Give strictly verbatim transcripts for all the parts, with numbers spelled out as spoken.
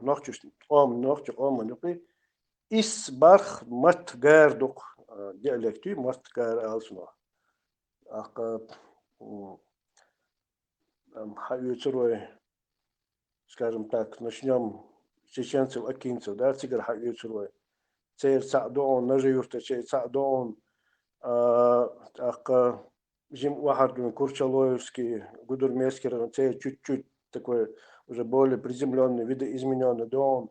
нохчашта, къоман, нохча къоман юкъе исс бархӀ мотт гар дукха, а, диалект ю, мотт гар оал цунах. ТӀаккха, м, ам, хьаоьцур вай, скажем так, начнём с чеченцев, акинцев, да, цигара хьаоьцур вай. Церан цхьаъ ду хьона, Нажи-Юртарчеран цхьаъ ду хьона, а, тӀаккха жима оахьар ду хьона Курчалоевский, Гудермескера, церан чуть-чуть такой уже более приземлённый, видоизменённый ду хьона,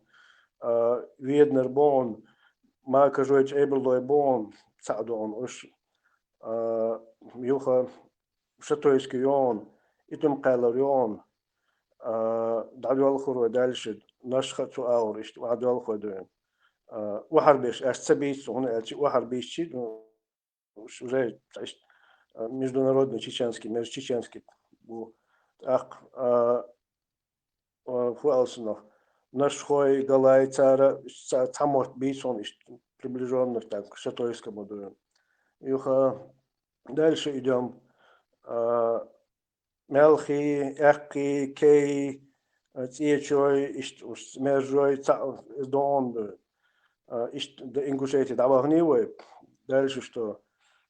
а, Веданара бу хьона, Макажой, ЧӀебарлой бу хьона, цхьаъ ду хьона уж, а, юха Шатойский ю хьона, Итум-Кхаьлара ю хьона, а, дӀадоьлхур вай дальше, Нашха а цу агӀор иштта, дӀадоьлхур ду хьона. А, оахьар беш, аш ца бийца, хӀана аьлча оахьар бийцача, ну, уж уже, то есть, а, международный чеченский, межчеченский бу. ТӀаккха, а, а, фу оал цунах, нашхой, галай, цара, ца-, цхьа мотт бийца хьона иштта, приближённых так к Шатойскому ду хьона. Юха дальше идём. А, Мелхий, Аьккхий, Кей, а, ЦӀечой, иштта уж Мержой, цхьаъ ду хьона. А, иштта до Ингушетии дӀабаханай вай. Дальше что?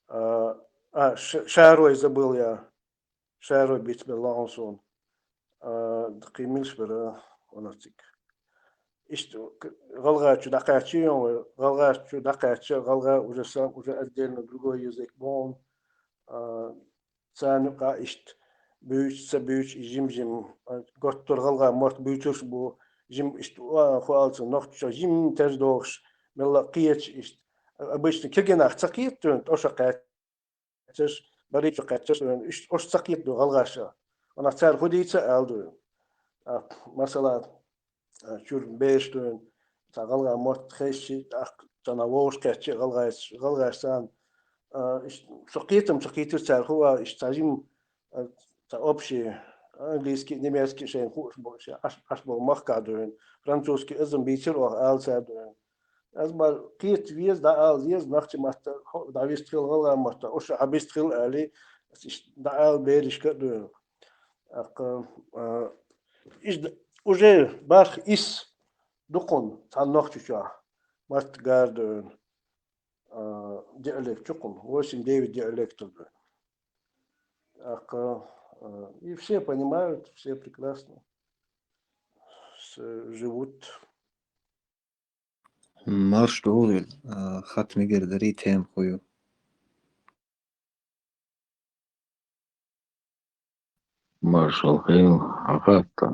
А, а, Ш-, Шарой забыл я. Шарой бийцабелла хьона сона. А, кхы милаш бара, хӀана цига. Иштта к-, гӀалгӀачу дӀакхаьчча, гӀалгӀачу дӀакхаьчча, гӀалгӀа уже сам, уже отдельно другой язык бу хьона. А, царна юкъа иштта буьйцу, ца буьйцу, и жим-жим, а, готтур гӀалгӀа мотт буьйцурш бу, жим иштта, а, фу оал цунах, нохчашца жим терж дохуш, мелла а кхеташ иштта. Обычно кегий нах ца кхета, тӀо шо кхаьччаш, бари чу кхаьччаш, иштта уж ца кхета ду гӀалгӀаша. ХӀана цара хӀу дийца ала ду. А, масала, а, чуьра бераш ду, цхьа гӀалгӀа мотт хезча, тӀаккха царна вовшахкхетча, гӀалгӀайс-, гӀалгӀаша царна, а, иштта, со кхетам ца кхетар цара хӀу а, иштта цхьа жим, а, цхьа общий, английский, немецкий шайна хууш болу, шайн Ӏаш, Ӏаш болу махкахь ду, французский азам бийцира оха ала цара ду. Аз ма кхета веза, дӀаала еза, нохча матта, хӀо-, дӀависта хила гӀалгӀа матта, уьш хьабиста хила али, ас иштта дӀаала берашка а ду. ТӀаккха, а, иш д-, уже барх ис дукхун цхьана нохча чохь, матта гар ду, а, диалект чукхун, восемь-девять диалектов ду. ТӀаккха, а, и все понимают, все прекрасно с-, живут. Марш догӀийла, а, хатта мегар дарий, тема хӀу ю? Маршалла хила, хьан хатта.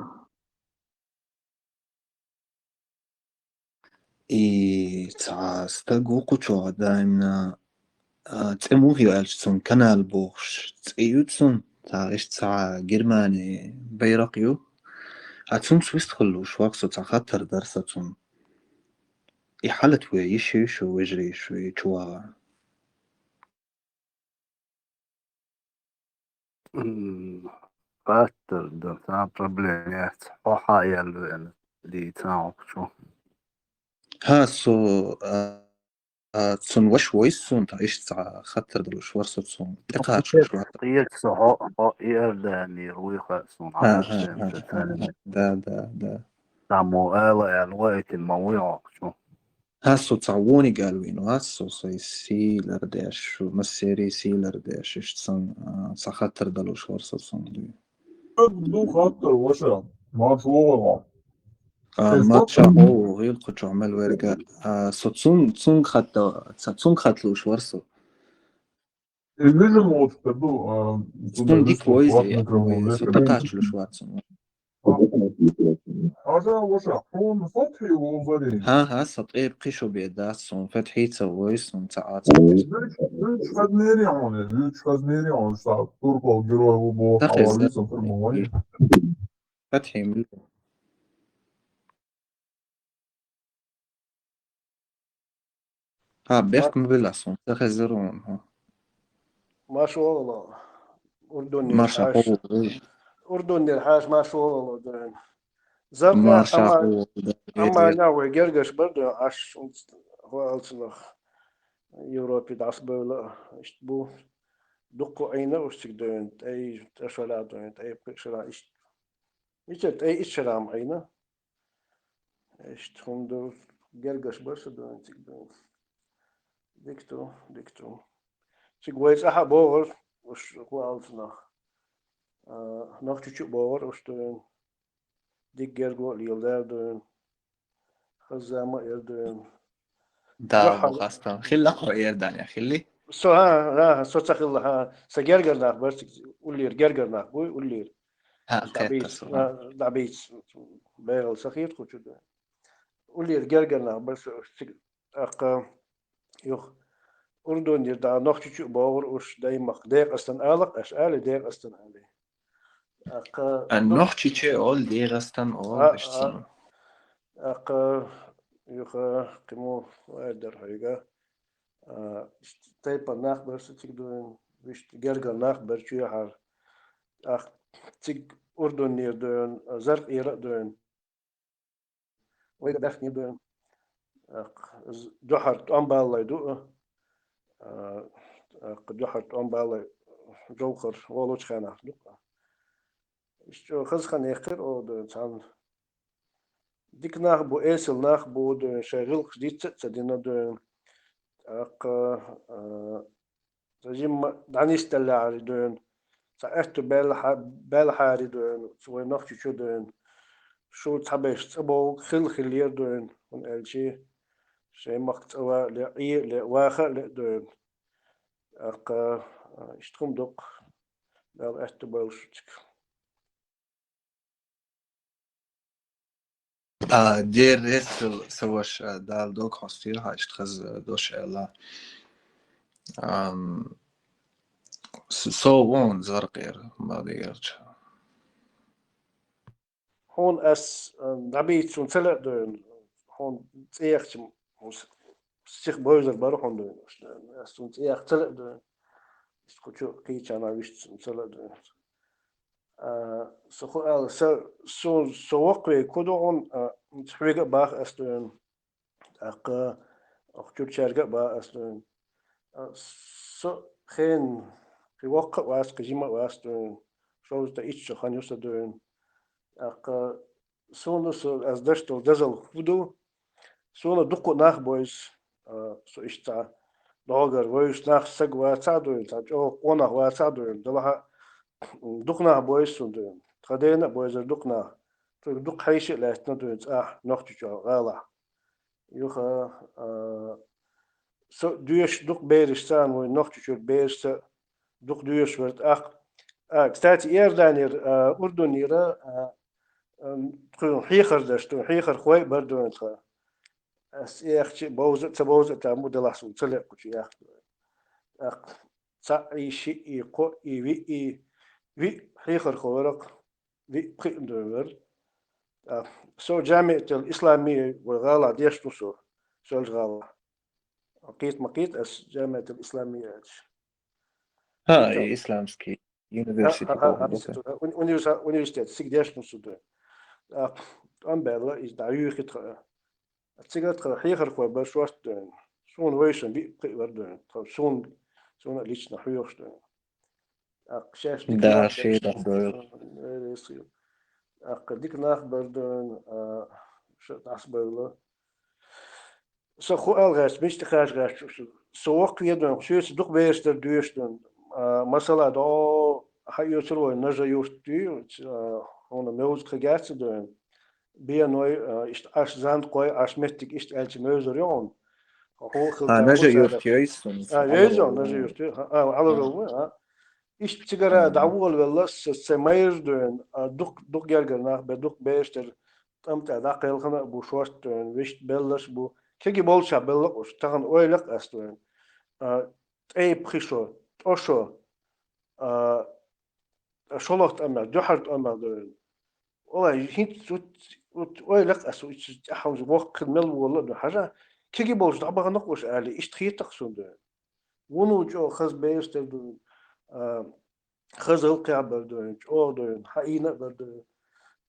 И цхьа стаг ву кху чохь даимна, а, цӀе муха ю аьлча, цунна Канал бохуш цӀе ю цунна, цхьа иштта цхьа Германи байракх ю. А цунца вистхуьлуш ваха со, цхьа хаттар дара сан цунна. И хьалат ве йиш ю шу, вежарий шу, и чу вагӀа? М, хаттар дан цхьа проблема яц. Хьо хьан яьлла веана дийцан хӀокху чу. ХӀа, со, а, а, цунна ваша войсу суна, тхан иштта цхьа хаттар далуш вара со цунна. ТӀекхачалуш вара. Кхеча со хьо, хьо Иорданера вуй хаьа суна, хьан хаттар ца царна. Да, да, да. Цхьаммо ала аьлла, вайтина ма вуй хӀокху чу. ХӀа, со цхьа вониг аьлла вийна вац со, со и сийлар деш, шу массерий сийлар деш, иштта сан, а, цхьа хаттар далуш вара со цунна дуй. Ду хаттар, ваша, марш вогӀу. А, марша вогӀу, гӀил кху чохь мел верга. А, со цун, цунга хатта, ца-, цунга хатта луш вара со. И вижен волчу ду, а, цунна дика войзи, со тӀакхачалуш вац цунна. Хьажа, ваша, хьуна Фатхьи вовзарий? ХӀа, хӀа, со тӀера кхин шо бен дац, суна Фатхьи ца войзу, суна ца Ӏа ца войзу. Вуьйцу хазнери хьуна, вуьйцу хазнери хьуна, ша туркол герой ву боху, хьавар вуьйцу туркол вай. Фатхьи мила? ХӀа, бехк ма билла суна, ца хезира вон, хӀа. Марш вогӀу, Урдунера хьаша. Урдунера хьаша, марш вогӀу, ден. Зарна, марша амма, вогӀу, да, амма ве-, ве- вай гергаш бар ду, аш хӀу алцунах Европе дӀасабевлла, иштта бу. Дуккха Ӏийна уьш цига дуьйна, тӀе, тӀе шара дуьйна, тӀе пхи шара, иштта. Ича тӀе итт шара ма Ӏийна. Иштта хӀума ду, гергарш бар са дуйна цига дуйна. Дика ду, дика ду. Цига вай цӀахьа богӀар, уж хӀу алцнах. А, Нохчийчу богӀар уж дуйна. Дика герго а леладар дуйна. Хаза зама а эр дуйна. Да, Дуьххьал- бу хастам. Хилла хо эр дан я, хилли? Со, хӀа, хӀа, со ца хилла, хӀа. Са гергар нах бар цига, уллера гергар нах буй, уллера. ХӀа, кхетта дӀабийц, со, хӀа. ДӀабийц, байгӀал са хетта кху чу дуйна. Уллера гергар нах бар со цига, тӀаккха, юха, Урдунера да Нохчийчу богӀар уж даймах. Декъастан алакъ аш, али Декъастан али. ТӀаккха А, Нохчийче ол, Дегъастан ол, А, иштта а. сан. ТӀаккха, юха, кхимо вай дар хьоьга. А, тайпан нах бар са цига дуйна, виштта гергар нах бар чуяхьар. ТӀаккха цига Урдунера дуйна, Заркъера а дуйна. Вайга баьхкни бу. Ах, з-, дуьхьар тӀом баллай ду. А, ах, дуьхьар тӀом баллай Жовхар волучу хенахь ду. Иштта хаза хан яьккхира оха дуйна цхьанна. Дика нах бу, эсала нах бу дуйна, шайн гӀиллакхаш дицца а ца дина дуйна. ТӀаккха, а, Ца жимма дӀанисделлехьари дуйна, ца аьтту баьлла хьа-, баьлла хьари дуйна, ца вай Нохчийчу дуйна. Шу цхьаберш цӀа бовлу хилла хиллера дуйна, хӀунда аьлча шайн махка цӀа ван а ле, Ӏе а ле, ваха а ле дуйна. ТӀаккха, а, иштта хӀума дукха, Дала аьтту бойла шуьца. А, деррес сан ваша, Дала дог хьостийла хьан иштта хаза дош аьлла. Ам, с-, со вон Заркъера, ма дигерча. Хьуна ас, а, дӀабийца суна ца лаьа дуйна, хьуна цӀехача, хьуна с-, сиха бевзар бара хьуна дуйна, ас суна цӀех ца лаьа дуйна. Иштта кху чу кхийчарна виштта суна ца лаьа дуйна. А, со хӀу аьлла, са, со, со воккхаве ку ду хьуна, а, хьоьга а баха ас дуйна. ТӀаккха оху чуьрачаьрга а баха ас дуйна. А, со хенан кхин воккха а вац, кхин жима а вац дуйна. Шовзткъа итт шо хан ю сан дуйна. ТӀаккха суна со, ас деш долу дозалла хӀу ду, суна дукха нах бойзу, а, со иштта цхьа догӀур вевзаш нах саг вацахь а дуйна, цхьа чӀогӀа къонах вацахь а дуйна, делахь а дукха нах бойзу суна дуйна. Тхан дена а бойзара дукха нах. Цуьнга дукха хьеший а лаьттина дуйна цӀахь Нохчийчохь гӀалахь. Юха, а, со доьшуш дукха бераш царна вайн Нохчийчуьра берашца дукха доьшуш вара тӀаккха. А, кстати, Иорданера, а, Урдунера, а, а, тхуна хьехар даш, тхуна хьехархой а бара дуйна тхан. Ас цӀехача бовза а, ца бовза а там бу, делахь суна ца лаьа кху чу яхка. ТӀаккха цхьаъ и, шиъ и, кхоъ и, виъ и, виъ хьехархо вара-кх, виъ пхиъ дуйна вара. ТӀаккха со Джамиатул Исламия вай гӀалахь дешна ву со, Соьлжа-ГӀалахь. Кхета ма кхета ас Джамиатул Исламия аьлча. ХӀа, Исламский университет. ХӀа, ХӀа, ХӀа, ХӀа, университет, уни-, университет, цига дешна ву со дуй. ТӀаккха тӀом баьлла, иза дӀаюьйхи тхан. Цига тхан хьехархой бара шортта дуй. Суна вайшинна виъ пхиъ вара дуй. Тхан суна, суна лично хьоьхуш дуй. ТӀаккха шаьш дика Да, нах шен дара, дах дойла. Э, э, сы. ТӀаккха дика нах бара дуй, а, ша дӀасабевлла. Со хӀу аьлла гӀерташ, мича тӀе кхача гӀерташ, со воккхаве дуй, соьца дукха бераш дара доьшуш дуй. А, масала, дӀо хьаоьцур вай Нажа-Юрт дуй, а, хьуна мовза кхин герга ца дуй. Беной, а, иштта Ӏаш, Занткъой, Ӏаш меттиг иштта аьлча мевзар ю хьуна. Хьо хӀу хила А, тарло Нажа-Юрт цара. Йойсун, А, Ӏалар йойзо, ву. Нажа-Юрт ю. А, Ӏалар А. ву, а. Иштта цигара М. дӀаволавелла, с-, сайн майра дуй, а, дукха, дукха гергара нах бе, дукха бераш дара, тӀам тӀе дӀакхелхина а бу шортта дуй, виштта беллаш а бу. Кеги болча белла-кх уж, тахана ойла-кх ас дуй. А, ткъе пхи шо, ткъо шо, а, шолгӀа тӀамехь, дуьххьара тӀамехь дуй. Валлахь, хӀинца цу, цу, ойла-кх ас, уьш тӀаьхьа воккха хила мел волла а дуй. Хьажа, кеги болча дӀабахана-кх уж, али, иштта хета-кх суна дуй. Вуно чӀогӀа хаза бераш дара дуй, а, хаза гӀиллакхехь бара дуй, чӀогӀа дуй, хьаийна а бара дуй.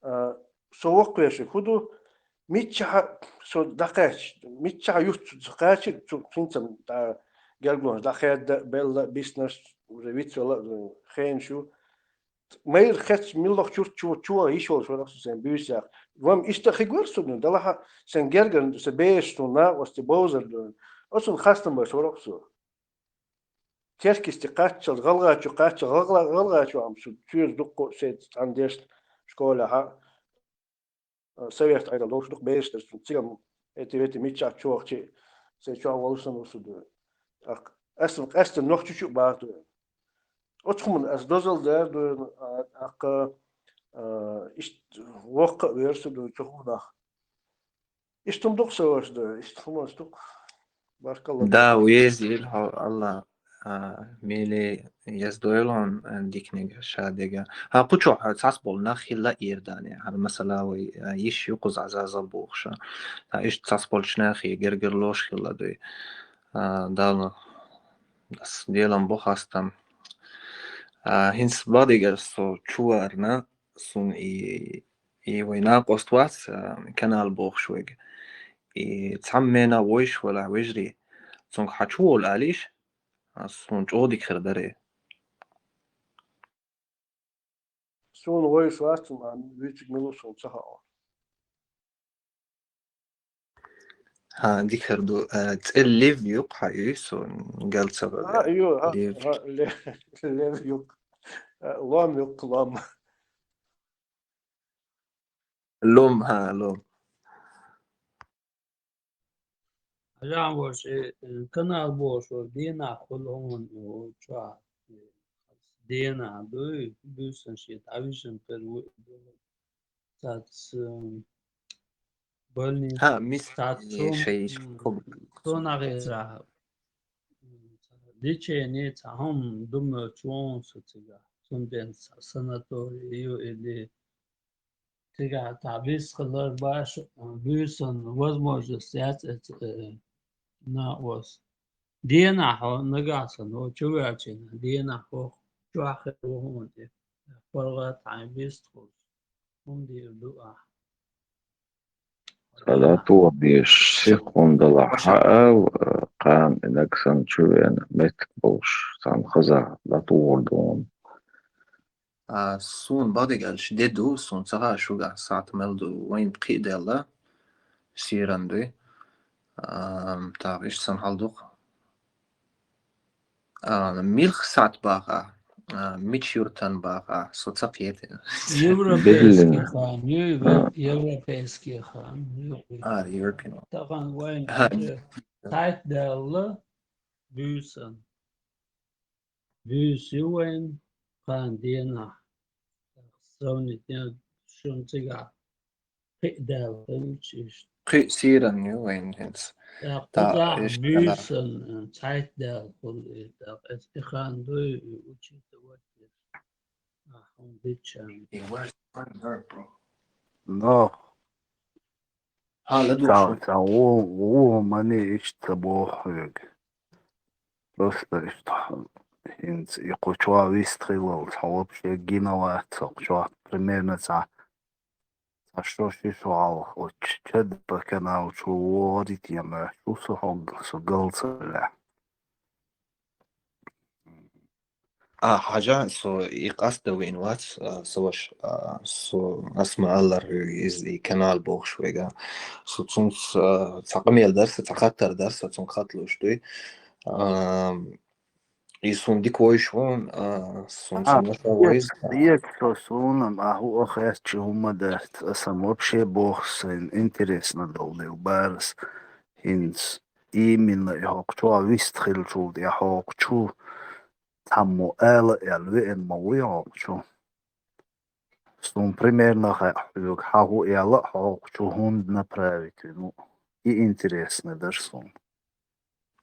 А, со воккхавеш хӀу ду, миччахьа со дӀакхаьчча, миччахьа юхцу со кхача, цу хӀинца дӀа гергонаш дӀахаьдда, белла, биснарш, уже вицвелла а дуй, хенаш ю. Майра хецча милла чурт чу, чу йиш йолуш вара со сайн буьйсах. Вам иштта хиг вара со дуьйна, далахьа сайн гергара сан бераш суна накъостий бовзар дуьйна. Оцунна хастам беш вара со. Теркисте кхаччалц, гӀалгӀачу кхаччалц, гӀалгӀа-, гӀалгӀачу ам шу, соьца дуккха а шайца цхьаьна дешна школехьа. Совет Ӏедал долуш дукха бераш дара цуьнан, цигахь эти-вети миччахь чу вахча, сайн чохь волуш санна ву со дуьйна. ТӀаккха ас-м къаьстина нохча чу а бахар дуьйна. Оцу хӀуманна ас дозалла дара дуьйна, а, тӀаккха, а, иштта воккха а вера со дуьйна цу хӀуманах. Иштта хӀума ду-кх, сан ваша, дуьйна, иштта хӀуманаш ду-кх. Баркалла. Да, везийла хьо, Алла, а, меле яздойла хьуна, а, диканиг ша дега. Хьан кху чохь цхьацболу нах хилла Иордане. Хьан масала вай, а, йиш ю кхузахь зазал бохуш. Ткъа иштта цхьацболчу нахе гергарлош хилла дуй. А, Далла ас делам бо хастам. А, хӀинца бадигара со чу варна, суна и, и вай накъост вац, а, канал бохуш вайга. И цхьамма мена войш вала вежарий, цунга хьан чу волу алиш, а, суна чӀогӀа дика хир даре. Суна войш вац, ма вуьйциг мила ву суна ца хаьа. ХӀан, дика хир ду. Э, цӀе Лев ю-кх хьан, ю со галцара. ХӀан, ю, хӀан, Лев. ХӀан, Лев, Лев ю-кх. Э, Лом ю-кх, Лом. Лом, хӀан, Лом. Хьажа ваш, э, э, канал бохуш вара, дийнахь хуьлу хьуна, э, чохь, э, дийнахь дуй, буьйсан шен дӀавижина хир ву. Цац, м, больница, ХӀан, мис-, цац, э, цун, шай м, кху-, цунах эцарахь, м, лечение цхьа хӀума ду моьттуш ву хьуна со цигахь. Цундела са-, санаторий ю или цигахь цхьа вист хилар баш, м, буьйсан возможность яц эца, э, накъост. Дийнахь хьо нагахь санна, хьо чу ваьлча, дийнахь хьо чохь хир ву хьуна тӀе. ПаргӀат хьайн вист хуьлуш. ХӀунда ду ахь? Ца дӀатоха дезаш, сихонца далахь хьаал, кхана и нагахь санна чу веана меттиг болуш, цхьана хаза дӀатохур ду хьуна. А, суна бадигалш де ду, суна ца хаьа шуьгахь сахьт мел ду, вайн пхиъ даьлла, сиран дуй. А, тӀаккха иштта сан хьал ду-кх. А, муьлха сахьт бахахь, а, мича юьртан бахахь, со ца кхета. Европейский Берлин. Хан, ю-, А. Европейский хан, ю-, А, European. Тахана вайн ХӀан. Сахьт даьлла, буьйсан. Буьйса ю вайн, кхана дийнахь. Сравнить шуна цигахь. Кхин а даьлла хилча иштта. Кхин а сиран ю вайн хӀинца. ТӀаккха кхузахь иштта буьйсан, э, цхьайтта даьлла хуьлу и, тӀаккха эс и хан дуй, и учитывать деш. Ахь хьуна диччан. Но. Хьан ладугӀуш Цхьа, ву? Цхьа ву-, ву хӀуманна иштта ца боху хьоьга. Просто иштта хьо-, хӀинца и кху чохь вист хилалц, хьо вообще гина вац хӀокху чохь, примерно цхьа Ткъа шо ши шо хьалха оцу Чадпа канал чу вогӀура и тема, шу со хьогга, со галцаллехь. А, хьажа, со и къаста вина вац, а, со ваш, а, со, ас ма-аллара хьоьга иза и канал бохуш вайга. Со цунца, а, цхьа къамел дара сан, цхьа хаттар дара сан, цунга хатта луш дуй. А, И суна дика войш ву, а, суна А, цунна ша вайза. Эца со суна, а, хӀу а хестча хӀумма дац, аса вообще боху сайн интересно долу дела барас. ХӀинца именно и хӀокху чохь вист хиллачул тӀе хӀокху чу цхьаммо ала а аьлла веана ма вуй хӀокху чу. Суна примерно хаьа хьоьга, хьан хӀу аьлла а хьокху чу хӀунда направить вина ву. И интересно дара суна.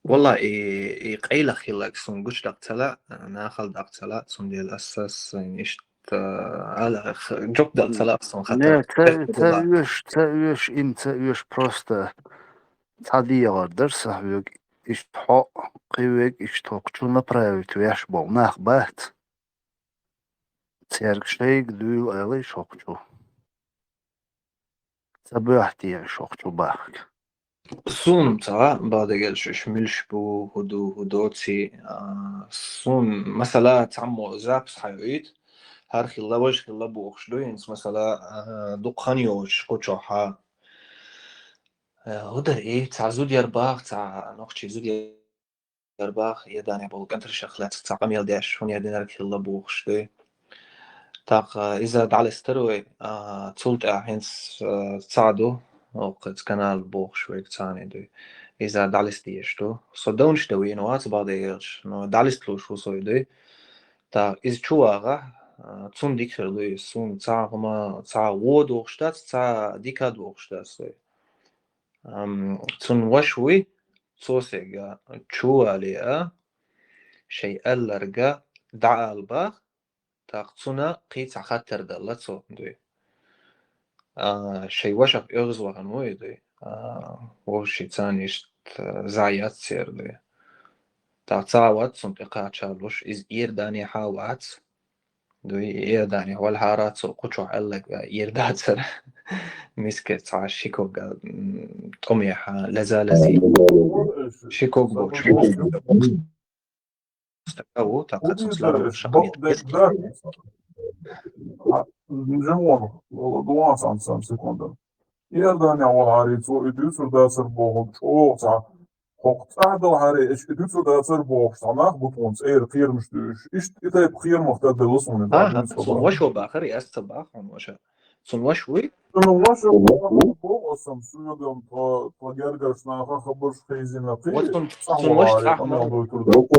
Валла, и, и къайлах хилларг суна гучудаккха ца лаьа, нахала даккха ца лаьа, цундела аса сайн иштта, ала, х-, жоп дала ца лаьа суна хаттар. Не, ца, ца оьшу, ца оьшу, им ца оьшу, просто цхьа дегӀар дара сан хьоьга, иштта хьо, кхин верг иштта хӀокху чу направить веш болу нах бац. Цаьрга шайга дуьйла аьлла и шоккхачу. Ца боьхтехьа шоккхачу бахка. Суна ца бадагал шуьш муьлш бу, хӀу ду, хӀу доций, а, суна, масала, цхьаммо запись хьайуьйту, хӀара хилла, важа хилла бохуш ду, хӀинца, масала, а, дукха хан йоцуш кху чохь, а, хӀу дара и, цхьа зуда яр баха, цхьа нохчийн зуда яр баха, Иорданехь болу кӀантаршах лаьцна цхьа къамел деш, хӀун яр динарг хилла бохуш ду. ТӀаккха иза дӀалистира вай, а, цул тӀаьхьа хӀинца, а, цхьаъ ду, оха иза канал бохуш вайга цхьаъ ду. Иза дӀалиста дезаш ду. Со давнаш дан вийна вац бакъдерг аьлча, но дӀалисталуш ву со и ду. ТӀаккха иза чу вагӀахь, а, цунна дика хир ду иза. Суна цхьа хӀума, цхьа вон дохуш дац, цхьа дика дохуш дац вай. Ам, цунна ваша вуй, цо сайга чу вале а, шайн аьлларг дӀаала баха, тӀаккха цунна кхин цхьа хаттар далла цо дуй. А, шайн вашах оьгӀаз вахана ву и дуй. А, вовшийн царна иштта зӀе яц церан дуй. ТӀаккха цхьа а вац цунна тӀекхачалуш, иза Иорданехьа вац. Дуй, Иорданехь валахьара цо кху чохь аьлларг эр дацара. Миска цхьа ши ког, м, тӀомехьа, лаза лази. Ши ког боцуш. Стага ву, тӀаккха цунца ларам шакъ нет. Жимон, дуан сан, сан секунда. Иорданехь валахьара цо и дуьйцур дацара бохург чӀогӀа цхьа хӀокху цӀахь далахьара, эш и дуьйцур дацара бохуш, цхьа нах бу тхуна цӀера кхерамаш дуьйцуш. Иштта и тайпа кхерамах тӀадалла суна. Ага, цунна ваша бахара, ас ца баха хьуна ваша. Цунна ваша вуй? Цунна ваша боху аса, соьган тхо, тхо гергарчу наха хабарш хезина кхин. Вот цунна, цунна ваша цхьа хьуна.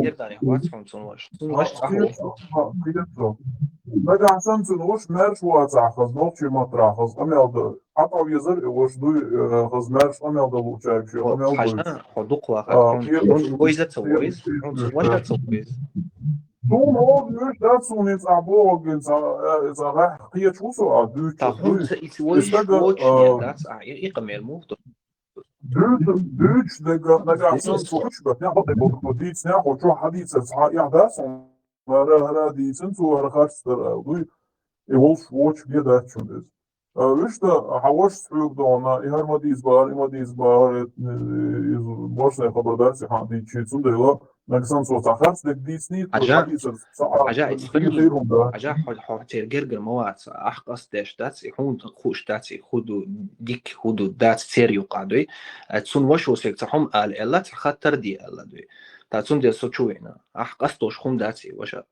Иорданехь вац хьуна цунна ваша. Цунна ваша цхьа хьуна. Нагахь санна цунна ваша маьрша вацахь хаза, нохчийн маттахь хаза къамел дан. Хьан тӀе везара и ваша дуй, э, хаза маьрша къамел дан луучаьрга шен къамел дуй. Хьажа, хьо дукха ваха, а, хьуна, хьуна вайза ца вайза, хьуна цунна ваша ца вайза. Суна хӀора вуьш дац, суна хӀинца ахь бохург, хӀинца, э, хӀинца гӀехь кхеташ ву со, а, дуьйцуш. Та хӀунца и ца вайза стага, вочу а, дер дац, а, и, и къамел муха ду? Дуьйцу-, дуьйцуш дерг, нагахь санна цо уьш бетта, хьо тӀе бохург дийцина, хьо чохь хьадийцар цхьа а эхь дац хьуна. ХӀара, хӀара дийцина цо, хӀара харц дара аьлла дуй. И волуш вочу бен дац чунна иза. А, вуьшта, хьан вашас хьоьга догӀна, и хӀара ма дийца бахара, и ма дийца бахара, э, иза бошна хабар дац, и хьан дийцчи, цундела, нагахь санна цо цхьа харц дерг дийцинийта, хьажа, хьадийцар цхьа а, хьажа, и хир хӀума дац. Хьажа, хьо, хьо церан гергара ма вац, ахь къастдеш дац, и хьуна хууш дац, и хӀу ду, дика хӀу ду, дац церан юкъахь дуй. А, цунна вашас сайга цхьа хӀума ала аьлла, цхьа хаттар де аьлла дуй. Та цундела со чу веана. Ахь къастдолуш хӀума дац и ваша.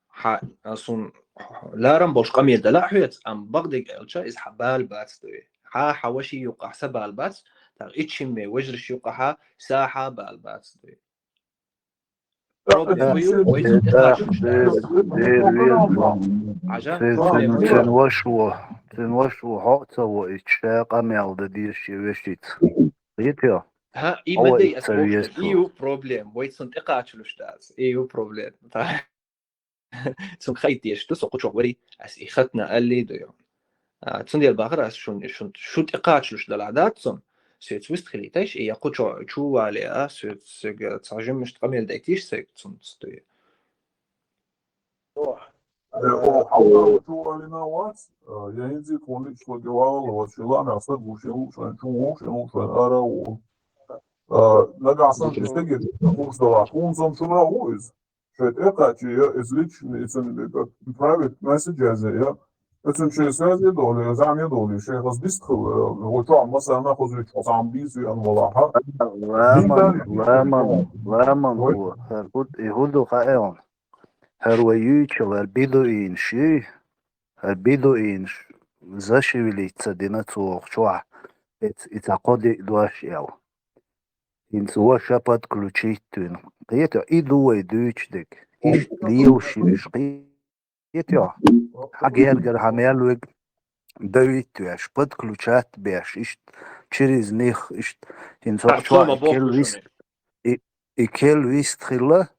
Хьан, а, суна ларам болуш къамел дала а хьоьца, амма бакъдерг аьлча, иза хьан бала бац дуй. Хьан, хьан ваши юкъахь сан бала бац, тӀаккха итт шимме вежарши юкъахьа сан хьан бала бац дуй. Проблема ю, вай цунна тӀекхачалуш дац. Хьажа, проблема ю. Цуьнан ваша ву, цуьнан ваша ву, хьо а ца ву, и ша къамел дан дезаш и вешица. Кхетий? ХӀа, и ма дай ас бохуш, и ю проблема, вай цунна тӀекхачалуш дац, и ю проблема. Цунна хаийта дезаш ду, со кху чохь варий, ас и хатна аллий ду ю. А, цундела бахара ас шун, шун, шу тӀекхачалуш далахь дац цунна, соьца вист хилийтайш, и я кху чу, чу вале а, соьца, соьга цхьа жиммашта къамел дайтийш, соьга цунца ду ю. Э, о, хьалха чу валина вац, э, я хӀинца тхуна лича тхоьга вала вац, ши лаамехь стаг ву, шен луушайн чу ву, шен луушайн ара ву. Э, нагахь санна ши стаге хууш далахь, тхуна санна шуна ву иза. Шайн тӀекхача я, иза личный, иза прайват месседж язъе я. Оцунна шен связе долу, я зама долу, шен хаза дистхила, вочохь масана хозуьйтуш хьо цхьамма бийца веана валахьа. Ламан, ламан, ламан ву, хӀара хӀу-, и хӀу ду хаьа хьуна? ХӀара вай юьйцу, хӀара бедуинаш юй, хӀара бедуинаш зашевелить ца дина цо оха чохь, эц-, и цхьа кхо-диъ дош эл. ХӀинца ваша подключить вина. Кхетий, и ду вай дуьйцу дерг. Иштта лелаш ю уьш, кхетий. Хьан гергара хьан мел вега давить веш, подключать беш, иштта через них, иштта. ХӀинца оха чохь и кел вист-, и, и кел вист хилла.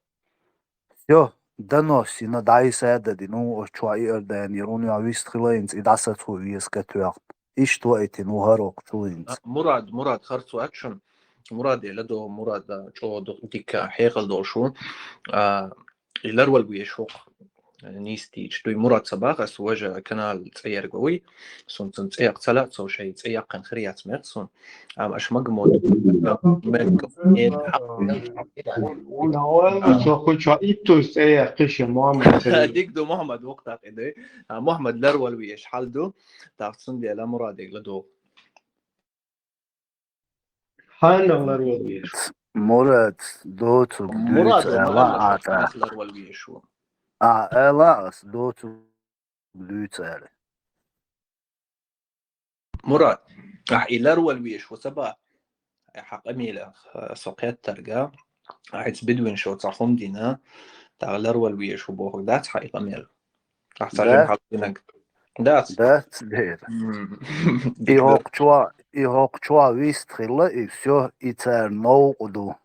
Всё, донос йина, дӀайса а дадина, ну, оха чохь и ара дайна, и руна вист хилла, хӀинца и дӀасацо веза катоьхна. Иштта ваийтина ву хӀара оха чу хӀинца. А, Мурад, Мурад, харц вац шуна. Мурад эла до, Мурад, а, чӀогӀа ду-, дика хьекъал долуш ву. А, и ларвала везаш ву-кх. нийсдича дуй. Мурад ца боху ас, важа канал цӀе ерг вуй. Сун цун цӀе яккха ца лаьа, цо шайн цӀе яьккхина хир яц мех сун. Амма аш магамот. Вон хьо, цо кху чу иттуз цӀе яьккхи шен Мухаммад. Дика ду, Мухаммад воккха тӀаккха и ду. А, Мухаммад ларвала веш хьал ду. ТӀаккха цундела Мурадега ладугӀу. Хьанна ларвала веш? Мурад доцург Мурад дуьйцу ала Мурад а тӀаккха. Ларвала веш ву. А, ала ас доцург дуьйцу аьлла. Мурад, ахь и ларвала веш ву ца боху? Ахь хьан къамелах, э, со кхеттарга, ахь хӀинца бедуьйна шо цхьа хӀума дина, тӀаккха ларвала веш ву бохург дац хьан и къамел? Ахь цхьа Да? Жимхьа динарг. Дац. Дац дера. М. И хӀокху чохь, и хӀокху чохь вист хилла, и всё, и царна новкъа ду.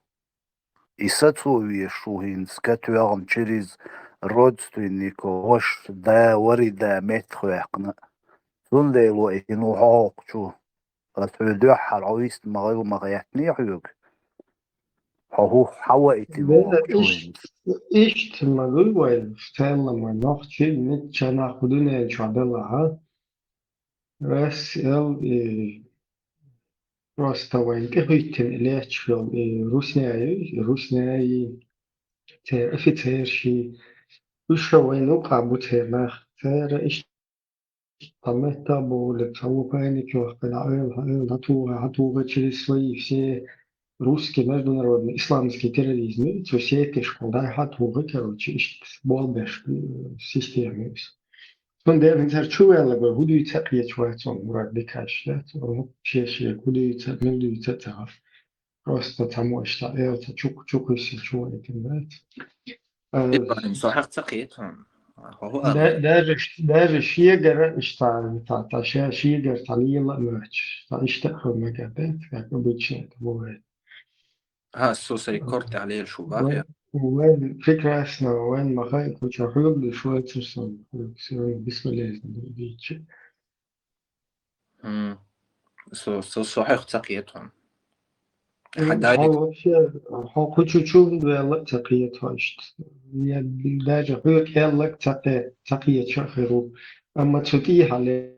И сацо веш ву хӀинца, катоьхна через родственников, ваша да, вари да меттахваьккхина. Цундела и хӀинца ву хьо хӀокху чу. Ас хьоьга дуьххьара хьо вист ма гӀайла ма гӀеттаний хьоьга. Хьо хӀу хьан ваийтина Бен вохучу иштта, вайна? Иштта ма дуй вай, стелла ма нохчий, мичча нах кху дуьнен чохь делахь, а? Рас эл, и, просто вайна тӀехӀиттина и лечча хила, и русняй, и русняй, церан офицерши, уьш ша вайна юкъахь бу церан нах, церан иштта Цхьа метта а бохули, цхьа вукхайна чохь кхина, Ӏела, Ӏела, дӀатугӀа, дӀатугӀа через свои все русские международный исламский терроризм, цу сетешкахула дӀай-хьа туху, короче, иштта болх беш, э, система иза. Цундела хӀинца чу ваьлла вай хӀун дуьйцу а кхеташ вац, он Мурад дикаш яц, он шен-шен хӀун дуьйцу а, мила дуьйцу а ца хаьа. Просто цхьаммо иштта Ӏела, цхьа чу-, чу кхуьссина чу ваийтина вац. Э, ИбрахӀим, со хьех ца кхета хьуна. Хьо хӀун аьлла? Да-, даже ш-, даже шегара иштта, та, та ша шегара цхьа лела а моьттуш, цхьа иштта а хила мегар дац, как обычно это бывает. Ага, со сайн корта тӀехь лелаш ву бах я. Вайн, вайн прекрасно, вайн ма хаьа, кху чохь хьоьга луьйш вацара со, всё равно бесполезно дийцча. М. Со, со, со хьех ца кхета хьуна. М, хьан дай хьо дика вообще, хьо кху чу чу ваьлла а ца кхета хьо иштта. Я даже хьоьга аьлларг ца кхе-, ца кхеташ а хир ву. Амма цу тӀехьа ле-,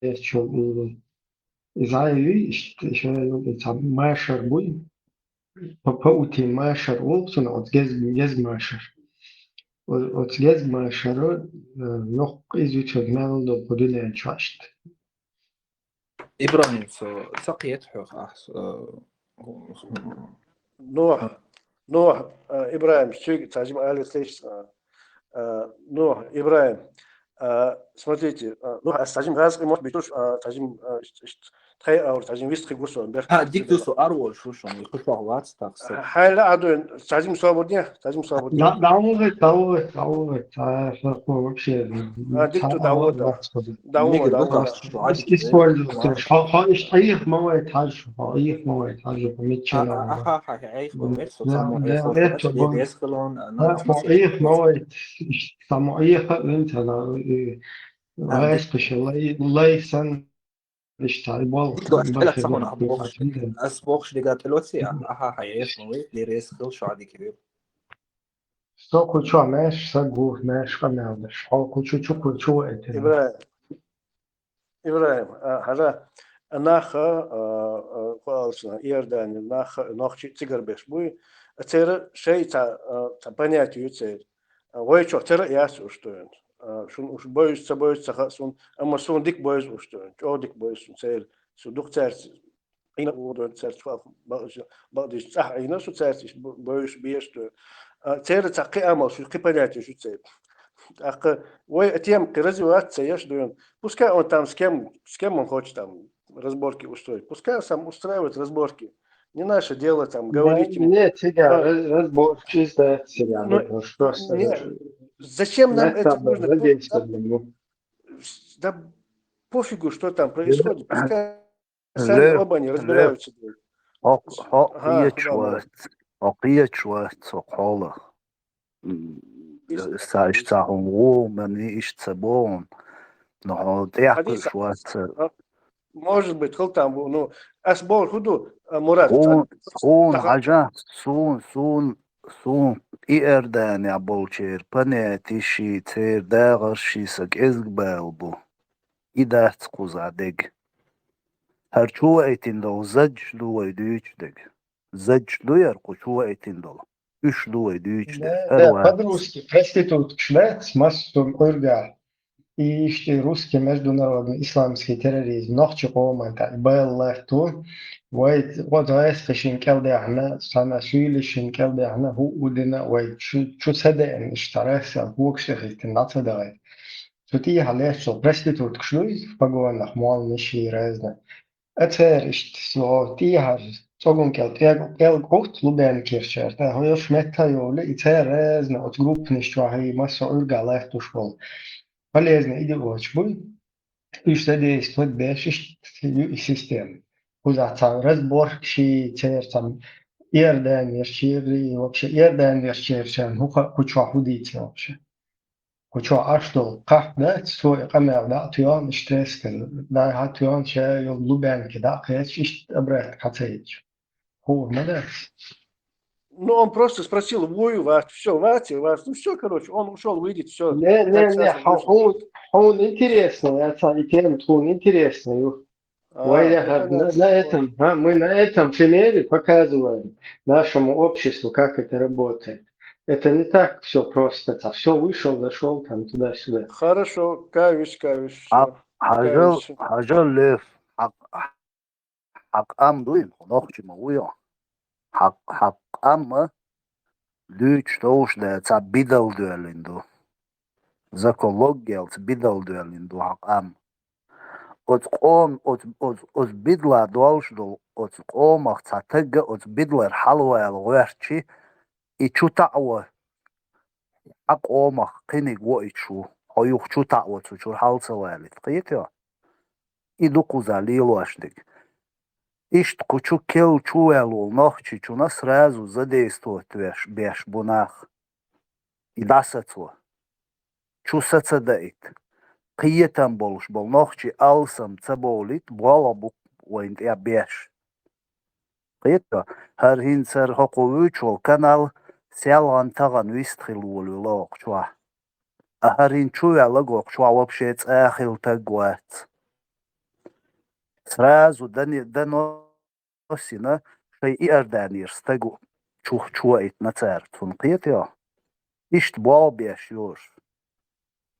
леччул, м, иза юй иштта, ша юй, цхьа машар буй. Па-, Паутин машар олу цунах, оцу гезг-, гезгмашар. О-, оцу гезгмашара, э, йоккха иза ю цуьнан мел долу кху дуьнен чохь иштта. ИбрахӀим, со ца кхета хьоьга ахь, э, Ну, ну, э, ИбрахӀим, шуьга цхьа жима алис лиш, э, э, ну, ИбрахӀим, э, смотрите, э, ну, ас цхьа жима гӀазкхи мотт битуш, э, цхьа жима, э, ш-, ш-, тхай аур, цхьа жима вистхи гусо, бер. Ха, дик ду со арволуш ву шуна, и кху чохь вац тахса. Хьайла а дуьйна, цхьа жима собар де, цхьа жима собар де. Да, да, вот, да, вот, да, вот, а, ша, вообще, А, дик ду, да, вот, да. Да, вот, да, вот. Ас использовал, хьо, хьо иштта Ӏеха ма вай тхьажа, хьо Ӏеха ма вай тхьажа, хьо мичча А, а, аха, ха, хьо Ӏеха ма вай, со цхьа мо Ӏеха, со Ӏеха ма вай, цхьа мо Ӏеха, вин цхьа, э, А, вайс дик. Кхуьша лай, лай сан, иштта, и бол, Ду ас тӀелаца ца хьуна, ах бохуш. Ас бохуш дигара тӀелоций, а, аха, ха, Ӏеха ма вай, леррес хила шу дика вир. Со кху чохь маьш са гу, маьш къамел деш. Хьо кху чу чу кху чу ваийтина. ИбрахӀим, ИбрахӀим, а, хьажа, а, нах, а, а, кху алча, Иордани нах, нохчий цигара беш буй. А церан шайн цхьа, а, цхьа понятие ю церан. А, вай чохь тера а яц уьш дуьйна. А, шуна уьш бойуш ца бойуш ца хаьа суна, амма суна дика бойза уьш дуьйна. ЧӀогӀа дика бойза суна церан. Со дукха цаьрца Ӏийна а ву дуьйна, цаьрца чохь бакъ-, бакъдийша цӀахь Ӏийна, со цаьрца иштта бо-, бойуш беш дуьйна. А, церан цхьа кхин амал шу, кхин понятие шу церан. ТӀаккха вай а тема кхин развиваться ца еш дуьйна. Пускай он там с кем, с кем он хочет там разборки устроить. Пускай он сам устраивает разборки. Не наше дело там говорить ему. Нет, тебя А, раз-, разборки ждать тебя, ну, ну, что с нет. Зачем нам это нужно? Да, да пофигу, что там происходит. Пускай Сами Лев, оба они Лев, разбираются. Хьо, хьо Ага, кхечаш хӀун вац, хьо кхечаш вац, хьо кхоалгӀа. М, Ис- ца иштта ца хьуна гӀо, мани иштта ца боху. Но хьо тӀехкхуьйсуш вац. А, может быть, хила там бу. Ну, ас бохург хӀун ду, а, Мурад, Хьуна, цхьа-, хьуна цхьа- хьажа, суна, суна Сун Иорданехь болчеран понятийший, церан дагӀарший сан кӀезиг бала бу. И дац кхузахь дега. ХӀара чу ваийтина долу зодчий ду вай дуьйцуш дерг. Зодчий ду яра кху чу ваийтина долу. Уьш ду вай дуьйцуш дерг. Да, да, по-русски проституткаш дац, массо а Ӏуьйргахь. И иштта русский международный исламский терроризм нохчийн къоман тӀехь и бала латто. Вай, вот гӀайсхашна кӀелдаьхна, цхьана суьйлашна кӀелдаьхна, хӀуъу дина, вай чу, чу ца деана, иштта Россел когаш тӀе хӀиттина, дӀа ца дахийта. Цу тӀехьа лаьтташ проституткаш ду иза, в погонах, молниший, разные. А цара иштта со тӀехьара цӀогун кӀел, кӀел, кӀел гӀутту Лубянкерчара, тӀаккха хӀорш метта а йолу, и цара разные оцу группанаш чохь и массо а Ӏуьйргахь латтош болу. Полезный идиоташ буй, уьш задействовать беш, иштта ю и система. Кхузахь цхьа разборкаший, церан цхьа Иорданерчерий, вообще Иорданерчерчарна хӀун хаьа кху чохь хӀун дийцина вообще. Кху чохь Ӏаш долу кхахь дац, цо и къамел дӀа а тоьхна, иштта резко дӀа а тоьхна, ша йолу Лубянке дӀа а кхаьчча, иштта обратно хьа ца йитча. ХӀора ма дац. Ну, он просто спросил, вуй вац, всё, вац и вац. Ну, всё, короче, он ушёл выйдет, всё. Не, не, не, хьо, хьуна, хьуна интересно, я ца и тема тхуна интересно ю. А, Вай, я это говорю, на, на этом, а, мы на этом примере показываем нашему обществу, как это работает. Это не так все просто, так, все вышел, зашел там туда-сюда. Хорошо, каюсь, каюсь, всё. Хьажал, каюсь. Хьажал, Лев, хьакъ-, хьакъ ам дуй, нохчи ма вуй. Хьакъ, хьакъ ам дуьйцуш товш да, ца бидал доьллин ду. Закон логгелца бидал доьллин ду хьакъ ам. Оцу къом-, оцу, оцу, оцу бидла долуш долу, оцу къомах цхьа тагга оцу бидлара хьалавала гӀоьртчи, и чу таӀо, хьан къомах кхиниг воуьйтуш ву, хьо юха чу таӀо цу чуьра хьал ца валийта. Кхетий хьо? И ду кхуза лелош дерг. Иштта кху чу кел чу ваьлла волу нохчи чуна сразу задействовать веш, беш бу нах. И дӀасацо. Чу са ца даийта. Кхетам болуш болу нохчи алсам ца бовлийта, болх бу вайна тӀе беш. Кхетий хьо? ХӀара хӀинца хӀара хӀокхо вуьйцуш волу канал селхана тахана вистхила волавелла хӀокху чохь. А хӀара хӀинца чу ваьлларг хӀокху чохь вообще цӀа а хилла таг вац. Сразу дани-, дано сина шайн Иорданера стаг чу, чу ваийтина цара, цунна кхетий хьо? Иштта болх беш йош.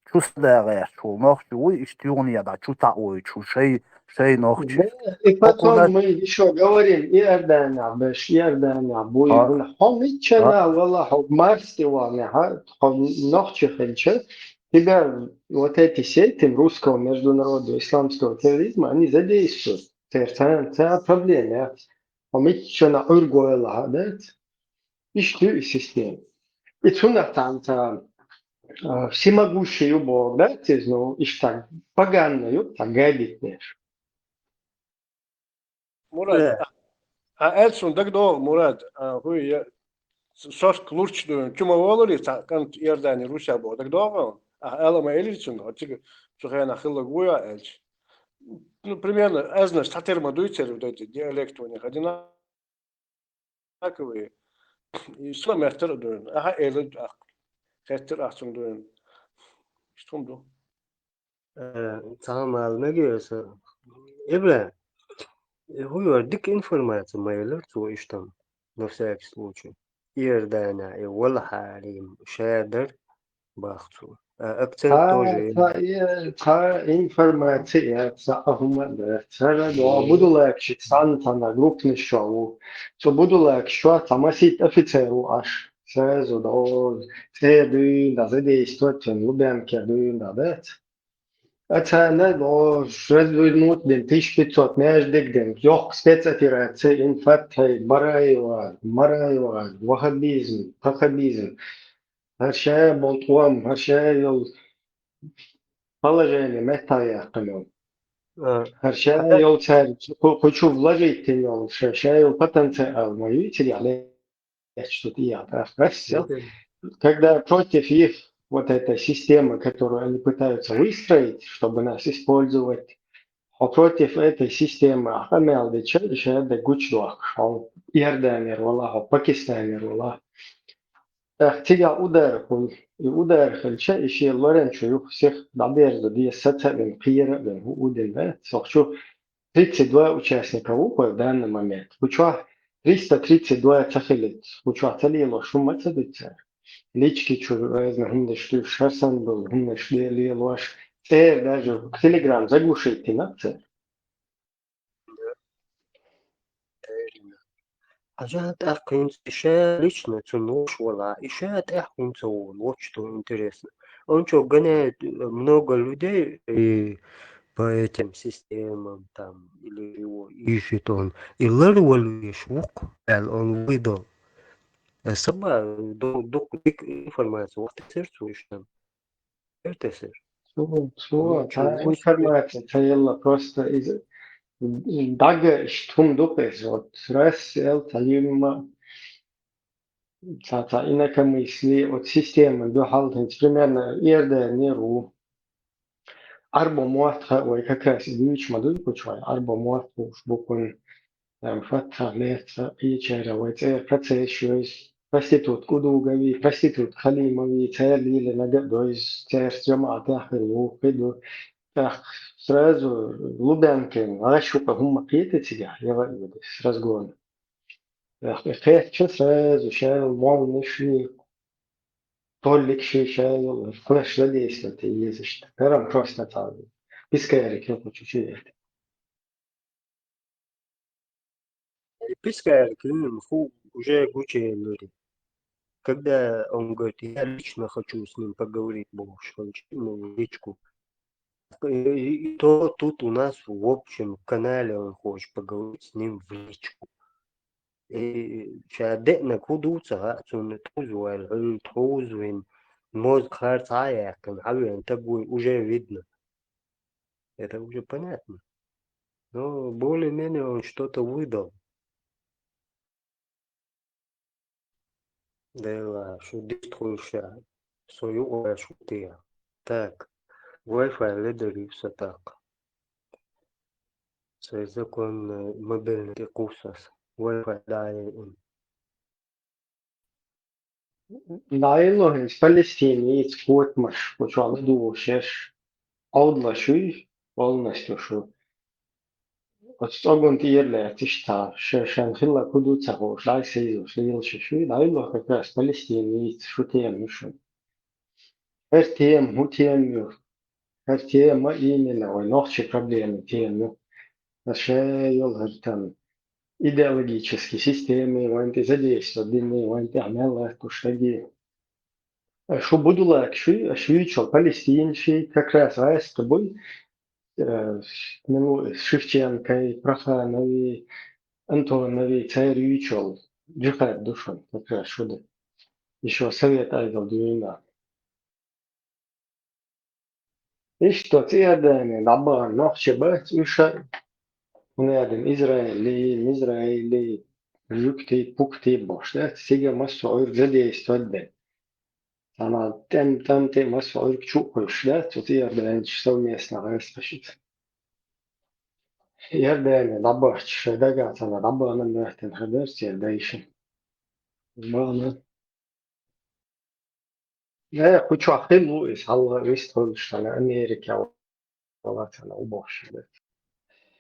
Чу садаьгӀерчу нохчи вуй, иштта юханехьа дӀа чу таӀойтуш ву шай, шай нохчи. Да, и потом мы ещё говорим, Иорданехь беш, Иорданехь буй. А? Хьо миччана вала, хьо Марсте валахь, хьо нохчи хилча, тебя вот эти сети русского международного исламского терроризма, они задействуют. Церан цхьа, цхьа проблема яц. Хьо миччана Ӏуьрг валахь, дац? Иштта ю и система. И цунах цхьаьна цхьа, а, всемогущий ю боху, дац иза, ну, иштта поганна ю, так гадить деш. Мурад, Э. а, а аьлла суна дагадогӀу, Мурад, а, хӀу я, с-, сошка лурча дуьйна, чу ма волури цхьа кӀант Иордани Руся боху, дагадогӀу? А, аьлла ма элира цунна, хьо цига цу хенахь хилларг вуй а аьлча. Ну, примерно, аьзнаш цхьатера ма дуй церан, вот эти диалект у них одинаковые. И суна меттара а дуьйна. Аха, элира ахь. Хеттира ахь цунна дуьйна. Иштта хӀума ду. Э, цхьа хӀума ала мегий аса. Ибрахим, э, хӀун ю, дика информаци ма елира цо иштта, на всякий случай. Иордания, и валахьарий, шадар бах цо. А, акцент Цхьа, тоже цхьа, е-, цхьа информаци, я, цхьа а хӀума а дац. Цара догӀу будулакаш цхьана цхьана группанаш чохь ву. Цу будулакаш чохь цхьа масийтта офицер ву Ӏаш. Сразу догӀу цӀе дуьйна, да, задействовать, Лубянкера дуьйна, да, дац. А царна догӀу развернуть дина, тысяча пятьсот междиг дина, йохку спецопераци, инфатхей, Бараева, Мараева, ваххабизм, пахабизм. ХӀара ша болу тӀом, хӀара ша йолу положение меттахъяьккхина. А. ХӀара ша йолу цара кху-, кху чу вложить йина йолу ша, ша йолу потенциал ма юьйцурехь лечу тӀехьа, тӀаккха Россия. Когда против их вот этой системы, которую они пытаются выстроить, чтобы нас использовать, хьо против этой системы ахь къамел дича, и ша дерг гучудоккхуш, хьо Иорданера валахь, хьо Пакистанера валахь. ТӀаккха цигахь удар хуьлу. И удар хилча, и шен лорен чу юха сиха дӀаберза деза, саца а вина, кхера а вина, хӀу удина вац. Сох чу тридцать два участника ву хӀокху в данный момент. Кху чохь триста тридцать два ца хилийта, кху чохь ца лелош хӀумма а ца дуьту цара. Лички чу разный хӀуманаш дуьйш, хӀара санна долу хӀуманаш де лелош, церан даже Telegram заглушить дина цара. Хьажа тӀаккха хӀинца и ша лично цунна луш вала, и ша тӀаьхьа хӀунда ца волу, вот что интересно. Он чё, гоняет, э, много людей и по этим системам там, или его ищет он, и ларвалвеш ву-кх, аьлла, он выдал. Э, сама ду-, дукха дика информация, вот это сердце там. Эр те сер. Цо, цо, ну, цхьа информация ца елла, просто иза дага иштта хӀума ду-кх иза. Вот раз эл цхьа юьмма, цхьа, цхьа инакомыслие, вот система дуьхьал хӀинца примерно Иорданера ву. Ӏарбо мотт хаьа вай как раз и дуьйцуш ма дуй кху чохь, Ӏарбо мотт хууш бу кхунна. Там Фатхьа, Лецха, кхечара вай цӀера процесс йойза, проститутка Удугови, проститутка Халимови, церан лелийнарг а дойза, церан жамаӀатехь хир ву, кхин ду. ТӀаккха сразу Лубянкин гӀаш юкъа хӀумма кхета цигахь, яла а йода, сразу гона. ТӀаккха и кхетча сразу шаьлла молланаш и, толлик ши шаьлла, кхаш задействовать еза иштта. Карам просто цхьа пискарик йокхучу чуьйта. И пискарик, м, фу, уже гучуеллера. Когда он говорит: «Я лично хочу с ним поговорить», бохуш, хӀинца, ну, в личку. И, и то тут у нас в общем канале он хочет поговорить с ним в личку. И ша деанарг хӀун ду ца хаьа цунна, тховза ваьлла, хьуна тховза вина, мозга харц а яьккхина, хьан веана таг вуй, уже видно. Это уже понятно. Но более-менее он что-то выдал. Дела, шу дистхуьлуш ша, со юкъа шу те. Так, Wi-Fi ледарий сан тӀаккха. Сайн законный мобильный тӀе кхуссу ас. Wi-Fi дӀа а яйина. ДӀаело хӀинца Палестинан йийца котамаш, кху чохь ладугӀуш ерш, Ӏовдалаш юй, полностью шу. Оцу цӀоган тӀера лаьцна иштта, ша-, шайн хилларг хӀун ду ца хууш, дӀасайзош лелаш ю, дӀаело как раз Палестинан йийца шу тема ю шуна. ХӀара тема хӀун тема ю? ХӀара тема именно вайн нохчийн проблемин тема ю. Аса ша йолу хӀара там идеологически системи вайн тӀе задействовать дина, вайн тӀехь мел латтош стаги. Шу будулакаш ю, аш юьйцуш йолу палестинаш ю, как раз гӀазкхи буй, э, ну, Шевченкой, Проханови, Антонови, церан юьйцуш йолу джихад ду шуна, как раз шу ду. Ишо Совет Ӏедал дуьйна. Иштта оцу Иордане дӀабахана нохчий бац уьш а, хӀунда аьлла Израили, Мизраили, жуьгти, пугти бохуш дац, цига массо а Ӏуьрг задействовать дина. Цхьана тӀем, тӀам тӀе массо а Ӏуьрг чу а кхуьйсуш дац, оцу Иорданчу совместно гӀазкхаша иза. Иордане дӀабахча шайн дагахь цхьана дӀабахана моьттина хир дара церан дайшна. Бахана. Э, кху чохь хилла ву иза, хьалха вистхуьлуш цхьана Америка вала цхьана убохуш.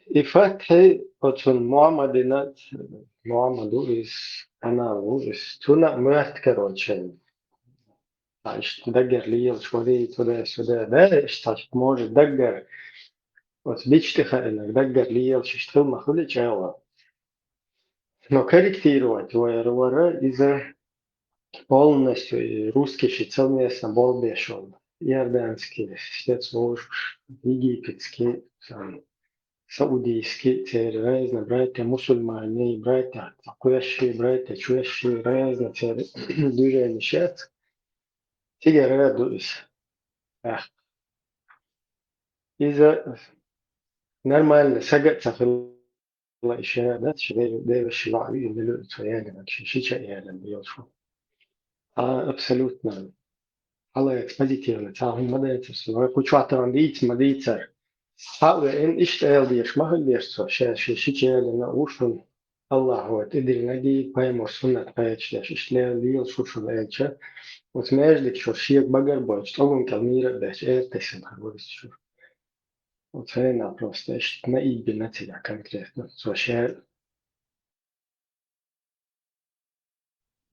И Фатхьи оцунна Мухьаммадина, Мухьаммад ву иза, канал ву иза. Цунна а моьтту, короче. Ткъа иштта даггара лелаш варий, туда-сюда. Да, иштта, может, даггара. Оцу бича тӀе хаьинарг даггара лелаш иштта хила ма хуьлу чӀагӀо. Но корректировать вара, вара иза полностью и русский ши совместно болх беш волу. Иорданский спецслужбаш, египетский, там, саудийский, церан разные братья мусульмане, братья кхоьшши, братья чоьшши, разные церан движенеш яц. Цигара ду иза. Эх. Иза нормально сага а ца хилла. Ла и ша дац, ши де-, девашши лаьа виъ миллион цо яланарг, ши, ши ча ялан йолуш ву. А, абсолютно. Хьалаэца позитивно, цхьа хӀума ма дацара со. Вай кху чохь тахана дийца ма дийцара. Схьа а веана, иштта ала дезаш ма хиллера цо, ша ши, ши ча ялан а ву шуна. Аллахьо тӀедиллинарг, пайхамара суннат кхача деш, иштта ле-, лела шу шуна аьлча, оцу маьждига чуьра шега багарбойтуш, цӀогун кӀел мийра а баьхкича, эр тесна хир вара иза чуьра. Оцу хенахь просто иштта наиб бина цигахь конкретно. Цо ша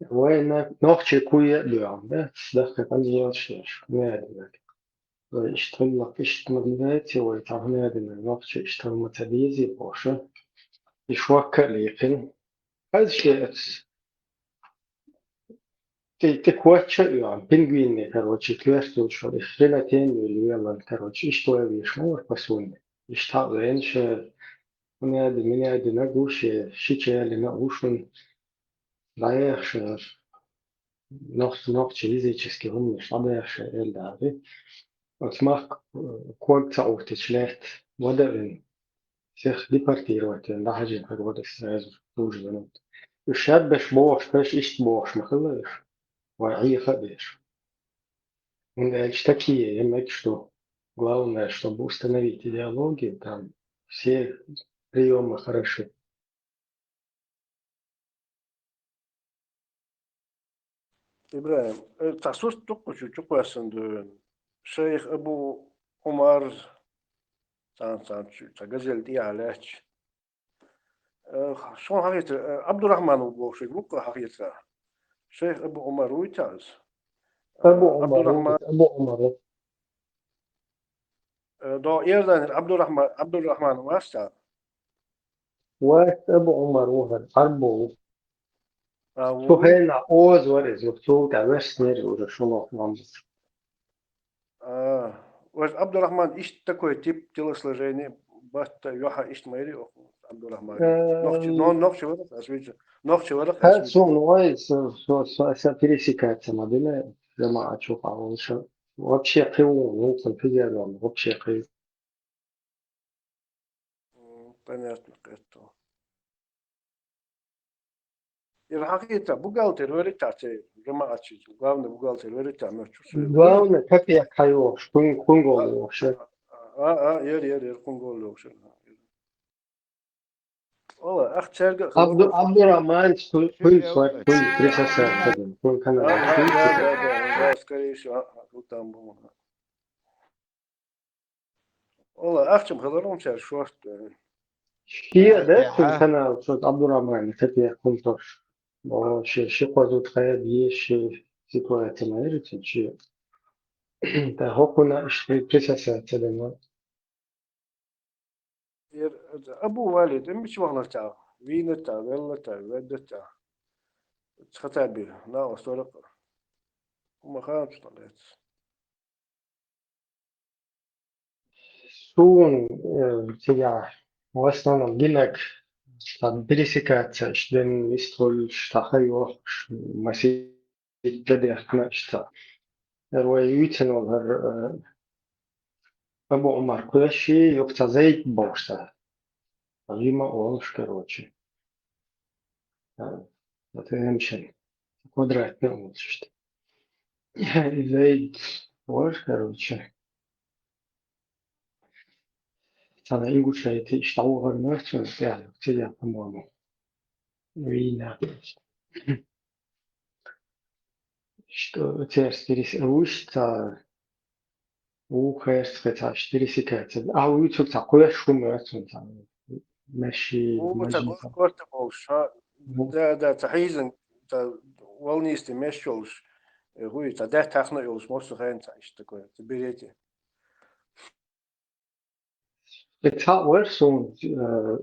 Вайна нохчийн куй а доьгӀна, да? Дахка къанжелаш еш, хӀунда аьлла. Вай иштта хӀуманах иштта ма динайти вай, цхьа хӀунда аьлла, нохчий иштта хӀума ца дезий бохуш. И шокка а лийкхина. Хаза шеца. ТӀе, тӀе коча а оьгӀна, пингвинный, короче, коьрта йолуш вара, и хренатень а велла, короче, иштта вай веш ма вара, по сути. Иштта хьа а вайна ша, хӀунда аьлла, мина аьлла, нагу ше, ши чалина а ву шуна. ДӀаяхьа шара. Нохча, нохча языческий хӀуманаш дӀадахьа шара, эр дара. Оцу махка, э, ког ца Ӏуттучу лаьтта вада а вина, всех депортировать вина, дӀахьажийна хир вара сразу, ту же минута. Уьш шаьббеш бохуш, берш иштта бохуш ма хилла уьш, вай Ӏеха а беш. ХӀунда аьлча такие я мегаш ду. Главное, чтобы установить идеологию, там все приёмы хороши. ИбрахӀим, э, цхьа сурт ду-кх кху чу, чу кхоьссина дуьйна. Шайх Абу Ӏумар, цхьана, цхьана чу, цхьа газель тӀехьа лаьтташ. Э, шуна хьахийцира, э, Ӏабдурахьман ву бохуш, ву-кх хьахийцира. Шайх Абу Ӏумар вуй те иза? Абу Э, Ӏумар ву, Ӏабдурахьман. Абу Ӏумар ву. Э, до Иорданера Ӏабдурахьман, Ӏабдурахьман вац цхьа? Вац, Абу Ӏумар ву хӀара, Ӏарбо ву. А, ву. Цу хенахь оза вара иза, цул тӀаьхьа верснера уже шуна вахана. А, вай Ӏабдурахьман иштта такой тип телосложения, батта, юьхьа иштта ма яра оха Ӏабдурахьман. Э, нохчи, но, нохчи вара, ас вижу. Нохчи вара, ас вижу. Суна вай, со, со, со, со пересекаться ма дина, жамаӀат чу къа волуш. Вообще кхин ву, ву, кхин физиономия, вообще кхин. М, понятно, кхетта. Ира хьахийца, бухгалтер вара цхьа церан жамаӀатчий, главный бухгалтер вара цхьа моьттуш. Главный, капек хьайохуш, кхуьн-, кхуьнгол йохуш. А, а, яра, яра, яра, кхуьнгол йохуш. Ола, ах, цаьрга а Абду-, Абдурахман, кхуьн-, кхуьнца вара, кхуьнца присосаться, кхуьн канал, а, а, кхуьнца. Да, да, да, да, скорее всего, а, а, вот там был. Ола, ахчам хилар хӀун цара шорта, э. Шен, да, э, цуьнан а. Канал, цо Абдурахман, капек хӀун тош. О, ши, ши кхо зуда хайа, бе, ши ситуация ма яра цуьнан, ши. ТӀаккха хӀокхунна иштта присосаться дина. Ира, Абу Валид, мича ваханар цхьа? Вийна цхьа, велла цхьа, ведда цхьа? Цхьа цхьа бира, накъост вара-кх. ХӀума хаамца лаьцна. Суна, э, цигахь, в основном, гинарг, цхьа пересекаться, иш ден вистхуьлуш, цхьа ха йохуш, масийтта дехна иштта. Эр вай вуьйцина волу хӀара, э, Абу Ӏумар кхоьссий, юха цхьа Зайд бохуш цхьа. Рима олуш, короче. А, вот и М Ш Н. Квадратный олуш иштта. И Зайд вара, короче. Цхьана Ингушетия иштта вахар моьтту, цигахь, по-моему. Вийна. Что, церан стирис, а вуьш цхьа, ву херс хе цхьа стирисикация. А вуьйцург цхьа кхоьссуш хӀума оьцун цхьа. Маши, ву цхьа маши гор-, цхьа. Корта болуш, ха? Ву. Да, да, цхьа хьийзан, цхьа волнистый меш йолуш, э, вуй, цхьа даьтта хьахна йолуш, массо хенахь цхьа иштта такое, цхьа берете. И цхьаъ вара суна,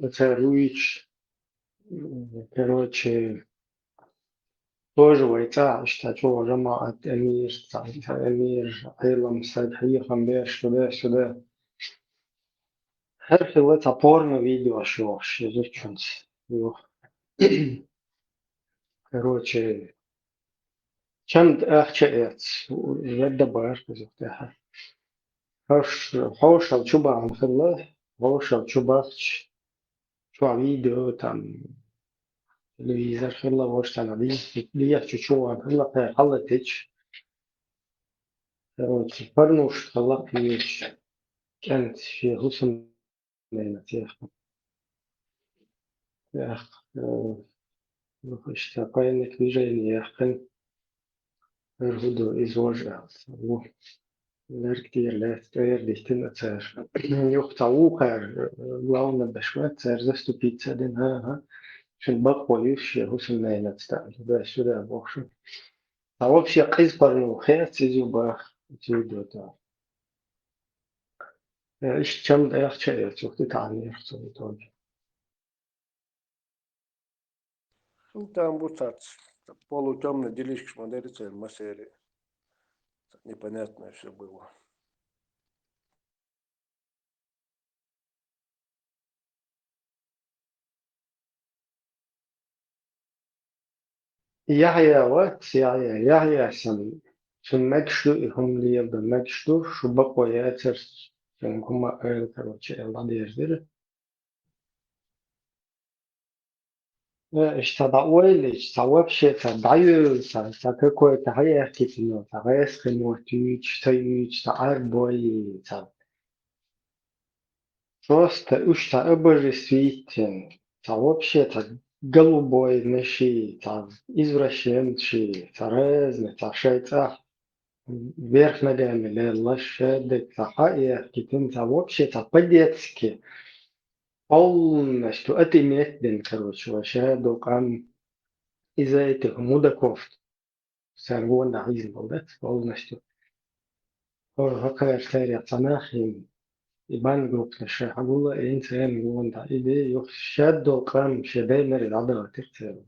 э, цара вуьйцуш, м, короче, тоже вай цӀа иштта чӀогӀа жамаӀат, эмир, цхьа, цхьа эмир, Ӏелам стаг, хьехам беш, сюда, сюда. ХӀара хилла цхьа порно видеош йохуш, я зудчуьнца. Ю. Короче, чамда ахча эц, ведда бара кхуза тӀехьа. Хьош-, хьошалла чу бахана хилла, хьошалла чу бахча, чохь видео, там, телевизор хилла, вовшахтана дийхачу чу ван хилла, кхера хьалатича. Короче, парнуш хилла кхеча, кӀант шен хӀусам Лена техьа. Эх, э, ну, иштта пайник движение яьккхина, хӀара хӀу ду, иза вож аьлла. Ву. Лерг тӀера лаьцна, тӀера диттина цара. Юха цхьа вукхара, э, главнодеш вац, цара заступиться дина, хӀа, хӀа. Шун бакъо юьсу шен хӀусамнайнаца тӀа. Туда-сюда бохуш. А вообще къиза паргӀато хеца иза бах, иза ду тӀа. Э, иштта чам дӀаьхча а эцух, тӀе таӀанера цо в итоге. Ну, там бу цац, полутёмный делишкаш ма дара церан массеран. Непонятное всё было. Яхьъя вац, Яхьъя, Яхьъя санна. Цунна мегаш ду и хӀума леладан, мегаш ду, шу бакъо яцара, цуьнга хӀума ойла, короче, аьлла, дӀадерзира. Э, иштта дӀаойлича, цхьа вообще цхьа дӀайоьлу, цхьа, цхьа какой-то хьаяхкитино, цхьа гӀескхи мотт юьйцуш, ца юьйцуш, цхьа Ӏарбой, цхьа. Просто уьш цхьа обожествить йина, цхьа вообще цхьа голубойнаши, цхьа извращенцаши, цхьа разный, цхьа шайн цӀахь вверх ногами леллаш, шадерг цхьа хьаяхкитина, цхьа вообще цхьа по-детски, полностью отыметь дина, короче, вообще дукъам из-за этих мудаков. Царна гонахь иза болу дац полностью. ХӀора хӀокхара царех цхьа нах йина, и бан группанаш шайн хьагулъяйна, царна гонахь и де юха шадолу къам шен даймаре дӀадахийтира церан.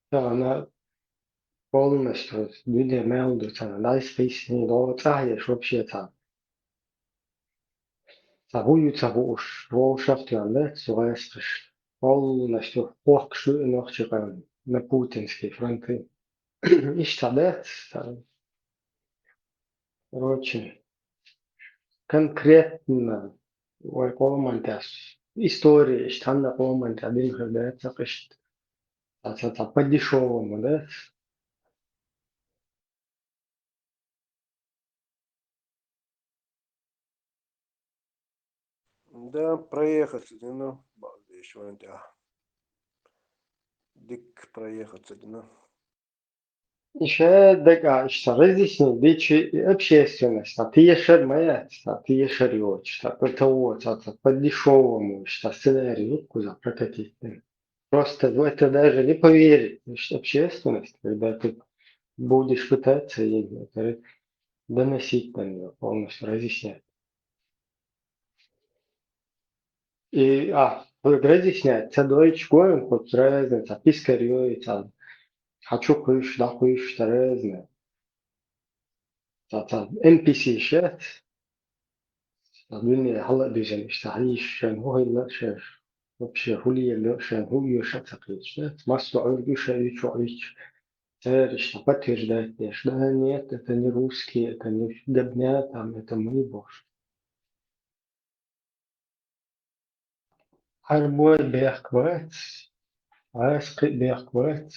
Тахана полностью дуьне мел ду царна, дӀасакхийсина, дӀо цӀахь еш вообще царна. Ца хӀу ю ца хууш, вовшах а тоьлла, цу гӀескхаш. Полностью хохкуш ду и нохчи къам на путинские фронты. Иштта дац, ца, короче, конкретно вай къоман тӀехь история, иштта хьанна къоман тӀехь дина хир дац, ца къишт, ца, ца, ца по-дешёвому дац. Да, проехаться дина, балдеш ван тя. Дик проехаться дина. Иша дага, иша разъяснить дичи и общественность, а тешар ма яц, а тешар йоч, а по-, того, а, а по-дешёвому, иша сценарий юккуза прокатить. Просто в это даже не поверит, значит, общественность, когда ты будешь пытаться ей это доносить до неё, полностью разъяснять. И, а, разъяснять, ца дойчу гоем хоть разница, пискарь йой, ца, хьан чу кхуьйсуш, дӀакхуьйсуш, ца разница. Ца, ца, Н П С шац, ца дуьне хьала а дуьзна, иштта хьийзаш, шайн хӀу хилла, шайн вообще хӀу лело, шайн хӀу оьшу а ца кхеташ, да? Массо а Ӏуьрг уьш а уьйцу, Ӏуьйцу. Церан иштта подтверждать деш, да, нет, это не русские, это не Габня, там, это мы, бохуш. Ӏарбой бехк вац, гӀаскхи бехк вац.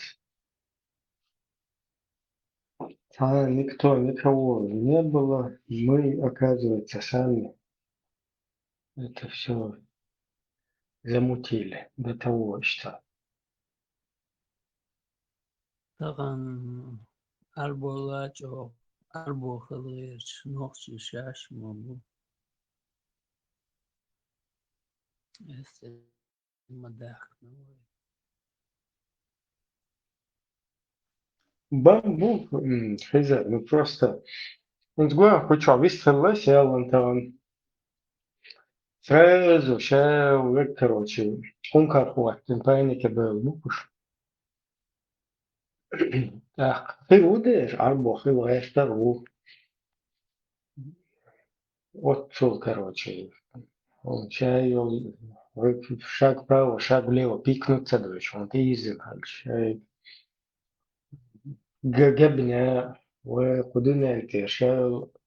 Цхьа никто никого не было, мы, оказывается, сами это всё замутили до того, что. Тахана Ӏарбой лачо, Ӏарбой хила гӀерташ нохчий шаьш ма бу. Эсса ма даьхкина вай. Бан бу, м, хезар, ну просто. ХӀинца гуо, кху чохь вист хилла, селан тахана. Сразу ша век, короче, хӀункар хӀоттина, панике бевлла бу кхуш. ТӀаккха хир ву дера, Ӏарбо хила гӀертар ву. Оццул, короче, он чай йол, шаг вправо, шаг влево, пикнуть ца дойчу, он тӀеиззина хьаьлча. Ай, га-, габина, вай, кху дуьнен тӀе, ша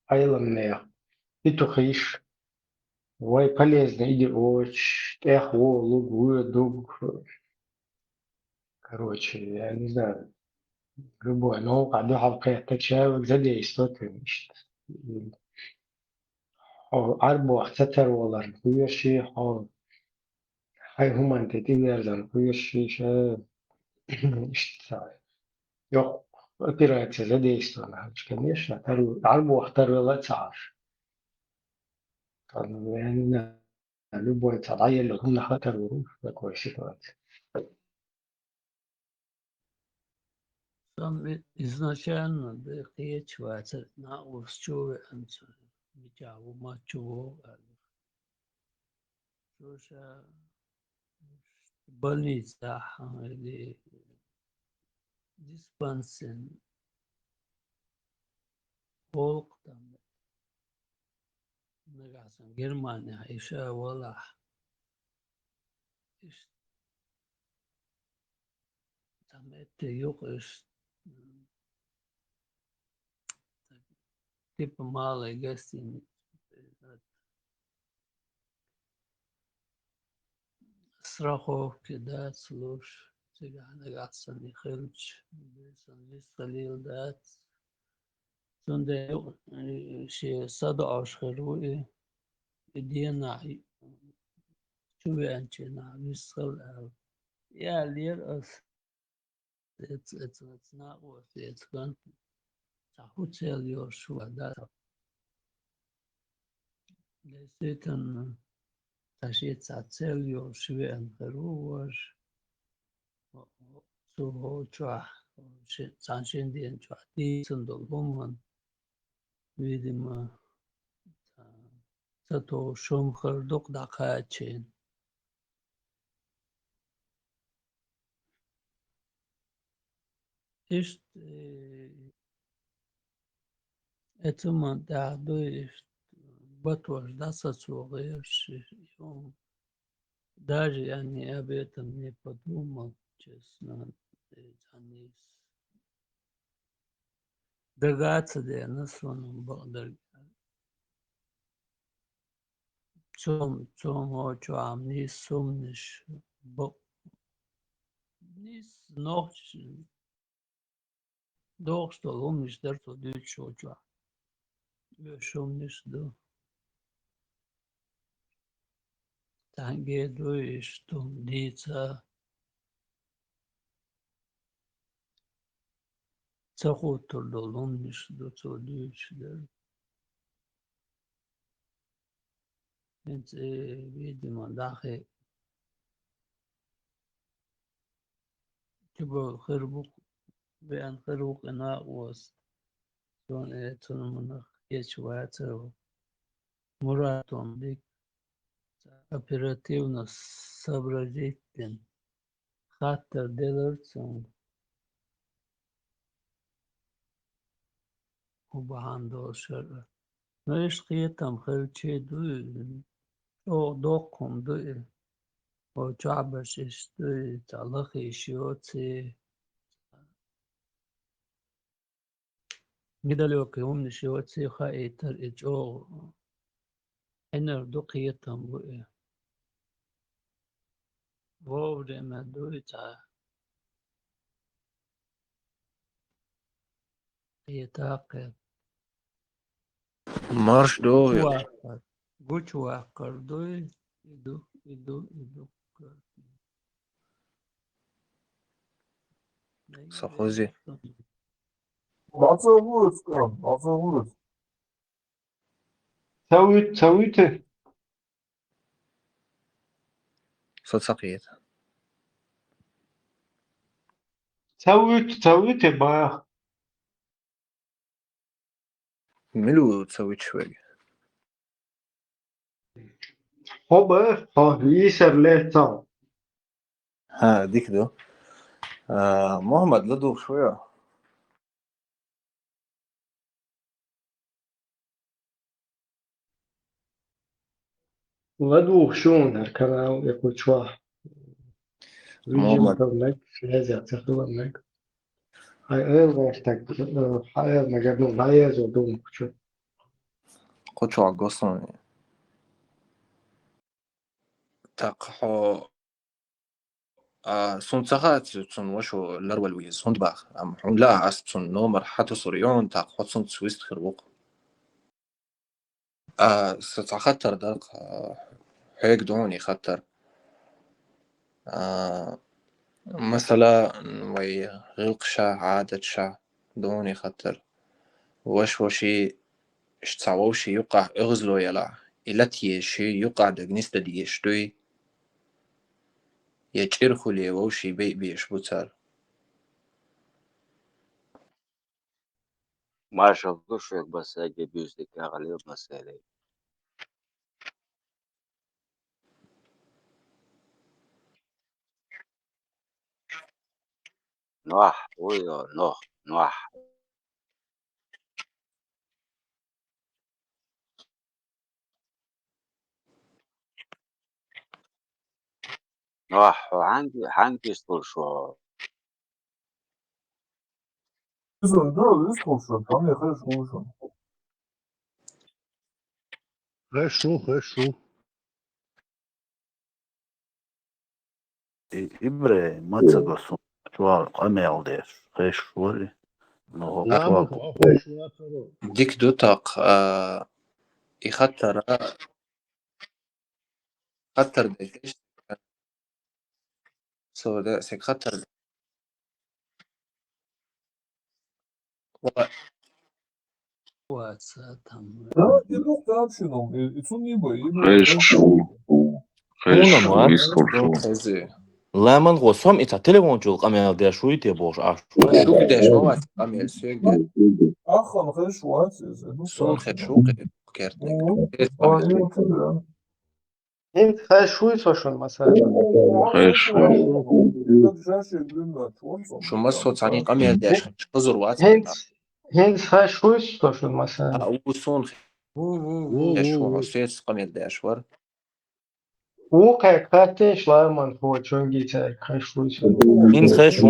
Ӏеламнех, и тухийш, вай полезный идеочаш, тӀех волуг, воьдуг. Короче, я не знаю, любой новкъа дуьхьал кхеттача вай задействовать вина иштта. Хьо Ӏарбох ца тарваларна кхоьруший, хьо Хьай хӀуманна тӀе тӀеверзан кхоьруш иштта. Йоккха операция задействована хилча, конечно, тар-, Ӏарбоха тарвала ца Ӏаш. Наверное, любой цхьа дӀаелла хӀуманах а тарвала уж, такой ситуация. Сан изначально да кхеча вацар, накъост чу веанца, мичахь ву, маца чу ву аьлла. Цо ша больницахь или диспансерин гӀуллакх там нагахь санна Германехь иша валахь. Иш там этте юкъа иш, типа малая гостиница. Страховка дац луш, цигахь нагахь санна хилча, бесан вист хилийла дац. Цундела, э, шен садоӀуш хир ву и, и денахь чу веанчу нах вист хила аьлла. Ялера ас. Эц-, эц-, эц накъост, эц кӀант цхьа хӀу цел йолуш ван дац. Действительно, цхьа шен цхьа цел йолуш веана хир ву важа. Цу хӀокху чохь, ши-, цхьана шина дена чохь дийцина долу хӀуманна, видимо, ца товш хӀума хир ду-кх дӀакхачийна. Иштта, э, эцу ма тӀехь дуй, иштта батош дӀасацо гӀерташ, и хӀума. Даже я не об этом не подумал, честно, э, цхьа нийса дага а ца деана суна бакъдерг. Цом-, цомгӀо чохь нийса хӀуманаш бакъ-, нийса нохча дохуш долу хӀуманаш дара цо дуьйцуш волчохь. Оьшу хӀуманаш ду. Цхьаьнгге а ду иштта хӀума дийца. Ца хӀуттур долу хӀуманаш ду цо дуьйцуш дара. ХӀинца, э, видимо, дахе чубовла хир бу-кх, веана хир ву-кх и накъост. Цунна, э, цунна мунах кечвацар ву. Муратом дика, оперативно сообразительно. Хаттар делара цуьнга. ХӀун бахьана долуш хӀара? Ну, иштта кхетам хилчий ду и, чӀогӀа доккха хӀума ду и. Хьо чохь берш иштта ду и, цхьа лахийша йоций. Недалёкий хӀуманаш йоций хаийтар и чӀогӀа. Ӏинар ду, кхетам бу и. Вовремя ду и цхьа. Кхета а кхета. Марш ду. Гучуваккхар. Гучуваккхар ду и, и ду, и ду, и ду. Сан хӀузи. Баца вуьйцу, баца вуьйцу. Ца вуьйцу, ца вуьйцу. Со ца кхета. Ца вуьйцу, ца вуьйцу, бах. Мила ву ца вуьйцуш верг? Хьо бах, хьо йийсар лаьцна. ХӀа, дика ду. А, Мухьаммад, ладугӀуш вуй хьо? ЛадугӀуш ву хӀара канал, я кху чохь. Видимо, Мухьаммад. Там наг, связь ца хилар наг. Хьайн эла гӀертаг, э, хьан эла нагадна, хьан езо ду кху чу. Кху чохь го суна. ТӀаккха хьо, а, суна ца хаьа, цу-, цунна ваша ларвала ву иза, хӀунда баха? Амма хьуна лаахь, ас цунна номер хьатосур ю хьуна, тӀаккха хьо цунца вист хир ву-кх. А, сан цхьа хаттар дара-кх, а, хьоьга ду хьуна и хаттар. А, масала, вай гӀиллакхаша, Ӏадаташа, дуне хаттар. Ваш-ваши, иш цхьа вовши юкъахь оьгӀазло ялахь, и латъеш, юкъахь даг нисдан дезаш дуй? Я чӀир хуле вовши бейбеш бу цар? Маршал ду шуьга, масеге буьзди кагӀалил масере. Нохь, уй, нох, нохь. Нохь, хьо хьанги, хьанги стул шо? Изон, да, из хулшун, там я хеш хулшун. Хеш шу, хеш шу. И-, ИбрагӀим, ма ца го сун, чуал къамел деш, хеш вари. Ну, Ламан чуал хо-, хеш вацаро. Дик ду тӀаккха, а, и хаттара, хаттар деш. Со да, се хаттар. Ва- Ваца там. Да, и дух там шином, и, и цун не бо, и дух Хеш там шу. Хеш Уна шу, ма. Из хулшу. Хези. Ламан го сом ица телефон чул къамел деш уй те бош аш. Шуг деш ма вац къамел сёг де. Ахан хеш вац, из, ну, Сон хеш шу кер. Мгм. Хез А, къамел. И вот, да. ХӀинца хеш шуй со шун, масала? Хеш шу. Шума со цхьаьна къамел деш, хазур вац. ХӀинца, хӀинца хеш шуй со шун, масала? А, у сон хе-, Ву, ву, ву. Хеш шу, сец къамел деш вар. Ву кхе кхаттеш ламан хо чунги цаьрга хеш шуй со. ХӀинца хеш шу.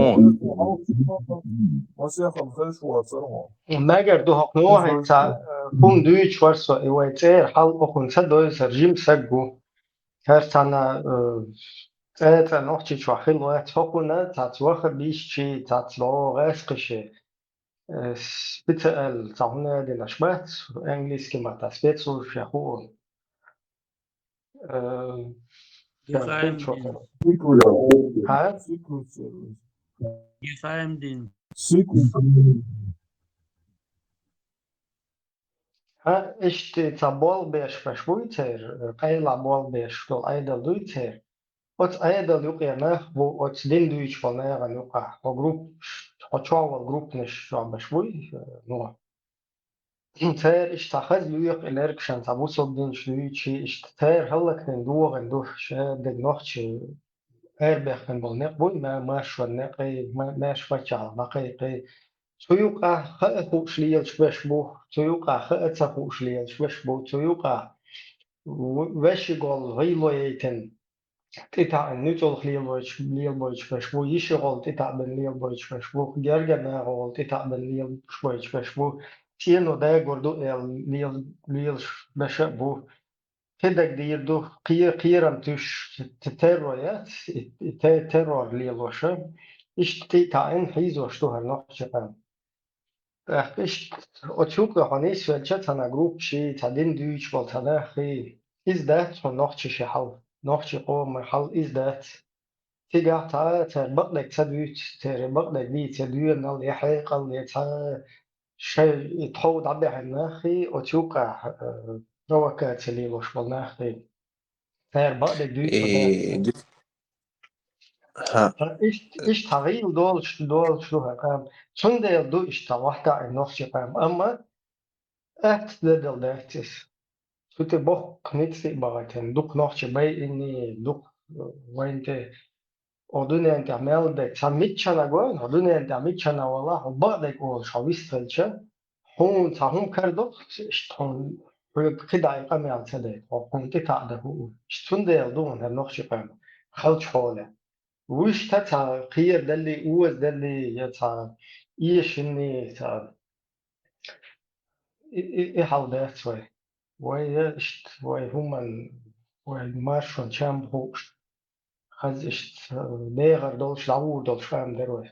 Масехан хеш вацар хо. Нагар ду хьо кхоьхьа ца, э, хӀун дуьйцуш вар со, и вай цӀера хьал охун ца дойсар жим саг гу. Хьер цхьана, э, цӀе-цӀе Нохчийчохь хила вац хӀокхунна, цац ваха бийшчи, цац ло гӀаьскхиши. Э, специал цхьа хӀуна динаш бац, английский матта спецслужащий хуу. Э, Ефраим шен дин. Хьа? Ефраим дин. Хьа, иштта ца болх беш беш буй цер, къайла болх беш долу Ӏедал дуй цер. Оцу Ӏедал юкъе нах бу, оцу дин дуьйцуш болу нахана юкъахь, хьо групп-, хьо чохь волу группанаш чохь беш буй, ну. Церан иштта хаза лоьху и лергашан цхьа бусалба динаш дуьйцуш, иштта церан хӀаллакдина догӀина ду, ша дерг нохчий арабехкан болу некъ буй, ма-, маршонан некъий, ма-, маьрша паччахьалла дӀакхайкхий. Цу юкъахь хаа хууш лелаш беш бу, цу юкъахь хаа ца хууш лелаш беш бу, цу юкъахь в-, вешигол гӀийло яйтина, тӀетаьӀна нуьцкъалх лелабойтуш, лелабойтуш беш бу, йишигол тӀетаьӀбина лелабойтуш беш бу, гергара нахагол тӀетаьӀбина лелабойтуш беш бу, цӀено дагор ду аьлла лел-, лелаш беш а бу. Кхидерг дийр ду, кхе-, кхерам туьйсуш, т-, террор яц, и, и те-, террор лелоша, иштта тӀе а таӀийна хьийзош ду хӀара нохчийн къам. ТӀаккха иштта оцу юкъа хьо нисвелча, цхьана группа ши, цхьа дин дуьйцуш болу цхьа нах хи. Иза дац хьо нохчийн ши хьал, нохчийн къоман хьал иза дац. Цигахь цхьа цара бакъдерг ца дуьйцу, церан бакъдерг дийца я доьналла, я хьекъал, я цхьа шайн и тхов дӀабаьхьина нах хи, оцу юкъахь, э, провокаци лелош болу нах хи. Цара бакъдерг дуьйцу И, ду-, хьа. Ткъа иштта, иштта хьан гӀийла долуш, долуш ду хьан къам. Цундела ду иштта вахтаӀ и нохчийн къам. Амма атта дедал дац иза. Цу тӀе боккха ницкъ а бахийтина, дукха нохчий байинний, дукха, э, вайн тӀе. О дуьнен тӀехь мел дерг, цхьа миччана гой, о дуьнен тӀехь миччана валахь, о бакъдерг олуш хьо вистхилча, хьуна цхьа хӀума карадо, иштта хьуна, хьоьга кхидӀа и къамел ца дайта, хьо хьуна тӀетаӀа дан хӀу. Иштта цундела ду хӀара нохчийн къам, халчу хьоле. Вуьшта цхьа кхерадалли, озадалли, я цхьа эшанни, цхьа и, и, и хьал дац вай. Вай я иштта, вай хӀуманна, вай маршонан чам хууш. Хаза иштта, э, дехар долуш, дӀагӀур долуш къам дара вай.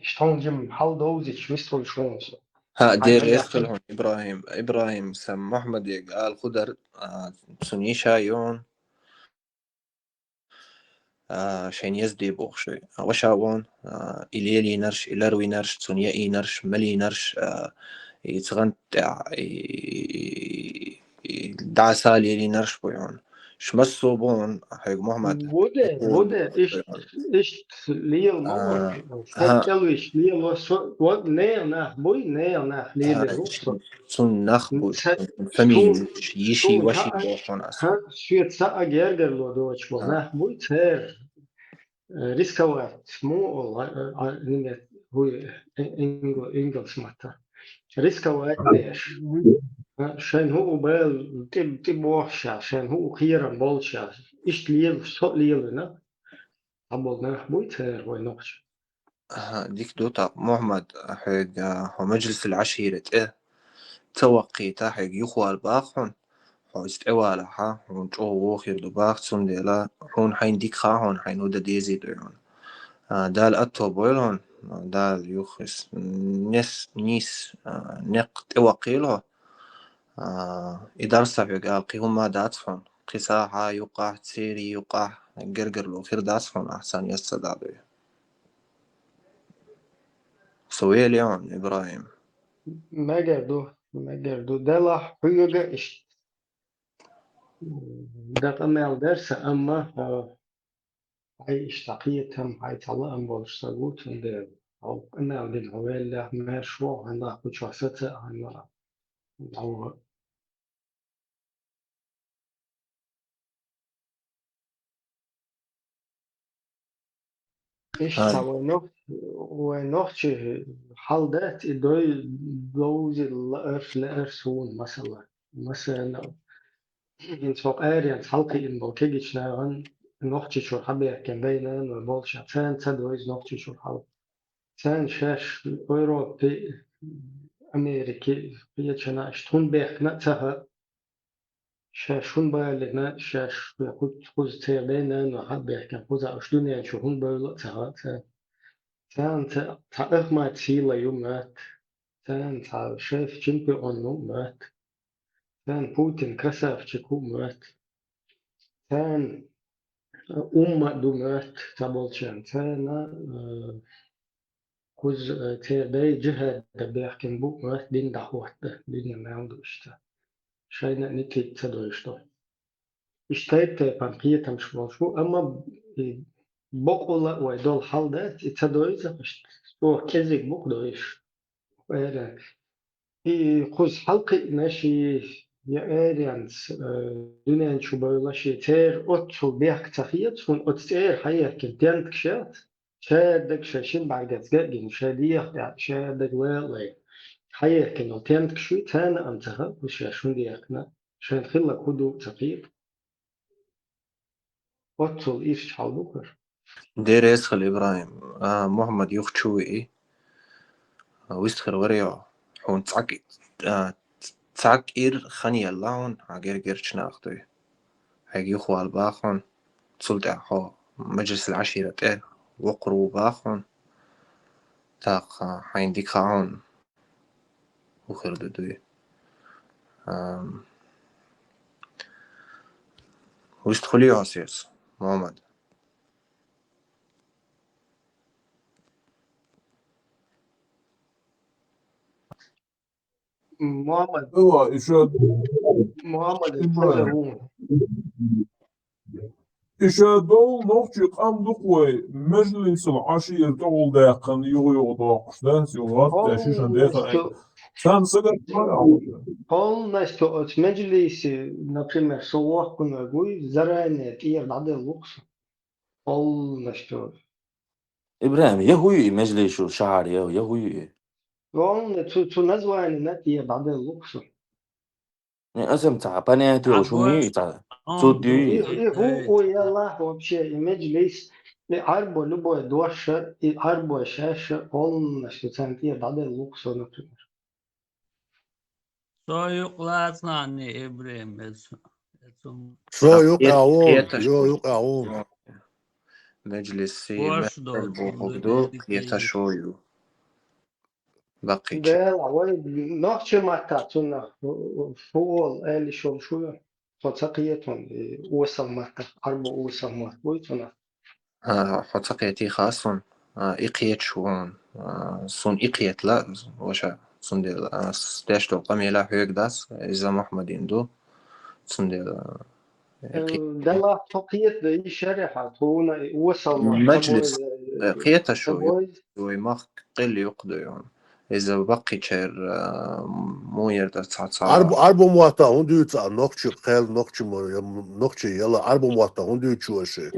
Иштта хьуна жима хьал довзуьйтуш вистхуьлуш ву со. Хьан Хьан дера хьан эс хила хьуна, ИбрахӀим, ИбрахӀим, сан Мухьаммадега ала хӀу дара, а, цуьнан йиша ю хьуна. а, шайн езде бохуш вай. А, ваша вон, а, и лелийнарш, и ларвийнарш, цунна яийнарш, малийнарш, а, и циган тӀехь, и, и дӀаса лелийнарш бу хьуна. Шу массо а бу хьуна, хьоьга Мухьаммад. Ву де, ву де, иштта, иштта лела ма А, ву. Ша ха. КӀелвиш лела, со, вот нехан нах буй, нехан нах лела А, ву со. Цунна нах буй, Ца-, цунна фамилия, цун-, йиши, цун ваши ха-, боху хьуна аса. ха, шеца а гергарло доцуш болу А. нах буй, церан, э, рисковать, му, а, а, а, немец, вуй, э, ингл-, ингалс матта. Рисковать деш. А, шайн хӀу бел, тӀе, тӀе бохуш ша, шайн хӀу кхерам болча. Иштта лела, со лелина. Цхьаболу нах буй церан вай нохча. Аха, дика ду тӀаккха, Мухьаммад, хьоьга хьо Маджлисул Ӏашира тӀе ца ваккхийта, хьоьга юхавала баха хьуна, хьо иза тӀевалахь, хьуна чӀогӀа вон хир ду баха, цундела хьуна хьайна дика хаьа хьуна, хьайна хӀу дан дезий дуй хьуна. А, Дала атто бойла хьуна, Дала юха иза нес, нийса, а, некъ тӀеваккхийла хьо. А, и дарс хьоьга ала кхин хӀума дац хьуна. Кхин сахьа юккъахь, церий юккъахь, гергарло хир дац хьуна, ахь царна еза ца дадой. Со велий хьуна, ИбрахӀим? Мегар ду, мегар ду. Делахь хьоьга иштта. Дан къамел дара сан, амма, а, хьайн иштта кхетам, хьайн цхьа лаам болуш ца гу, цундела хьо къамел дина хьо веллехь, маьрша ву, хьан нах кхучохь саца а, хьан нах дӀаваха. Иштта Ай. вай нох-, вай нохчий хьал дац, и дой довзийла лаар, лаар суна, масала. Масала, хӀинца хӀокху аренца хьалакхиъна болу кегийчу нахана Нохчийчуьра хьабаьхкина дай-нана болчохь, царна ца довза Нохчийчуьра хьал. Царна шаьш Европе, Америке, кхечанхьа аьшта хӀунда баьхкина а ца хаьа. Шаьш хӀунда балийна, шаьш кху-, кхуза церан дай-нана хьабаьхкина, кхузахь уьш дуьнен чу хӀунда бевлла а ца хаьа царна. Царна ца-, цхьа Ахмат сила ю моьтту, царна цхьа шеф чемпион ву моьтту. Царна Путин красавчик ву моьтту. Царна умма ду моьтту цхьаболчарна. Царна, э, кхуза, э, церан дай джихӀад дан баьхкина бу моьтту, дин дӀахӀотта, дин мел ду иштта. Шайна а никита ца дойуш ду. Иштта тайп-тайпана кхетамаш болуш бу, амма и бакъволла а вай долу хьал дац, и ца дойза, иштта чӀогӀа кӀезиг бу-кх дойуш. Эр, и кхуза хьалакхиъна ши, я аренца, э, дуьнен чу бевлла ши, церан оццул бехк ца хета, хӀунда оцу цӀера хьаехкина тентакаш яц, шадерг шайн шина бӀаьргацга а гина, шайн дегӀа тӀехь шадерг лай а лай. Хьаехкина тентакаш ю, царна а ца хаьа, кхуза шаьш хӀунда ехкина, шайна хилларг хӀун ду а ца кхета. Оццул ирча хьал ду хӀара. Дерриг хила, ИбрахӀим. А, Мухьаммад юха чу вии. А, вистхир варе хьо. Хьуна цхьа кӀи-, а, цхьа кӀира хан елла хьуна, хьан гергарчу нах дуй. Хьайга юхавала баха хьуна. Цул тӀаьхьа хьо Маджлисул Ӏашира тӀе воккхур ву баха хьуна. ТӀаккха хьайна дика хаьа хьуна. ХӀун хир ду дуй. Ам, вистхуьлий хьо соьца, Мухьаммад? Мухьаммад. Ала, иша Мухьаммад, ИбрахӀим. Иша долу нохчий къам ду-кх вай, Маджлисул Ӏашира тӀехула даьккхина юха-юха доккхуш, да? Юха вац, да, шишан дехар. Полностью. Сан сагат ма аьлла. Полностью оцу Маджлисе, например, со воккхунаг вуй, заранее тӀера дӀаделла ву-кх со. Полностью. ИбрахӀим, я хӀун ю и Маджлисул шахьар, я, я хӀун ю и? Полностью цу, цу названина тӀера дӀаделла ву-кх со. Не, аса-м цхьа понятие йолуш хӀума ю и цхьа? Цу дуьйцу? И, и хӀун ю ялахь вообще, и Маджлис, и Ӏарбо любой дош а, и Ӏарбой шаьш а, полностью царна тӀера дӀаделла ву-кх со, например. Со юкъа лаца, нанни, ИбрахӀим, эцу, эцу. Со юкъа ву, со юкъа ву. Маджлиси, Маджлис бохург ду, кхета шо ю. Баккхийча. Дела, вай нохчийн маттахь цунах хӀу олу, аьлла шо шу ю? Со ца кхета хьуна, и осал маттахь, Ӏарбо осал мотт буй цунах. А, хьо ца кхетий хаа сун. А, и кхеташ ву хьуна. А, сун и кхетала, ваша, цундела, а, с-, деш долу къамела хьоьга дац, иза Мухьаммадин ду. Цундела, э, Э, кхе-, Делахь тхо кхета дай шарахьа, тхуна и осал ма Маджлис, ца бой, э, кхеташ ца ву, бой. Вай мах къил юкъа ду хьуна. Иза баккхийчер, а, муер дар цхьа ца. Арб-, арбу мотта хӀун дуьйцу а нохчи кхел, нохчи мо-, я-, нохчи яла арбу мотта хӀун дуьйцу аша?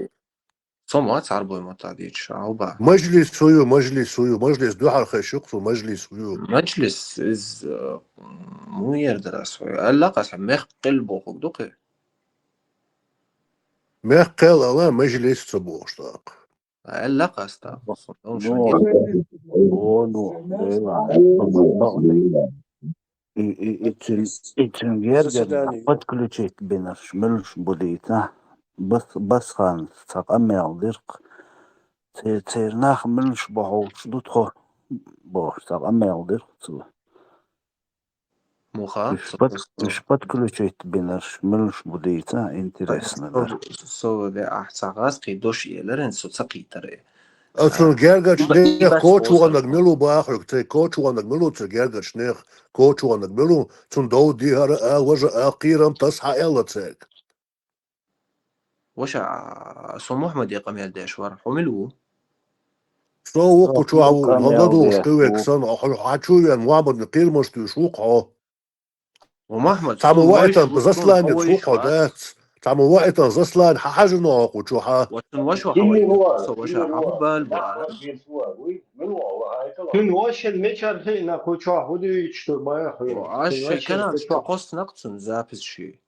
Со ма цхьа арбой мотта дийцуш, а, хӀу ба? Мажлис хӀу ю, мажлис хӀу ю, мажлис дуьхьал хеш ю-кх со, мажлис хӀу ю? Мажлис, иза, м, муер дар ас хӀу ю? Аьлла-кх аса, мех къил бохург ду-кх и? Мех къел ала, мажлис ца бохуш даккха. Аьлла-кх ас даккха. Ну, о, ну, Лейла, И, и, и цуьнан, и цуьнан гергара подключить бинарш муьлш бу дийца. Бас-, Басхана цхьа къамел дира-кх. Цер-, церан нах муьлш бу хьовсуш ду тхо, бохуш, цхьа къамел дира-кх цо. Муха? Уьш под-, уьш подключить бинарш муьлш бу дийца, интересно дара. Со, со ве ахь цхьа гӀаз кхин дош еларен, со ца кхийтара. А цунна гергарчу нехан коча ваханарг мила ву боху хьоьга, церан коча ваханарг мила ву, церан гергарчу нехан коча ваханарг мила ву, цунна дов дехьара а, важа а, кхерам таса хьан аьлла цаьрга? Ваша, а, со Мухьаммаде къамел деш вара, хьо мила ву? Со ву кху чохь ву, хьо ладугӀуш кхуьвега санна, хьо, хьо чу вен Мухьаммадна кхерамаш туьйсуш ву-кх хьо. Ва Махьмад, цхьамма ваийтан засланец ву хьо, дац? Цхьамма ваийтан засланец хьан хьажа ноху чу хьан? Ва цун ваша хьан ваийтан, со ваша хьан хӀун бала бу ара? Цун ваша мичара хиъна кху чохь хӀун дуьйцуш ду баха хьуна? Ва аш шайн канал чохь кхоссанакъ цун запись ши.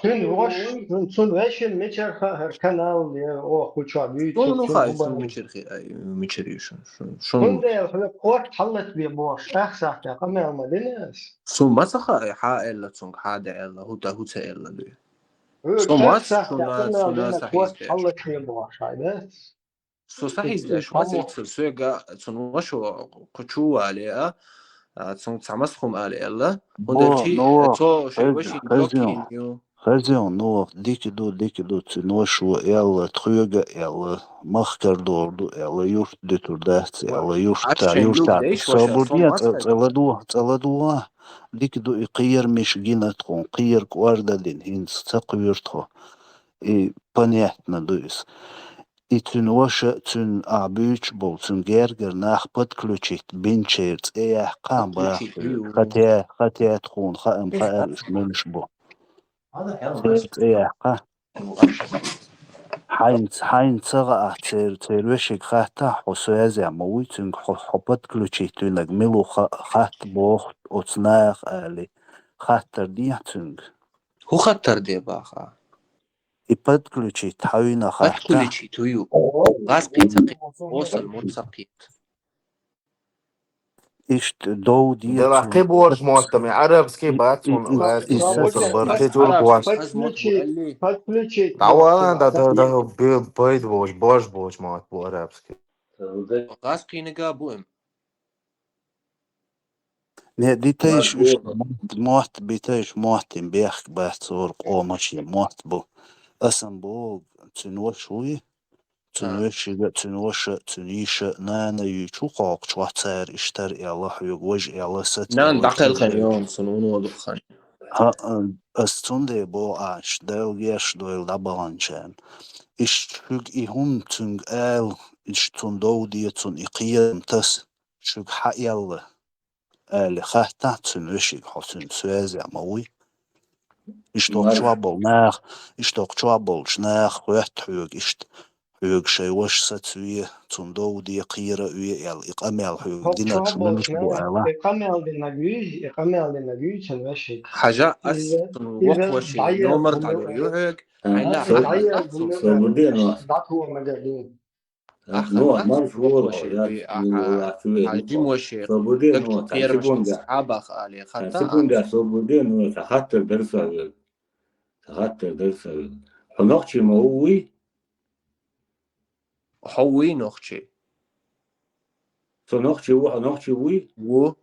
Цун ваша, цун, цун вешин мичара хаьара канал я, о, кху чохь дуьйцуш. Цун ну хай, цун мичара хи-, ай, мичара ю шун, шун, шун. ХӀунда аьлла хьоьга корта хьаллатбе бохуш, ах сахьтехь къамел ма дина ас. Цун ма ца хаьа, хьан аьлла цунга, хьан де аьлла, хӀу да, хӀу ца аьлла дуй. Цун ма ца шуна, цуна сахьийс деш. Хьаллатбе бохуш, хьай дац? Со сахьийс деш, ма ца ца, соьга цун ваша кху чу вале а, а, цунга цхьа масхум ала аьлла. ХӀунда аьлча цо шайн вашин доккхийна ю. Хазион, ну, дика ду, дика ду, цуьнан вашо аьлла, тхоьга аьлла, махкара догӀур ду аьлла, юрт дуьтур дац аьлла, юрт, юрт. Собар де, цӀа, цӀа ладогӀа, цӀа ладогӀа. Дика ду и кхерамаш гина тхуна, кхера кӀордадина хӀинца ца кхоьру тхо. И понятно ду иза. И цуьнан ваша, цуьнан ахь буьйцуш болу, цуьнан гергара нах подключить бинчеран цӀе яьккха баха. Хате, хате тхуна хаам хаьара уьш муьлш бу. Церан цӀе яьккха. Хьайнца, хьайна ца гӀаахь церан, церан вешиг хаттахь, хьо соьза ма вуй цуьнга, хьо, хьо подключить винарг мила ву ха-, хатта боху оцу наха али. Хаттар дехьа цуьнга. ХӀун хаттар де баха? И подключить хьан вина хаттахь? Подключить ву ю. Газ кхин ца кхин, осал муц ца кхин. Иштта дов де. Дела кхин божа моттаме, арабский бац, он лаьцна, и, и, и, осал бар, кхин тюрк вац. Подключить, подключить. Давай, да, да, да, бе-, байд божа, божа, божа мотт бу арабский. Газ кхинага бу им. Не, дитайш уьш мотт, мотт, битайш моттин бехк бац, цуьнан къоман шен мотт бу. Асан боху, цуьнан ваша вуй, цуьнан вешига, цуьнан ваша, цуьнан йиша, нана юьйцу кхокху чохь цара иштар аьлла хьоьга, важа аьлла саца. Нана дӀакхелхина йогӀу, цунна вуно дукха хан. ХӀаъ, ас цундела боху аша, Дала геш дойла дӀабаханчарна. Иштта шуьга и хӀума цуьнга ала, иштта цунна дов де, цунна и кхерам таса. Шуьга хьан аьлла, али, хаттахь цуьнан вешиг, хьо цуьнан соьза ма вуй. Иштта кху чохь болу нах, иштта кху чохь болчу наха хоьтту хьоьга иштта, хьоьга шайн ваша сацаве, цунна дов де, кхера а ве аьлла, и къамел хьоьга динарш муьлш бу ала. И къамел динарг юй, и къамел динарг юй цуьнан вешиг. Хьажа, ас цуьнан воккха вашин номер дӀалур ю хьоьга. Хьайна хьан дӀатуо мегар ду. Аха, ну, марш вора, я, я, я, я, хьажа димоше, со буде, ну, цхьа секунда. Хьабах али, хата. Секунда, со буде, ну, цхьа хаттар дара со вел. Цхьа хаттар дара со вел. Хьо нохчи ма ву, вуй? Хьо вуй нохчи? Со нохчи ву, хьо нохчи вуй? Ву.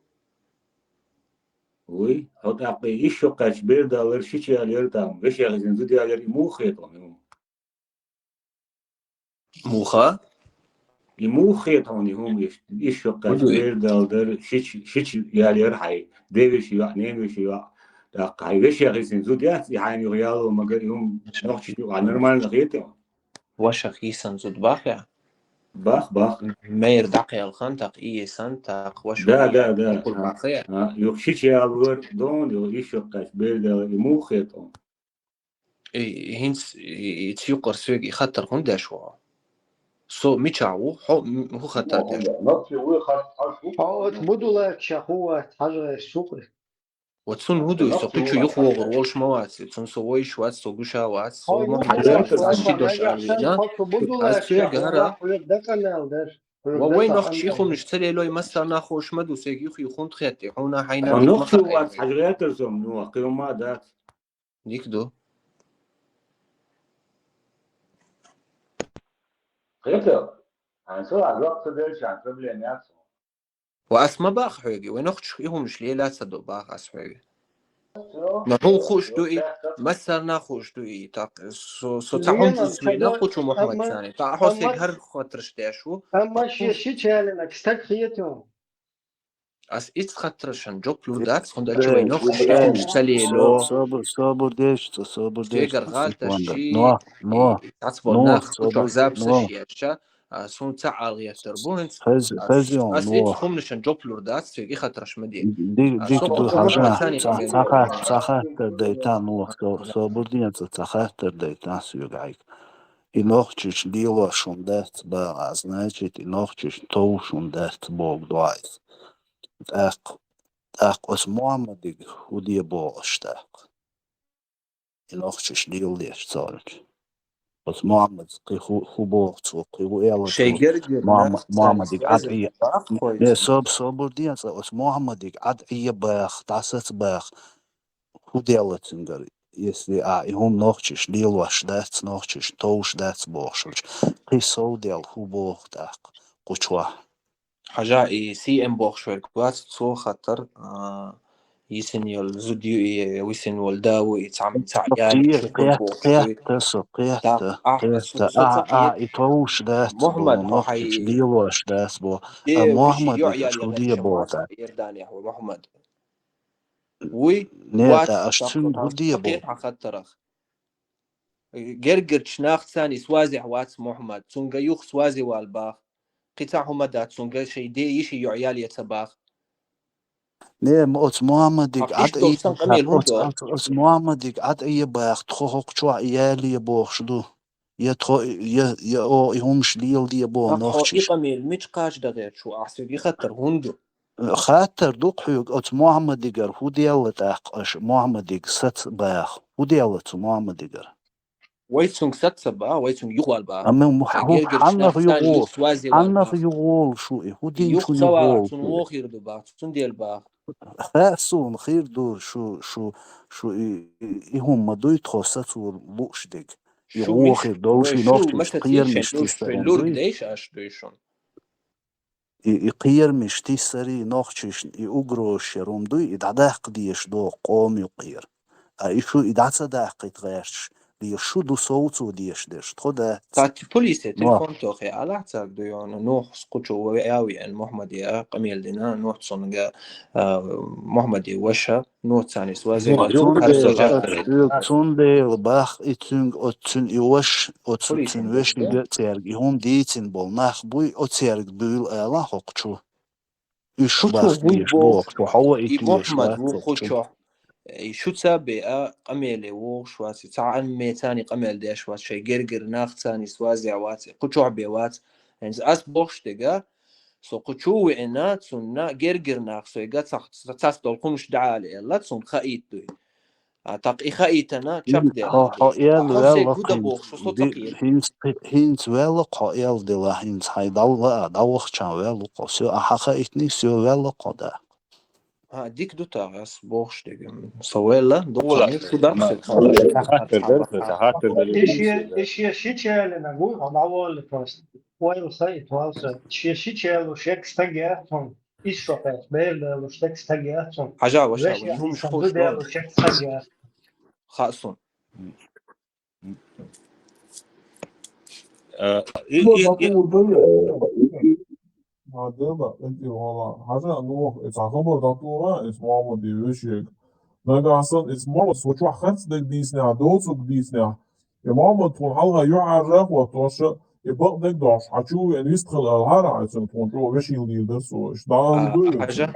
Вуй? Хьо тӀаккха иш шо кхаьчча бер далар, шича ялар там, вешех изин зуда ялар, и муха хетал, ну? Муха? И муха хетаун и хӀума иш, иш шо кхаьча бердал дар, шич, шич ял яр хьай, девиш йоӀ, немиш йоӀ, тӀаккха хьай вешех йисина зуда яц, и хьайна юха яло, магар и хӀума нохчашна юкъахь нормально хетаун. Вашах йисина зуда бах я? Бах, бах. Мер дӀакхелхан, тӀаккха и йисина, тӀаккха вашах. Да, да, да. Кур бах я? А, юха шич ял вар дон, юха иш шо кхаьча бердал, и муха хетаун. И, и хӀинц, и, и цу юкъара соьга и хаттар хӀунда деш ву? Со мичахь ву? Хьо м-, хӀун хаттар деш? Хьо оцу Будулаевича хӀун вац, хьажа гӀайс чукъи. Вот цунна хӀун дуй, со кху чу юхавогӀур волуш ма вац, цунна со вайш вац, со гуша вац, со Хьо ма юха хьажа вац, вац, ас чи дош хьо аьллина. цу Будулаевича Ас соьга хӀара. хьоьга дакъа мел деш. Ва вай нохчий хӀуманаш ца лелой, массарна хууш ма ду, соьга юха юха хӀунда хетти, хьуна хьайна А ма нохчо хаьа вац, вай. хьажа гӀертар со, ну, кхин ма дац. Дика ду. Хетар, хьан со а лохца делчан проблема яц. Ва ас ма баха хьоьга, вай нохчий и хӀуманаш лела ца до баха ас хьоьга. Но хьуна хууш ду и, массарна хууш ду и, так, со, со ца хӀума Лена, цуьнан амма, кху чу Мухаммад амма, цани. Та хьо амма, соьга хӀара хаттарш деш ву. Амма шен ши чалина стаг хетун. Ас ицу хаттаршан жоп лур дац, хӀунда аьлча вай нохчий и хӀуманаш ца лело. Собур, собур деш, цо собур деш. Соьгара гӀалаташ ши, Но, но, цхьацца болу но, нах, кху чохь собур, записаш но. ешча, а, суна ца ӀалгӀеттар бу хӀинца. Хез, Ас, хезион, ас но. ицу хӀуманашан жоп лур дац, соьга и хаттарш ма де. Ди-, А, дика со ду кху чу хьажа, Мухаммад цани ца, хьан ца мел хат-, ву. ца хаттар дайта, но, со-, собур ден цо ца хаттар дайта, соьга хьайга. И нохчаш лелош хӀума дац баха, значит, и нохчаш товш хӀума дац боху дуьйцу. ТӀаккха, тӀаккха оцу Мухаммадига хӀун де боху аша тӀаккха? И нохчаш леладеш цаьрга. Оцу Мухаммадас кхин хӀу, хӀун боху цо, кхин хӀун аьлла цо? Шайн гергара Мухамма-, нах Мухаммадига царна Ӏад Ӏе-, собур ден цо, оцу Мухаммадига Ӏад Ӏе баха, дӀасаца баха. ХӀун делла цуьнгара, если а, и хӀума нохчаш лелош дац, нохчаш товш дац бохуш, кхин сов делла хӀун боху тӀаккха кху чохь? Хьажа, и си эм бохуш верг вац, цо хаттар, а, йисина йолу зуда ю и, висина волу да ву и, цхьа, цхьа яьлла шуьга бохуш ву и. Кхетта со, кхетта, кхетта. А, а, и товш дац бо, нохчаш лелош дац бо. А Мухаммадигаш хӀун де боху тӀаккха? Иорданехь ву Мухаммад. Вуй, не, вац, та аш цуьнга хӀун де боху? Хьан хаттарах. Гергарчу нах царна и свазехь вац Мухаммад, цуьнга юха свазе вала баха. Кхин цхьа хӀума дац, цуьнга шайн де йиш йоӀ ял я ца баха. Не, ма оцу Мухаммадига Ӏад Ӏе, оцу, оцу Мухаммадига Ӏад Ӏе баха, тхо хӀокху чохь яле бохуш ду. Я тхо, я, я о, и хӀумаш леладе боху нохчаш. И къамел мича кхача дагӀерчу, ахь соьга и хаттар хӀунда ду? Хаттар ду-кх хьоьга, оцу Мухаммадигара хӀун делла тӀаккха аша, Мухаммадига саца баха? ХӀун делла цу Мухаммадигара? Вай цуьнга саца баха, вай цуьнга юхавала баха. Амма хӀу-, хьаннах юхаволу, хьаннах юхаволу шу и, хӀун динчу юхаволу шу? Цунна вохийр ду баха, цундела баха. Хаьа суна, хир ду шу, шу, шу и, и, и хӀума ма дуй тхо сацор лууш дерг. И вохийр долуш и нохчаш кхерамаш тиссаран дуй. И, и кхерамаш тиссарий нохчашна и угрозаш яр хӀума дуй, и дӀадаккха дезаш догӀу къома юкъера. А и шу и дӀа ца даккхийта гӀерташ, дезаш шу ду совцо дезаш дерш, тхо дац. Кстати, полисе телефон тохе, алахь царга ду йоӀна, нохча кху чу веа веана, Мухаммаде къамел дина, нохча цунга, а, Мухаммаде ваша, нохча царна свазе. Цундела, цундела бах и цуьнга, оцу цуьнан и ваш, оцу цуьнан вешига а цаьрга и хӀума дийцина болу нах буй, оцаьрга буьйла ала хӀокху чу. Уьш бах дезаш боху, хьо ваийта везаш вац хӀокху чу. И шуьца беа къамеле вогӀуш вац, цхьа а мецани къамел деш вац, шайн гергара нах царна свазе вац, кху чохь бен вац. ХӀинца ас бохуш дерг, со кху чу веана, цунна гергара нах соьга цхьа, цхьацца долу хӀумаш дӀаала аьлла, цунна хаийта дуй. А тӀаккха и хаийтина чекхдела. Хьо, хьо эл ваьлла кхин. ХӀинца, хӀинца ваьлла кхо эл дела, хӀинца хьайн дӀавахча ваьлла кхо. Всё, а хьан хаийтиний, всё, ваьлла кхо да. А, дика ду тагӀа, ас бохуш дерг. Со ваьлла, дукха шу дац. Иши, иши ши чалина гу, хьо дӀаволла просто. Ойла хаийта валса. Ши, ши чалу шек стаг яц хьуна. Иш шо кхаьча, бер далуш стаг стаг яц хьуна. Хьажа, ваша, вешан хӀумаш хӀуш далуш стаг яц. Хаьа суна. А, и, и, и, Хьажа, ну, эцхьа хабар дӀатӀора, эцхьа Мухьаммаде вешега. Нагахь санна эцхьа Мухьаммад со чохь харц дерг дийцинехь, доцург дийцинехь, и Мухьаммад тхуна хьалха юьхьӀаьржа а хӀоттош, и бакъдерг а дохьуш, хьан чу ву веана вистхила аьлла, хьара хьайцунна тхуна чӀогӀа вешийла дийр дара со. Иштта дӀа ала дуй? Хьажа,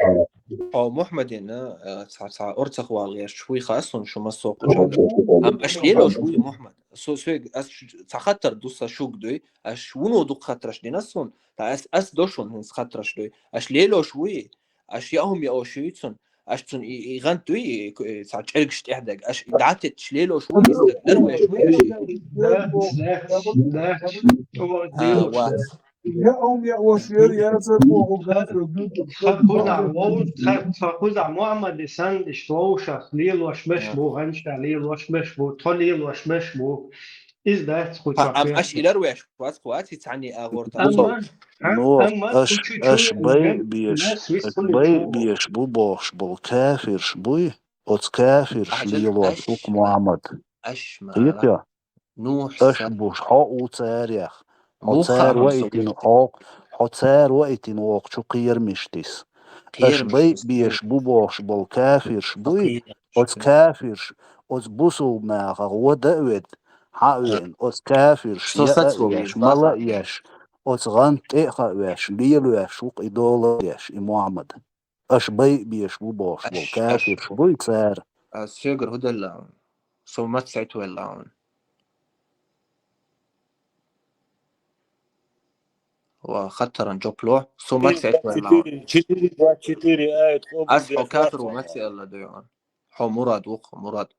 хьо Мухьаммадина, э, цхьа, цхьа орцах вала гӀерташ вуй хаьа суна, шу массо а кхуча. Амма аш лелош вуй Мухьаммад? Со, соьга, ас шу-, цхьа хаттар ду сан шуьга дуй, аш вуно дукха хаттараш дина суна, ткъа ас, ас до шуна хӀинца хаттараш дуй. Аш лелош вуй? Аш яа хӀума яош юй цунна? Аш цунна и, и гӀант дуй, и, и цхьа чӀергаш тӀехь дерг? Аш и дӀатетташ лелош вуй, иза дерг дарвеш вуй аш? Дац, дац, дац. А, вац. Яа хӀума яош яра, яцара боху, тхан кхузахь вовза, тхан, тхан кхузахь Мухьаммаде санна иштта вовшах лелош беш бу, гӀанча лелош беш бу, тхо лелош беш бу. Иза дац кху чохь. Ам аш илар веш вац, кху вац и цхьанне агӀор тӀе. Амма, ну, амма аш, кху чу аш чу бай беш, аш бай беш бу бохуш болу кафирш буй, оцу кафирш лелош бу-кх Мухьаммад. Аш ма. Хетта? Ну, аш буш, хьо у царех. Хьо цара ваийтина, хьо, хьо цара ваийтина вокху чу кхерамаш тиса. Аш бай беш бу бохуш болу кафирш буй, оцу кафирш, оцу бусулба нахах вада а ведда, хьа а веана, оцу кафирш яа а еш, мала а еш, оцу гӀант тӀе а хаа веш, лелавеш ву-кх и дола а еш, и Мухьаммад. Аш бай беш бу бохуш болу кафирш буй цара. Ас соьгара хӀу делла хьуна? Со маца сайтвелла хьуна? Ва хаттаран жоп ло, со маца сайтвелла хьуна? Четыре, двадцать четыре аят къобал. Ас хьо кафир ву маца аьлла дуй хьуна? Хьо Мурад ву-кх, Мурад.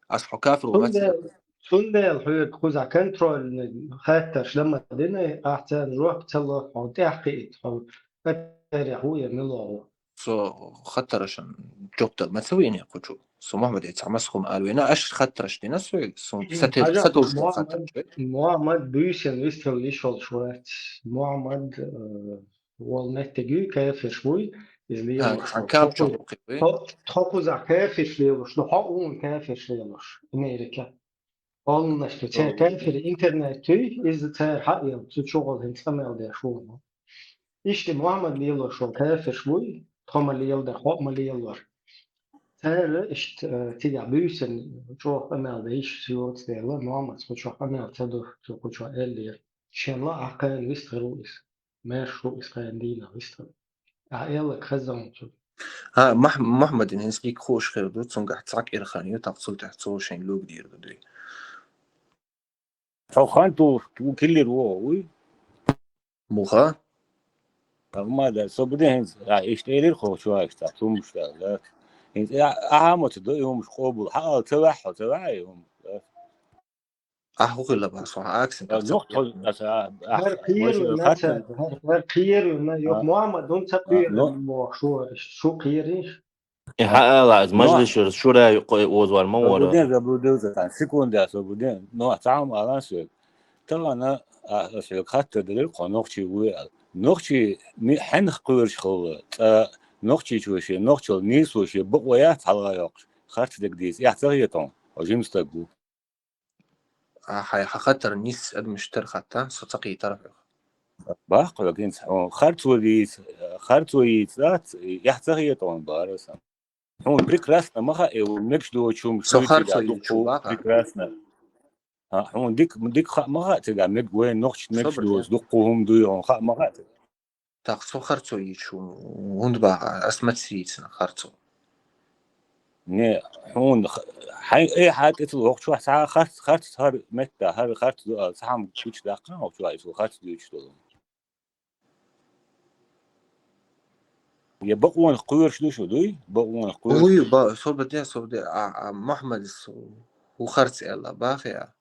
Ас хьо кафир ву маца аьлла? Цундела хьоьга кхузахь контрольный хаттарш дан ма дина, ахь царна жоп ца ло, хьо тӀаьхьакхиийта, хьо Катарех ву я мила ву? Со хаттарашан жоп дала ма ца вийна кху чу. Со Мухьаммаде цхьа массо хӀума ала веана, аш хаттараш дина соьга, со сател-, сатовжо хаттараш. Мухьаммад буьйсанна вистхила йиш йолуш вац. Мухьаммад, э, волу меттиг юй, кафирш буй, иза лелош. Тхо кхузахь кафирш лелош, ну, хьо уна кафирш лелош, Америка. Олнаш ду, церан кафир интернет туй, иза цара хьаъ елла, цу чугӀал хӀинца къамел деш ву. Иштта Мухьаммад лелош волу кафирш буй, тхо ма леладар, хьо а ма лелор. Цара иштта, э, цигахь буьйсанна чӀогӀа къамел дайш йоцу дела, Мухьаммад кху чохь къамел ца ду, цо кху чохь эллера. Шен лаахь кхайна вистхир ву иза. Маьрша ву иза кхайна дийнахь вистхир. Ахь элларг хаза хӀума цу. ХӀа, Мах-, Мухьаммадин хӀинца дика хууш хир ду, цуьнгахь цхьа кӀира хан ю, тӀаккха цул тӀаьхьа цо шайн луг дийр ду дуй. Хьо хан тухуш, ву киллир вогӀу, вуй? Муха? Амма да, со бу де хӀинца, а, иштта элира хьо чу аьшта, хӀумаш да, да. ХӀинца а, ахьа ма ца до и хӀумаш къобал, хьаала ца ваьхьа, ца ваьхьа и хӀума, да. Ахь хӀу хилла бах, со хьан аксин. А, нохчо, а, а, а, хӀара кхерална, хӀара кхерална, йо, Мухьаммад, хӀун ца кхерална бохуш вара, шу кхерийша? И хьаала, из мажлис шура, шура юккъе озор ма вара. Заблудился, заблудился, там, секунда, заблудился. Ну, а цхьа хӀума алан соьга. Тахана, а, соьга хаттар делира, кхо нохчий вуй аьлла. Нохчий ми-, хьенах кхоьруш хилла, цкъа нохчийчо шен, нохчалла нийсо шен бакъо яц хьалха йоккхуш, харц дерг дийца, эхь ца хетон, хьо жима стаг ву. А, хьай, хьан хаттар нийса адамаш тера хатта, со ца кхийтара хьоьга. Баккха хьоьга хӀинца, хьо харцо дийца, харцо йийца дац, эхь ца хетон бара сан. Хьуна прекрасно ма хаьа, э, мегаш доцу хӀума. Со харцо йийцу баха. Прекрасно. А, хьуна дика, дика хаа ма хаьа, цигахь мег-, вайн нохча мегаш доцу дуккха хӀума дуй, хьуна хаа ма хаьа цигахь. ТӀаккха со харцо йийцу, хӀунда баха, ас маца йийцина харцо? Не, хьуна х-, хьайн, э, хьан тӀе ца ло, хӀокху чохь цхьа харц, харц хӀара метта, хӀара харц ду, а, цхьа хӀума гучудаккхана, хӀокху чохь иза харц дуьйцуш долу. Я бакъонах кхоьруш ду шу, дуй? Бакъонах кхоьруш? Уй, ба-, собаде, собаде, а, а, Мухьаммадас хӀу харц аьлла, бахе а?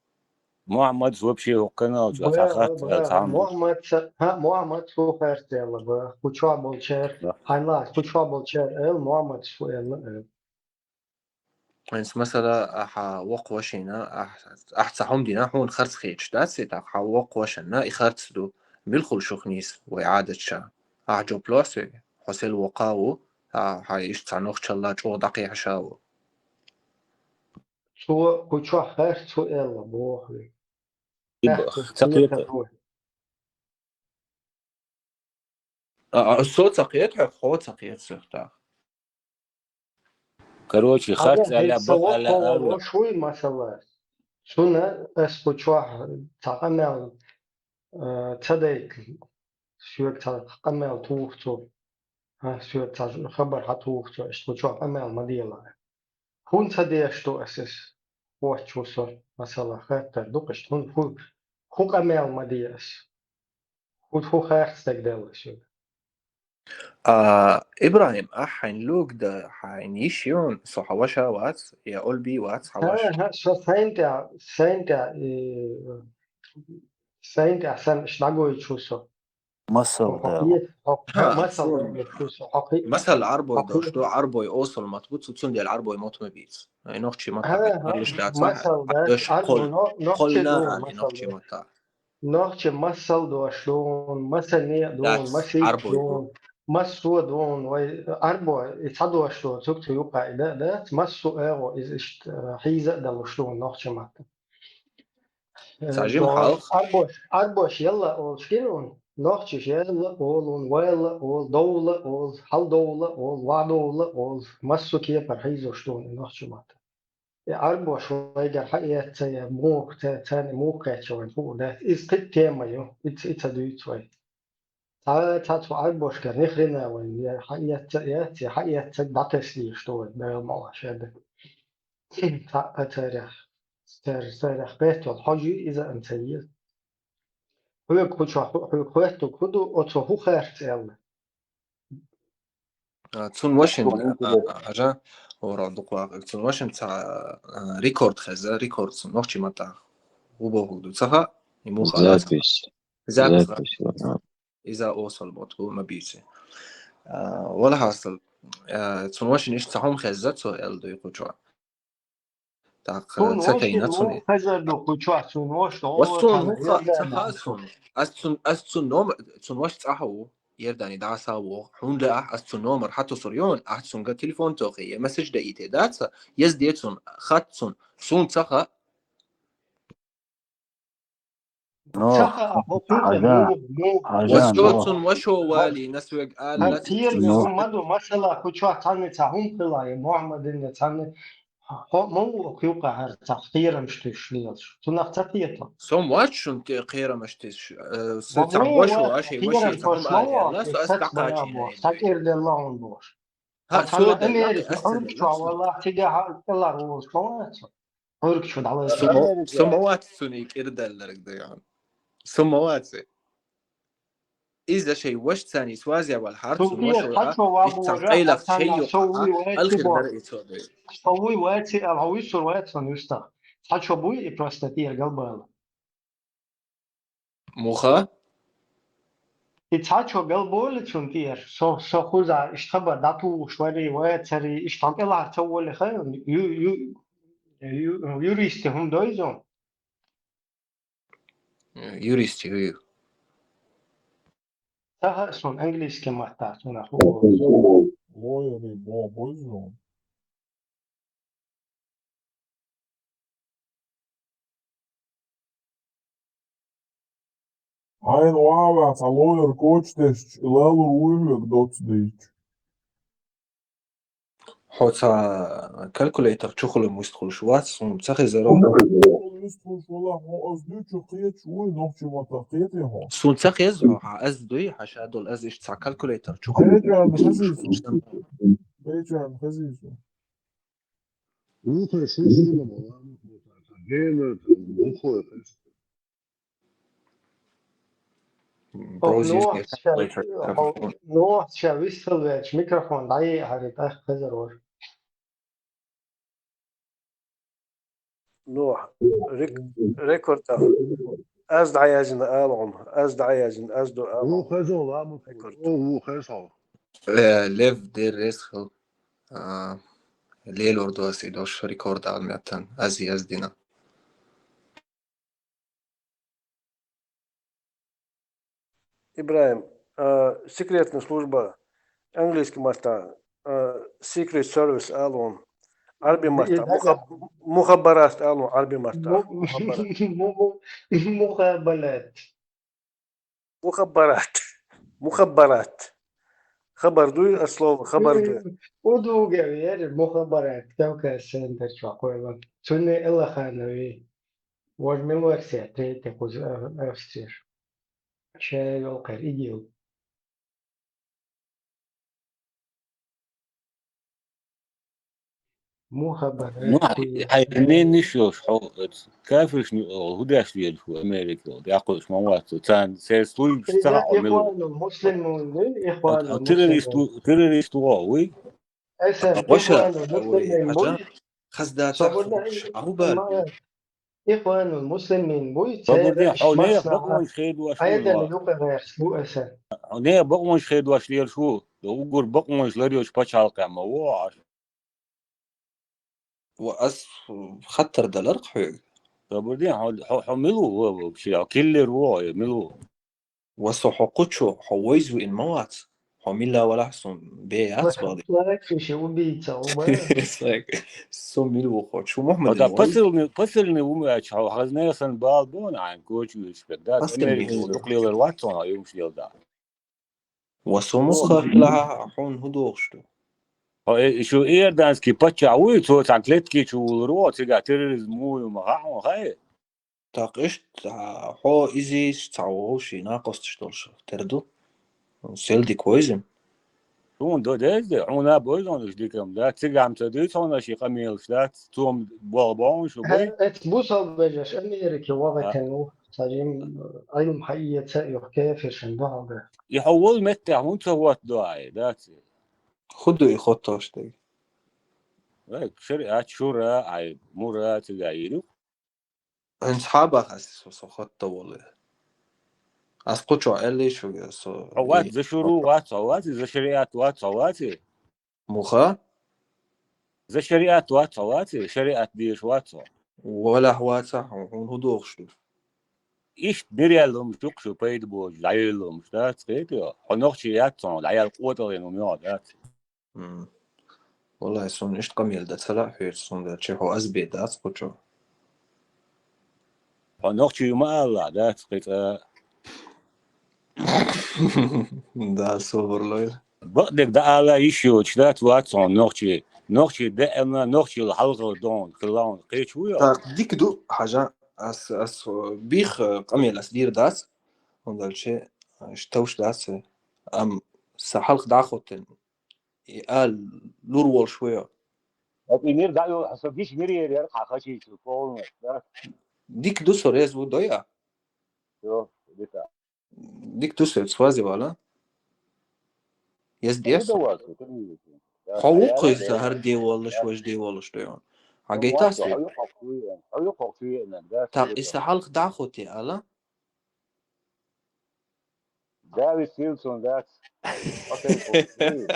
Мухьаммадас вообще хӀокху канал чу цхьа харц аьлла, цхьа хӀума. Мухьаммадас, хӀа, Мухьаммадас хӀу харц аьлла, ба, кху чохь болчара, хьайна лаахь, кху чохь болчара аьлла, Мухьаммадас хӀу аьлла, аьлла. ХӀинца масала, ахьа воккха вашина, ахь, ахь цхьа хӀума дина, хьуна харц хеташ дац и, тӀаккха хьан воккха вашина и харц ду, мила хуьлу шух нийса вай Ӏадатша? Ахьа жоп ло соьга, хьо сел воккха ву, ахьа иштта цхьа нохчалла чӀогӀа дӀакхехьаша ву. Цо кху чохь харц хӀу аьлла боху. Иб-, ца кхета. А, а, со ца кхета хьох, хьо ца кхета сох тӀаккха. Короче, харц аьлла, бакъ аьлла, алла. Шуй масала. Шуна ас кху чохь цхьа къамел, а, ца дайта, соьга цхьа къамел туху цо. А, соьга цхьа хабар хьатуху цо, ас кху чохь къамел ма дела. ХӀунда ца деш ду ас иза? Хоттуш ву со, масала, хаттар ду-кх иштта, хӀун, хӀун, хӀун къамел ма де ас? ХӀун, хӀун харц дагадевлла соьга? А, ИбрахӀим, ахь хьайн луг дан, хьайн йиш юн, со хьан ваша вац, я олби вац, хьан ваша? ХӀа, хӀа, со сайна тӀехь, сайна тӀехь, и, сайна тӀехь санна, иштта дӀагойтуш ву со. Масал хьо дала. Хьо, хьо, хьо, масал дала, шу со, хьо кхи-, масал, Ӏарбой хьо кхи-, дош ду, Ӏарбой осал мат бу, цу-, цундела Ӏарбой мат ма бийц. Ай, нохчи мат, хӀа, хӀа, марлиш дац, масал дац, дош Ӏарбой, кхолла, но-, нохчи кхолла ду, а, масал нохчи ду. Мат. Нохчи масал дош ду, масане ду, дац, масик Ӏарбой ду, ду. Массо ду, вай Ӏарбой, и цхьа дош ду, цуьк цу юкъа и да, дац, массо эго, из иштта, э, хьийза а далуш ду, нохчи мат. Ца жима хьалха. Арбош, арбош елла олуш гира вун, нохчаш елла олун, вайла ол, довла ол, хьалдовла ол, вадовла ол, массо кепара хьийзош ду вун нохча мата. И арбош вайгара хьаэццая, муха ца, царна муха кхетча вайн хуур дац. Иза кхин тема ю, ица, ица дуьйцу вай. Цхьа, цхьа цу арбошкара ни хрена вайн, я хьаэцца а эц, я хьаэццаг дӀатесна дезаш ду вайн, Дала ма ваша да. Цхьа а царах, цар-, царах беттал хьожий иза а ца еза. Хьоьга хӀу чохь, хьоьга хоьттуг хӀу ду, оцо хӀу харц аьлла? А, цун вашин, а, а, а, хьажа, ора дукха, цун вашин цхьа, а, рекорд хеза, рекорд цун нохчи мата. ХӀу бохуг ду, ца хаьа, и муха а ца хаьа. Запись. Запись. Запись, ага. Иза осал бот бу ма бийци. А, вала хьастал, а, цун вашин иштта цхьа хӀума хезза цо аьлла дуй кху чохь. Так, цун ца вашин тайна цуни. Хезар ду кху чохь цун ваша. Ва цун хӀу ца хаьа цун. Ас цун, ас цун номер, цун ваш цӀахь ву, Ердани дӀаса ву. ХӀунда ахь ас цун номер хьатосур йон, ахь цунга телефон тохе, я месседж даите даца, езде цун, хат цун, сун ца хаьа. Ну, ца хаьа, хьо кхетта, хьажа, ну, ну. Хьажа, ва со ну. Цун вашо вали, насвег аьлла, хьан кхерам цун. Ну. ХӀума ду, масала, кху чохь цхьанна цхьа хӀума хила, я Мухаммадина цхьанна, хьо ма ву кхуьйкъа хӀара цхьа кхерамаш туьш лелаш. Цунах ца кхета. Со ма вац шун те кхерамаш туьш, э, со цхьа вашо, аши, ваши, цхьа хӀума аьлла, со ас дӀакхачийна. Цхьа кӀира делла хьуна бохуш. ХӀа, цхьанна со Америка, Ӏург чохь валлахь, цига хьа кӀелахь волуш ма вац. Ӏург чу дӀалайша. Со ма, со ма вац цуьнан кӀира даьлларг даьгӀан. Со ма вац. Иза шайн вашцани связь вал хьарцун ваша, цхьа чо ван божа, къайлах цхьанна шайн со юкъа, вуй вайци алхир бо. Дара и цо дай. Со вуй вайци, ал хьо вуьсур вайци сан вуьста. Цхьа чо буй и просто тӀера галбала. Муха? И цхьа чо галболе цунна тӀера, со, со хуза, иштта хабар дӀатухуш вари, вацари, иштта хьан кӀелахь ца воле хай, ю-, ю-, ю-, юристи хӀума дойзу? Юристи хӀу ю? Ца хаьа суна английский маттахь цунах хӀу боху. Лояри боху бозу. Хьайна ван ваьхьа цхьа лояр коча тесча, лалур вуй хьоьга доцца дийча? Хьо цхьа калькулятор чухула вистхуьлуш вац, хьуна ца хезара? Вистхуьлуш вала, хьо ас дуьйцу кхеташ вуй, нохчи маттахь кхетий хьо? Суна ца хеза хьо, хьан ас дуй, хьан ша долу, ас иштта цхьа калькулятор чухула. Бечарна хезий суна? Бечарна хезий суна? Вухой шуш вула ма ван, гена, вухой хеза. Ох, Браузер Нохьа ша, ох, Нохьа ша вистхила ваьлча микрофон дӀае а хьари, тӀаккха хезар вара. Нохьа, рек-, рекорд ах. Аз дӀаяздина ала хьуна, аз дӀаяздина, аз ду ала. Ву хеза, ламу рекорд. Ву хеза. Э, Лев, деррес хил. А, лелор ду ас и дош рекорд ала меттан, аз яздина. ИбрахӀим, а, секретная служба, английский маттахь, а, Secret Service ала хьуна, Ӏарби маттахь, мухаб-, мухаббарат ала хьуна, Ӏарби маттахь, мухаббарат. Му-, му-, му-, мухаббалат. Мухаббарат. Мухаббарат. Хабар дуй, а слово хабар дуй. Удугев яр, мухабарат, Кавказ центр чохойла. Цуне Элаханови. Вож милуарсия, третий куз Австрия. Чай ёлкар, игил. Мухабарат. Ну, хай, хай, не, не шо, хо, кафирш, ну, худаш вел, ху, Америка, я куш, мамат, цан, се служб, цан, Ихванул муслимун, ихванул террорист, террорист, уй. Эсен, Ваша, ихванул муслимун, хазда, Соборна арубар. Ихванул муслимин буй, Соборна, цереш хо, не, масна. бакъонш хедуаш. Айдан юкъа гайш бу эсен. Не, бакъонш хедуаш лершу. Угур бакъонш ларёш пачалкъама, во. Ва ас хаттар далар хьуй. Соборна, хо, хо, хо милу, во, вообще, киллер, во, милу. Ва со хо кучу, хо войзу ин мавац. Хо милла вала сум бе ац бади. Ларак ши убийца, ума. Сум милу хо. Чу Мухаммад. Да, посыльный, посыльный умач, хо, хазнесан бал бон, ан кочуш, да, Посыльный Америка, умач. Туклилар ватсон, а юмш делда. Ва сумус хахла хун худохшту. Хо, э, ещё иорданский пача, уй, цо цан клетки чу улро, цига терроризм, уй, ма, ха, хо, хай. Так ишт, а, хо изис, цао ши, на костыш толш. Терду. Селдик войзим. Хун до дезде, хун а бойзон уж дикам, да, цигам ца дуй, цона ши къамелш, да, цом бол бон, шу бой. Эц бусал бежаш Америка вагатен у, сажим, айлм хайя ца юх кефешен бахалда. И хо вол метте, хун ца вот дуай, да, ци. Худу и хотоштег. Э, шариат, шура, ай, мура, цига иру. Ин схаба хас со, со хотто волы. Ас кучу элли шу, со. Хо ват, за шуру ват, хо ват, за шариат ват, хо ват. Муха? За шариат ват, хо ват, шариат деш ват, хо. Вала хваца, хун худохшту. Ишт ниряллум шук шу пайда бож, лайлум, да, цкет, хо нохчи ят, хо лаял къотален ум, да. М. Валлай, сун ишт къамел да цала хер сун да, че хо азбе да, ас кучу. Хо нохчи ма алла, да, цкет, а. Да, собрлой. Бакъдек да алла иш ёч, да, ват, хо нохчи. Нохчи да, ана, нохчи ла халгъал дон, кылаун, къечу я. Так, дик ду, хажа, ас, ас, бих, э, къамел ас дир дас, он дальше, э, штауш дас, э, ам, са халх дахотен. И ал лур волш веё. Ат инир да ё, хасо гиш нир ер, ер хаха чи чу полно, да? Дик ду со рез ву доя. Ё, дита. Дик ду со свази вала. Ез дес. Да, вот, это не видно. Да, Хау да, кой да, са хар да. де волш, ваш де волш доя. А Ну, гайтас. вот, хаю хохуе, хаю хохуе, да. Так, и са халх дахоте ала. Да, висил сон, да. Окей, окей.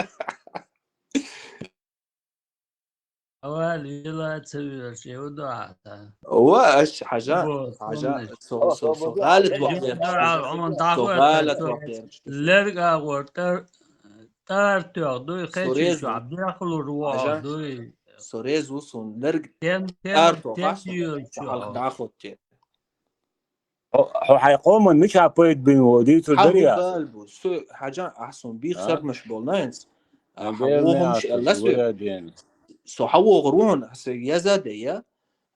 Авал вила цевер шеу дуата. Ва аш хажа, Вот, хажа, помнишь. со, со, со галат вахтер. Дуа, он Со дахуя галат со вахтер. Лерг агор тар, тар тёх, дуй, Со хечи рез чуа, ву. бяхлур вуа, Хажа. дуй. Со рез ву сон лерг Тем, тем, тар то тем хас. юй Са халх чуа. дахоте. Хо, хо хай къоман мича пайд бин во, ди цу Хабу дарья. балбу, со хажа ахсон би А? сармаш болнайнц. Ан Хаву белне хумш ас, аллас. вура ден. Со хаву гурвон, се яза де я.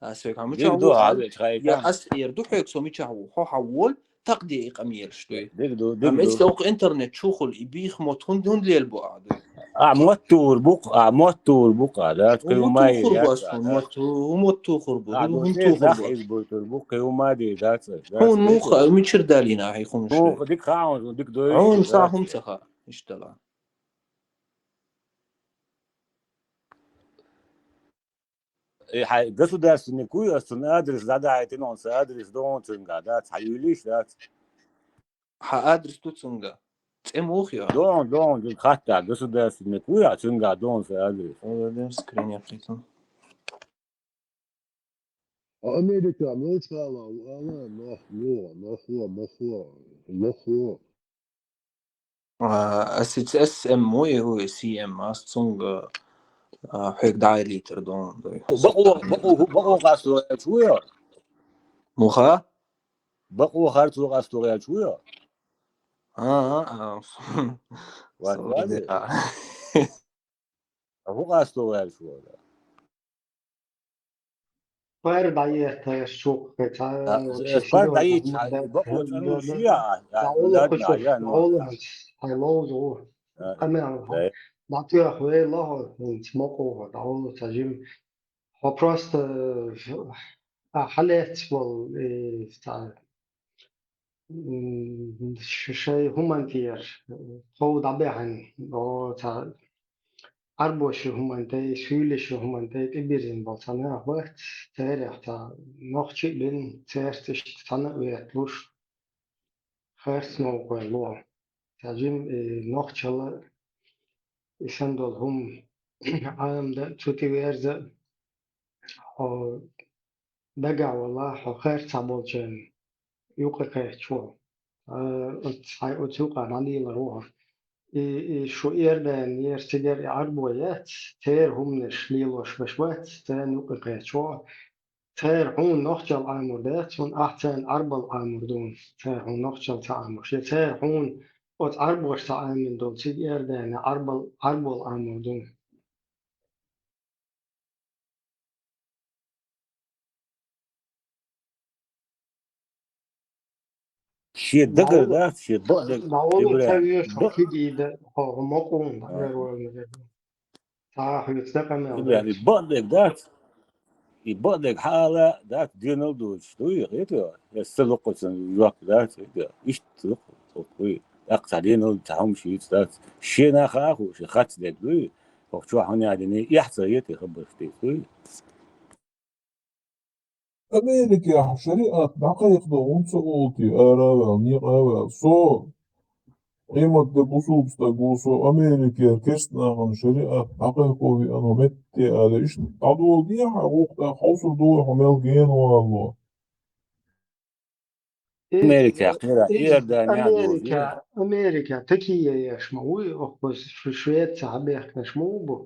А со хаму Дик ду, а, чхай я кам. ас ер ду хек со мича хаву, хо хаву, тақди и къамиел штуй. Дик ду, Ам дик эс ду. Ок интернет чухул и бих мот хун хун лел бу аду. А, мот тур бук, а, мот тур бук, а, да, Хун кыйумай, тухур да, бас, да. хун мот, хун мот тухур бу, А, хун ну, хун се тухур зах бу. из буйтур бук, кыйумай, да, да, да. Хун муха, мичир далина, хай хун Ну, штуй. дик хаун, дик дой. Хун Да. са хун саха, иштала. Э, хай, государственный куй, астын адрес, да, да, это он, адрес, да, он, цинга, да, цаюлиш, да. Ха адрес ту цунга. Цем ух ё. Дон, дон, дон, хатта, государственный куй, а цинга, дон, адрес. Олдем скрин я притом. Америка, милицияла, ала, нохло, нохло, нохло, нохло. А, ас эс эм мой, ху си эм, ас цунга, а, хек дай литр дон, дой. Бакъо, бакъо, бакъо къасто чуя. Муха? Бакъо хар цу къасто чуя. А, а, а. Ва-, Sorry, вади. А. А хӀун къасто ваьлча вара? Пар дӀаетта, аш чукхе, ца, а, чи пар сиро дӀаетта, да, бакъо да, цӀанун да, ши да, а, да, ола да, кусуш, да, да, ола да. Хай ловзу. А, къамел, да. ДӀатоьхна вай лохо, хӀинца мокъо, да, ола ца жим. Хьо просто, а, хьалец вол, э, ца, м, ш-, шай хӀуман тӀера, тхов дӀабаьхьан, о, ца, Ӏарбоша хӀуман тӀе, суьйлаша хӀуман тӀе тӀебирзина болу ца нах бац, царех ца нохчи а бина, цаьрца иштта цхьаьна а ветталуш, харц новкъой ло. Ца жим, э, нохчалла, и сан долу хӀума Ӏамда, цу тӀе верза, хьо дагахь вала, хьо харцахь болчарна юкъа кхечо. А, оцу хьай оцу юкъа дӀалелар ву хьо. И, и шу Иорданера цигара и Ӏарбой яц, церан хӀуманаш лелош беш бац, царна юкъа кхечо. Церан хьуна нохчалла Ӏамор дац, хӀунда ахь царна Ӏарбалла Ӏамор ду, церан хьуна нохчалла ца Ӏамош. Я церан хьуна оцу Ӏарбоша ца Ӏамина долу цига Иордане Ӏарбал-, Ӏарболла Ӏамор ду. Шен дагара дац, шен бакъдерг. ДӀаволла ца веш, хьо кхидийда, хьо мокъун, дӀавер вайна. Ца хьоьца дакъа мел дац. И бакъдерг дац. И бакъдерг хьаала дац, денал доцуш дуй, хета? Я ца лукъуцан жоп дац, хета? Иштта лукъу, лукъу дуй. ТӀаккха цхьа денал, цхьа хӀума шийца дац. Шена хааху, шен хац дерг дуй. Хьох чохь хӀун яхьдина, эхь ца хета хабарш тӀе дуй. Америкехь шариат дӀакхайкхадо хӀунда ца олу те, ара а ваьлла, некъа а ваьлла? Со къематде бусулба стаг ву, со Америкера керстанахана шариат дӀакхайкхо веана метте аьлла, иштта дӀадоладехьа, вукху тӀаккха хьовсур ду вай хьо мел гена валло. Э, Америка, э, кхера, э, Иордания Америка, дозу. Америка, такие еш ма вуй, охкуз Ш-, Швеция хьабехкаш ма ву бу.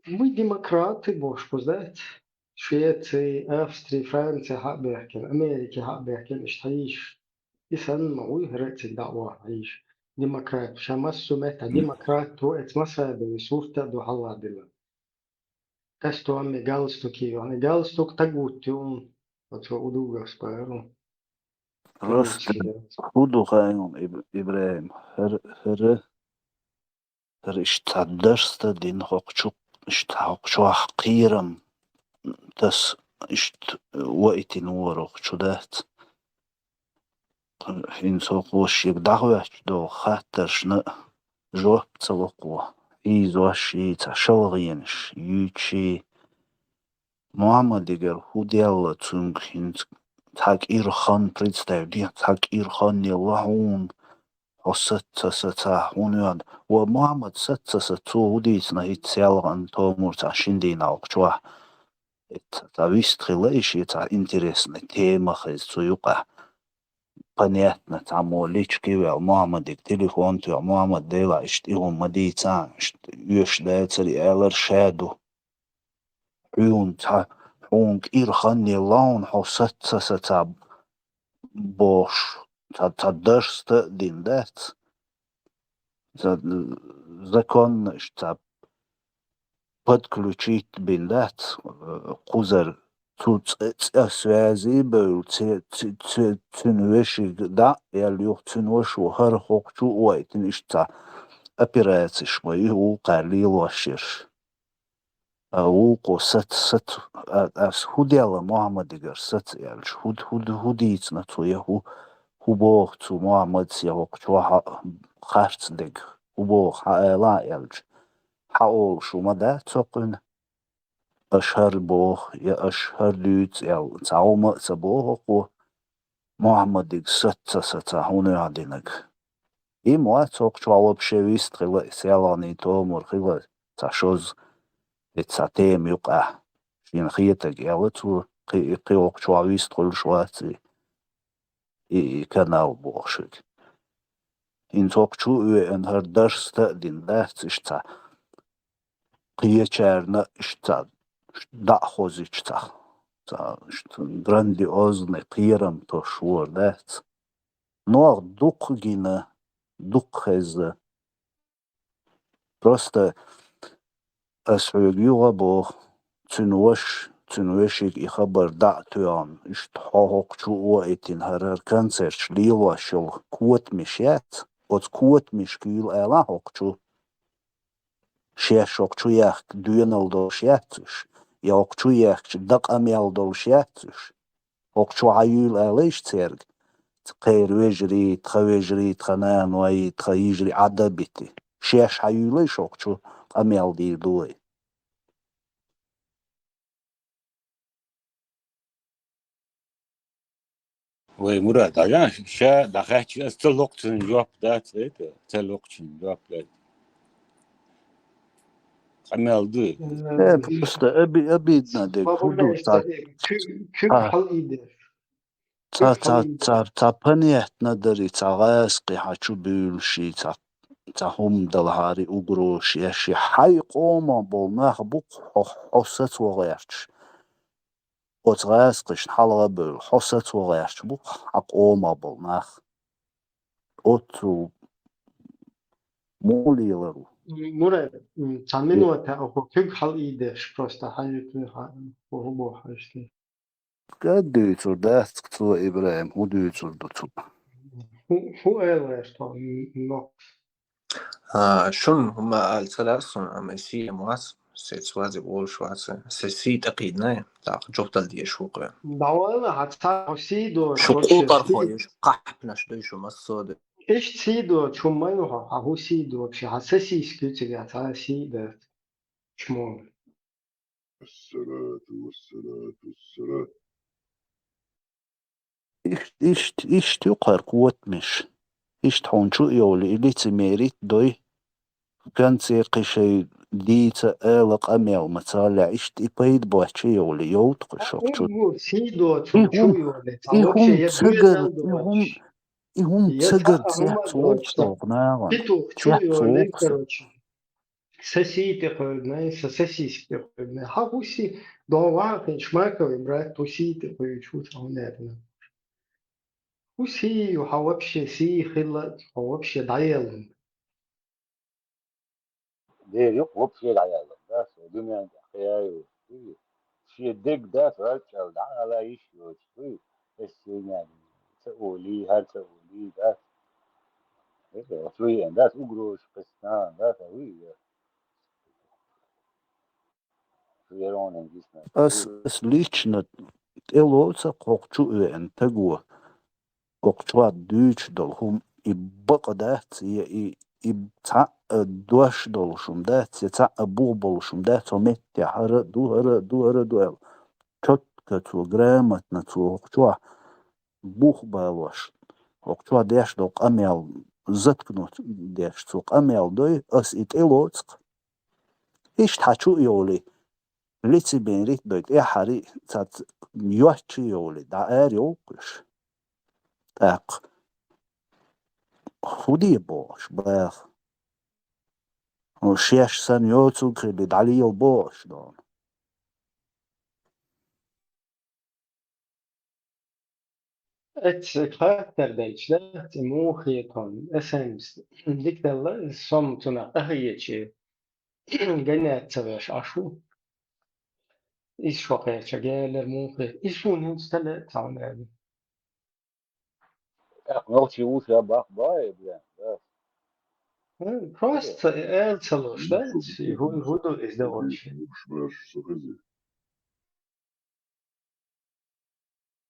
Вуй демократы бош кхуз дац. Швеция, Австрия, Франция хьабехкина, Америка хьабехкина, иштта хьийш. И санна ма вуй, хӀара а цига дӀа а ваха хьийш. Демократ, ша массо а метта демократ ву, эца масса а бевис, сурта а ду хьалла дила. Тестуамми галстуки юхна. Галстук тагутти ун. Оцо удугас пару. Просто хӀун ду хаьий, Иб-, Ибрахим? ХӀара, хӀара, хӀара иштта цхьа дарста дина хӀокху чу, иштта хӀокху чохь кхерам тас иштта ваийтина вара хӀокху чу дац. ХӀинца хӀокхо шега дӀахӀоьттуш долу хаттаршна жоп ца ло кхо. Хьийзош и цхьа шалгӀенаш юьйцуш и. Мухьаммадигара хӀун делла цуьнга хӀинца цхьа кӀира хан, представь де, цхьа кӀира хан елла хьуна, хьо саца ца саца хьуна йоьду. Ва Мухьаммад саца ца саца цо хӀун дийцина хӀинца селхана томур цхьа шина дийнахь хӀокху чохь? Цхьа вист хила и шен цхьа интересная тема хеза цу юкъахь. Понятно, цхьаммо лички ваьлла, Мухьаммадиг телефон тоьхна, Мухьаммад, делахь иштта и хӀума ма дийцахьа, иштта оьшуш дацара и алар ша ду. Хьуна цхьа, хьуна кӀира хан елла хьуна, хьо саца ца саца бохуш, цхьа, цхьа дарста а дина дац. Цхьа законно иштта цхьа подключить бина дац, э, кхузара цу цӀе-, цӀе связи а бевлла, ци-, ци-, ци-, цуьнан вешига дӀа а яьлла юха цуьнан вашо хӀара хӀокху чу а вайтина, иштта цхьа операцеш ма ю вукхара лелош ерш. А вукхо сац, сац, а, ас хӀун делла Мухьаммадигара сац аьлча, хӀу, хӀу, хӀу дийцина цо, я хӀу, хӀу боху цу Мухьаммадс, я хӀокху чохь а харц дерг, хӀу боху хьан ала а аьлча, хьан олуш хӀума дац хӀокхуьнан? Аша хӀара боху, я аша хӀара дуьйцу аьлла, цхьа хӀума а ца боху хӀокхо, Мухьаммадиг сац ца саца хьуна юьхь динарг. И ма вац хӀокху чохь вообще вист хила, и селхана томур хила, цхьа шозза, и цхьа тема юкъахь. Шена хетарг аьлла цо, кхи, и кхин хӀокху чохь вист хуьлуш вац и, и, и канал боху шуьга. ХӀинца хӀокху чу а веана, хӀара дарста а дина дац, иштта цхьа кхечарна иштта цхьа дӀа а хозуьйтуш цхьа, цхьа иштта грандиозный кхерам тосуш вара дац. Нох дукха гина, дукха хезна. Просто ас хьоьга юха а боху, цуьнан ваша, цуьнан вешига и хабар дӀа а тоьхна, иштта хьо хӀокху чу а ваийтина, хӀара, хӀара концерташ лелош йолу котамаш яц, оцу котамашка юьйла ала хӀокху чу. Шаьш хӀокху чу яхка доьналла долуш яц уьш, я хӀокху чу яхкича дан къамел долуш яц уьш. ХӀокху чу хьан юьйла алийша цаьрга? Тхан вежарий, тхан вежарий, тхан наной, тхан йижарий Ӏа дан битий? Шаьш хьан юьйлийша хӀокху чу къамел дийр ду вай? Вай, Мурад, хьажа, ша дӀахаьчча, ас ца локхучун жоп дац, это, ца локхучун жоп дац. Къамел ду. Э, просто оби-, обидно дерг хӀун ду, ца, куьг, куьг хьалаийдеш. Ца, ца, ца, ца понятно дарий, ца гӀазкхи хьан чу буьйлуший, ца, ца хӀума далахьарий, угрозаш еш, хьайн къомах болу нах бу-кх хьо, хьо сацо гӀерташ. Оцу гӀазкхашна хьалха а бевлла, хьо сацо гӀерташ бу-кх хьан къомах болу нах. Оццул муха лелар ву? Мурад, м, цхьа минута, хӀокху куьг хьалаийдеш, просто хьаьжча, хӀу, хӀу боху хьаьжча. Кад дуьйцур дац-кх цо, ИбрахӀим, хӀун дуьйцур ду цо? ХӀу, хӀун ала веш тхо, м, нохчий? А, шуна хӀума ала ца лаьа суна, амма сий ма вац, сеца вазе волуш вац, се сий тӀекхийдинай, тӀаккха жоп дала дезаш ву кхуьнан. ДӀавала хьан цхьа хьо сий доцу. Шу къултӀархой ю, шу кхахьпанаш ду шу, массо а ду. Иштта сий доцу хӀума ма ю хьо, хьан хӀу сий доцу, хьан сосиска ю цигахь, цхьа сий дац. Чмо. Ассалату вассалату вассалату. Ишт-, ишт-, иштта ю кхара котамаш. Иштта хьуна чу а йовлий, и лицемерить дой. Концерт кхин шайн дийца ала къамел ма ца лаьа, иштта и пайда боцчу а йовлий, йовту кхуьш хӀокху чу. Уггар сий доцу хӀума чу а йолий, и хӀума ца гар, и хӀума, и хӀума ца гар цецволуш долу нахана. Цецволуш, короче. Сан сий тӀе кхойдинай, сан сосиска тӀе кхойдинай. Хьан хӀу сий, дон вахахь, Шмаковый брат, хӀу сий тӀе кхуьйчу, хӀу ца хӀун аьлла. ХӀу сий ю, хьан вообще сий хилла, хьо вообще дӀаелла. Дера юкъа вообще дӀаелла, да, со дуьнен тӀехь кхин яй ву. Шен дег дац, ваьлчӀал дӀа ала йиш йоцуш, хуй, эс сийна ца олий, хӀара ца олий, да. Эта, оцу виъ дац, угрозаш кхиссина, да, ца виъ. Ас, ас лично тӀелоцу хӀокху чу а веана таго. ХӀокху чохь дуьйцуш долу хӀума и бакъ дац, я и, и цхьаъ а дош долуш хӀума дац, я цхьаъ а бух болуш хӀума дац, хьо меттехь хӀара а ду, хӀара а ду, хӀара а ду аьлла. Чётко цо, грамотно цо хӀокху чохь бух балош, хӀокху чохь деш долу къамел заткнуть деш цо къамел дой, ас и тӀелоцу-кх. Иштта хьан чу а йовлий, лицемерить дой, тӀаьххьарий, цац йоцчу а йовлий, дӀа ара йовлу-кх уьш. ТӀаккха хӀун де бохуш, баха? Шаьш санна йоцург хилли, дӀалела бохуш дону. Эцциг хаттар дайча, да, цӀе муха хетон, эсенс дика делла, сом цунах къахетчи, ганет ца веш Ӏаш ву. Иза шо кхеча гелер муха хет, иза суна хӀинца тала цхьа хӀума аьлла. ТӀаккха нохчий ву ша бах бай, бля, да. Хм, просто эл ца луш, да? ХӀун, хӀун ду иза да вообще?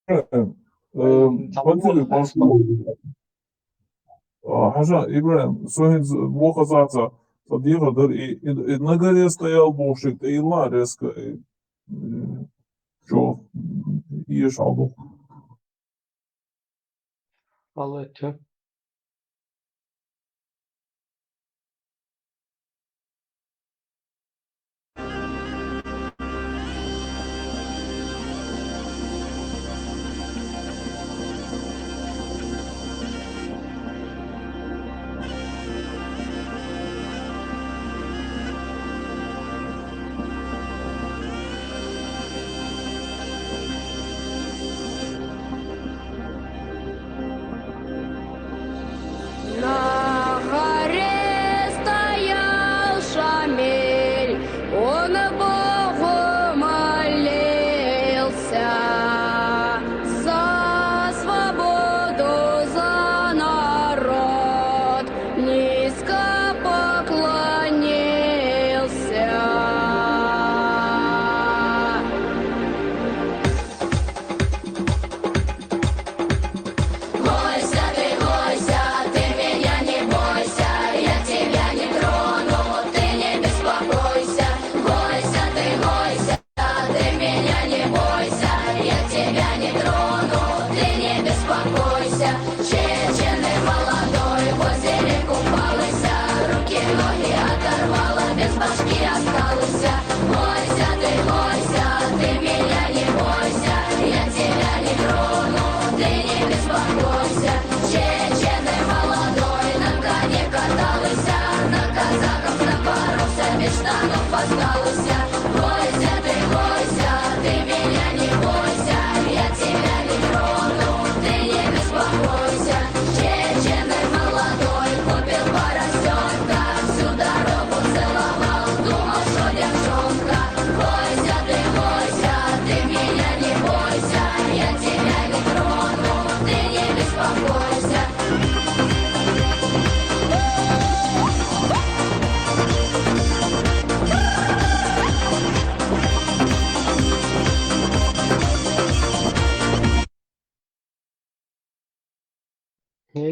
Э, э, Василий Пашков. А, хьажа, ИбрахӀим, со хӀинца вохаза ца, ца дехар дара, и, и, и на горе стоял бохуш, и тӀе йилла резко, и, м, чо, м, еш хьал ду. Алло, ту.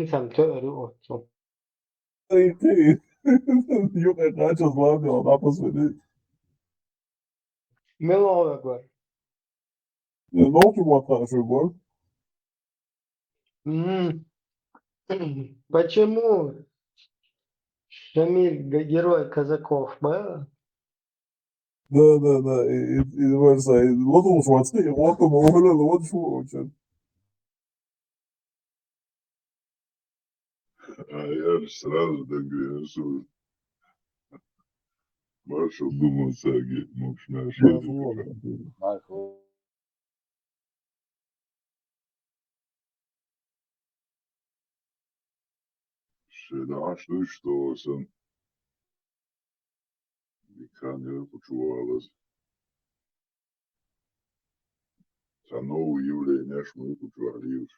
Сам тоьар ю оццул. Ай, кхин. Юкъе кхаччалц лам йолу дӀапасвелли. Мила вара? Э, нохчийн маттахь шу вара. М. Почему Шамиль г-, герой казаков, ба? Да, да, да, и, и, и, варса, и лозунгаш вац, и вот он, он, он, он, шо, он, чё. А я ж сразу догадался. Маршал думал, Сергей, ну, что, что это такое? Маршал. Шен дӀа аш дуьйцуш долу сан дика хан яра кху чу валаза. Сан новый явленеш ма ю кху чохь лелаш.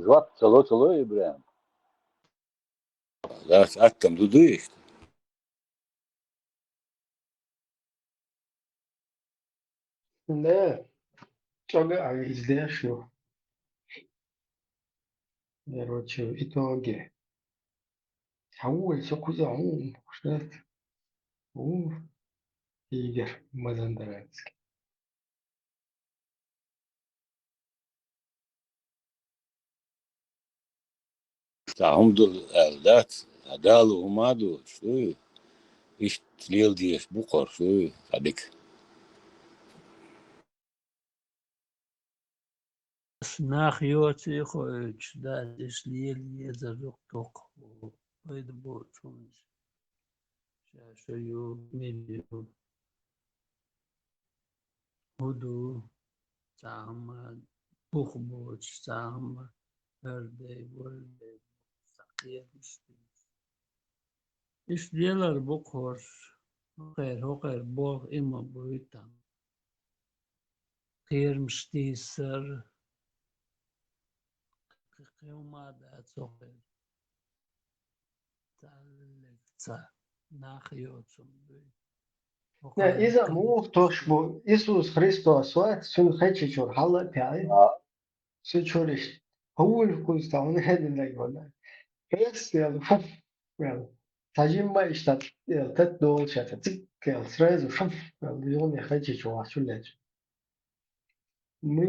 Жоп ца ло, ца ло, ИбрахӀим? Лаьцна атта ма ду, ду иштта. Да, чӀогӀа а иза деш ю. Короче, в итоге. Хьан ву вай со кхуза хьун? Шет. Ву. Игорь Мазандаранский. Цхьа хӀума ду аьлла дац, Дала хӀума а доцуш дуй, иштта леладеш бу кхорш дуй, цхьа дика. Нах йоций хоуьйтуш дац, иштта лела езар ю-кх дукха. Пайда боцу хӀуманаш. Ша шу ю, мила ю. ХӀун ду? Цхьа хӀума бух боцуш, цхьа хӀума хӀара дай, вара дай, цхьа кхерамаш динарш. Иштта лелар бу кхорш, хӀокхеран, хӀокхеран болх и ма буй там. Кхерамаш тийсар, кхин хӀума а дац хӀокхеран. Цхьа нах йоцург дуй. Не, иза муха тосуш бу? Иисус Христос вац, цуьнан хечи чуьра хьала а таьӀий? А. Цу чуьра иштта. ХӀун вуй кхуза, хьуна хӀединарг вара. Хьеста яла, фуф, яла. Цхьа жимма иштта яла, тата долуш яла, цик яла, сразу фуф, яла, юхана хечи чу вахча лечу. Мы,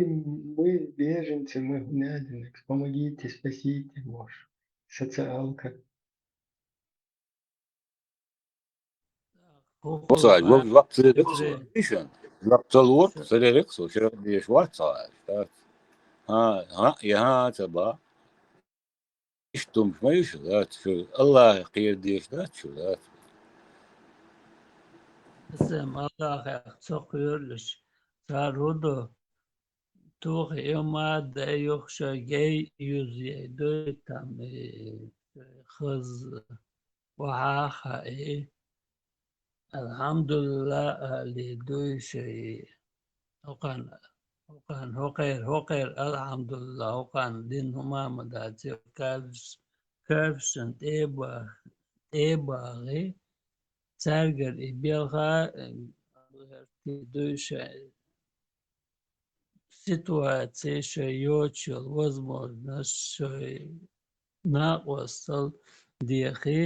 мы беженцы, мы найдены. Помогите, спасите, может. Социалка. Оццул, лап ца лерира со, иша, лап ца лора, ца лерира со, шера дезаш вац цхьа аьлла. ХӀан, хӀан, я хӀан ца бан. Иштта хӀумаш ма ю шу, дац шу, Аллахьах кхера дезаш дац шу, дац. Сема Аллахьах ца кхоьрулаш, цара хӀун до? Тухий ма дай, юха шайн гей юзъяй дуй там, и хаза охьа а хаий, «Алхьамдулилла» алий дуй шайн. ХӀокхарна, хӀокхарна, хӀокхеран, хӀокхеран, алхьамдулилла, хӀокхарна дина хӀума а ма дац, кафирш-, кафиршна тӀе а бах-, тӀе а бахий, цаьргара и белха, э, дуй шайн. Ситуаци, шайн йоцуш йолу возможность, шайн накъостал дехий,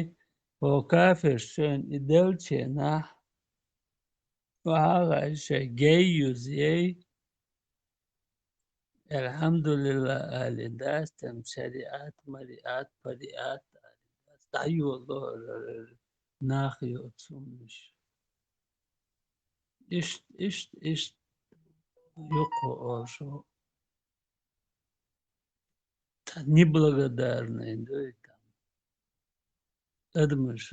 хӀокху кафирша шайна и деллачу хенахь, охьа а хаий, шайн гей юзъяй, «Алхьамдулилла» алий дац, там шариат, мариат, париат алий дац, дӀайолало хӀара нах йоцу хӀуманаш. Иштта, иштта, иштта юккъе ошу. Цхьа неблагодарный дуй там. Адамаш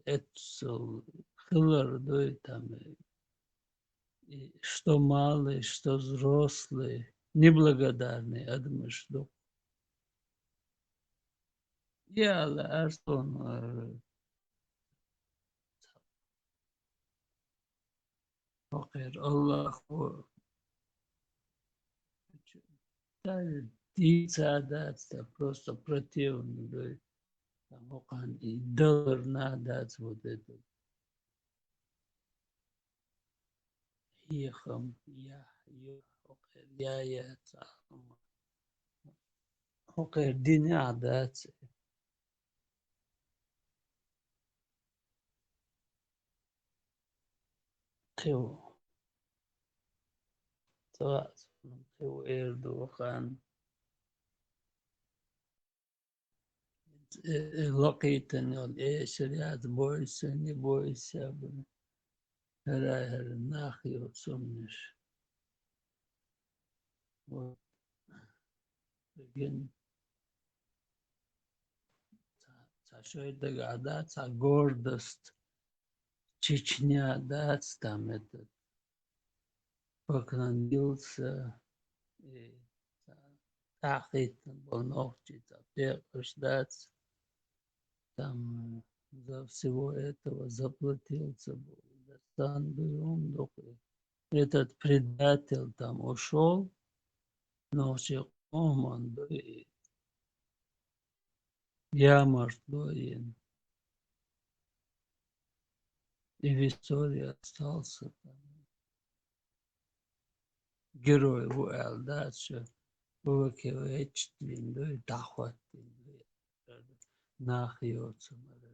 эццул хилар дуй там. И что малый, что взрослый. Неблагодарный адамаш ду. Яла, Артон, э, хӀокхеран Аллахо дийца а дац, ца просто противно дуй. Там хӀокхарна и далар нах дац вот это. Хьехам, яхь, юхь, хӀокхуьнан я, я, цхьа хӀума. ХӀокхуьнан динехь дац. Кхин ву. Ца вац, кхин ву эр ду хан. Э, э, лакхийтина йолу эшар яц, бойся, не бойся, бу. ХӀара, хӀара нах йоцу сумнаш. Вот. Ген. Ца, ца шоай дагахь дац, ца гордость. Чечня дац там этот. Поклонился, и ца, тӀаьхьахӀиттина болу нохчий ца пекъаш дац. Там за всего этого заплатил ца болу. Сан ду юм дукхи. Этот предатель там ушёл, нохчий къоман ду и ямартло йина. И в истории остался там. Герой ву аьлла дац ша, ву векал вечча вина ду и дӀахӀоттийна ду и. Нах йоцу мара.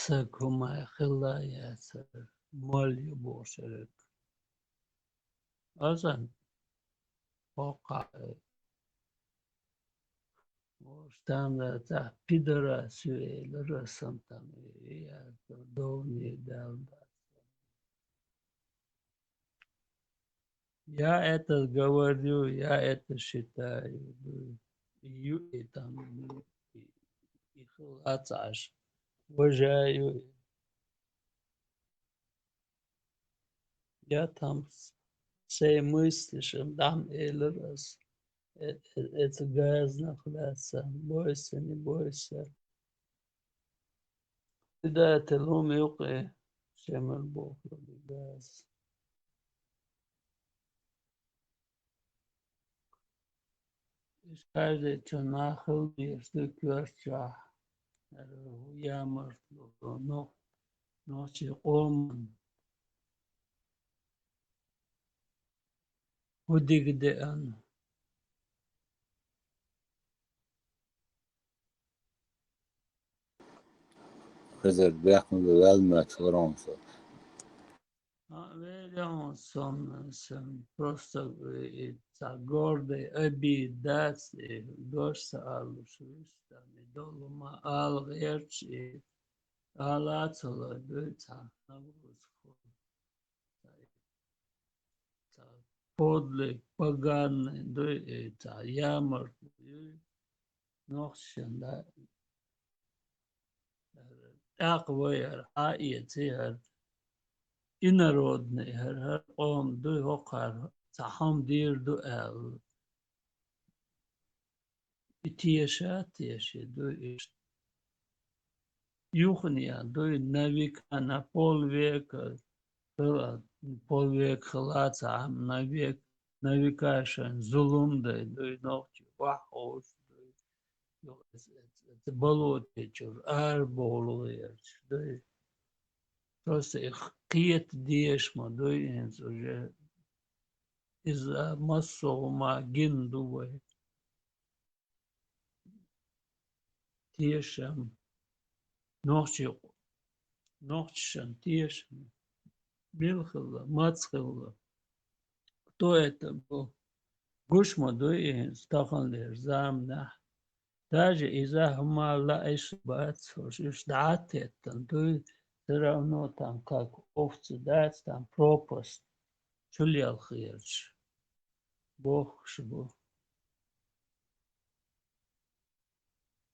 Саг хӀумай хилла яцара, мол ю бохуш ерг. Азан хӀокху, э, ош там да цхьа пидорас ю элира сан там, э, я, довне дал да. Я это говорю, я это считаю. Ю и там, и, и хилац аш. Уважаю. Я там с-, свои мысли шим дам элир ас. Э, э, это газна хласа. Бойся, не бойся. Предатель хӀума юкъе шемар бохург ю газ. Иш каждый чу нах хила дезаш ду коьртачохь. ХӀара хӀу ямартло, нох-, нохчий къоман. ХӀу дика деана. Хезар бехкам ду ваьлла моьтту вара хьуна со. А, ваьлла хьуна со, сан просто, э, цхьа гордый обида дац, э, дош ца алуш вуьш, там, и долу ма ала гӀерташ, и ала а ца лой, дуй цхьа нагрузка. Цхьа подлый, поганый дуй, и цхьа ямартло ю, нохчашна, да. ТӀаккха вай хӀара хьаэций, хӀара инородный, хӀара, хӀара къоман дуй, хӀокхара цхьа хӀума дийр ду аьлла. И теша а теший дуй иштта. Юханехь дуй на века, на полвека, хила, полвека хила ца Ӏам, на век, на века шайн зулам дай дуй, нохчий охьаховшу дуй. Юха эц, эц, эц болоте чуьра арабовла гӀерташ дуй. Просто и кхета дезаш ма дуй, хӀинца уже иза массо а хӀума гина ду вай. Тешам. Нохчий, нохчашна тешам. Мила хилла, маца хилла. Кто это был? Гуш ма дуй и хӀинца таханлера заманахь. Даже иза хӀума лаьаш бац, хӀорш уьш дӀа а теттан дуй, всё равно там как овцы дац, там пропасть, чулелхараш бохуш бу.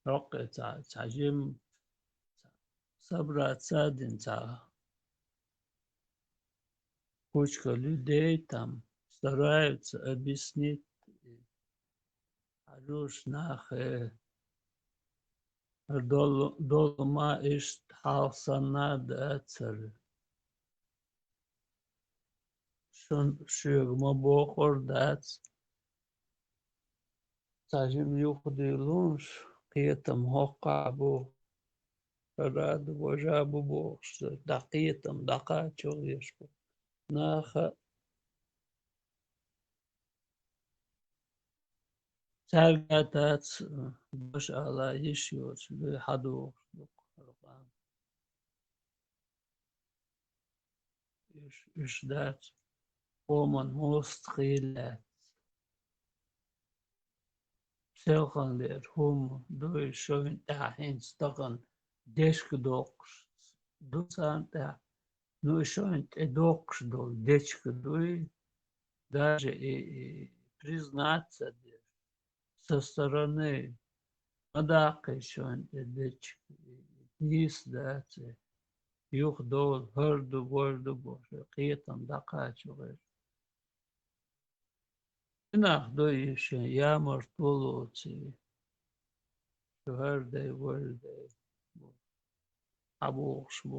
ХӀокхе цхьа, цхьа жим, цхьа собраться а дина цхьа кучка людей там стараются объяснить, хьажуш нахе, долу, долу ма иштта хьалха санна а дацара. Шун, шуьга ма бохур дац. Цхьа жима юхадуьйлуш, кхетам хӀокху бу, хӀара ду, важа бу бохуш, дӀакхетам, дӀакхачо гӀеш бу. Наха цаьрга дац, дош ала йиш йоцу дуй хьадогӀуш ду-кх хӀара къам. Уьш, уьш дац къоман мостагӀий лаьцна. Селхана лер хӀума дуй шайна тӀехь хӀинца тахана дечка доккхуш ду царна тӀехь. Ну, и шайна тӀе доккхуш долу дечка дуй, даже и, и признаться деш, со стороны ма даккхий шайна тӀе дечка, и нийса дац и. Юха долу хӀара ду, важа ду бохуш, кхетам дӀакхачо гӀеш. Нах ду и шен ямарт лолоций, шу хӀара дай, важа дай, хьабохуш бу.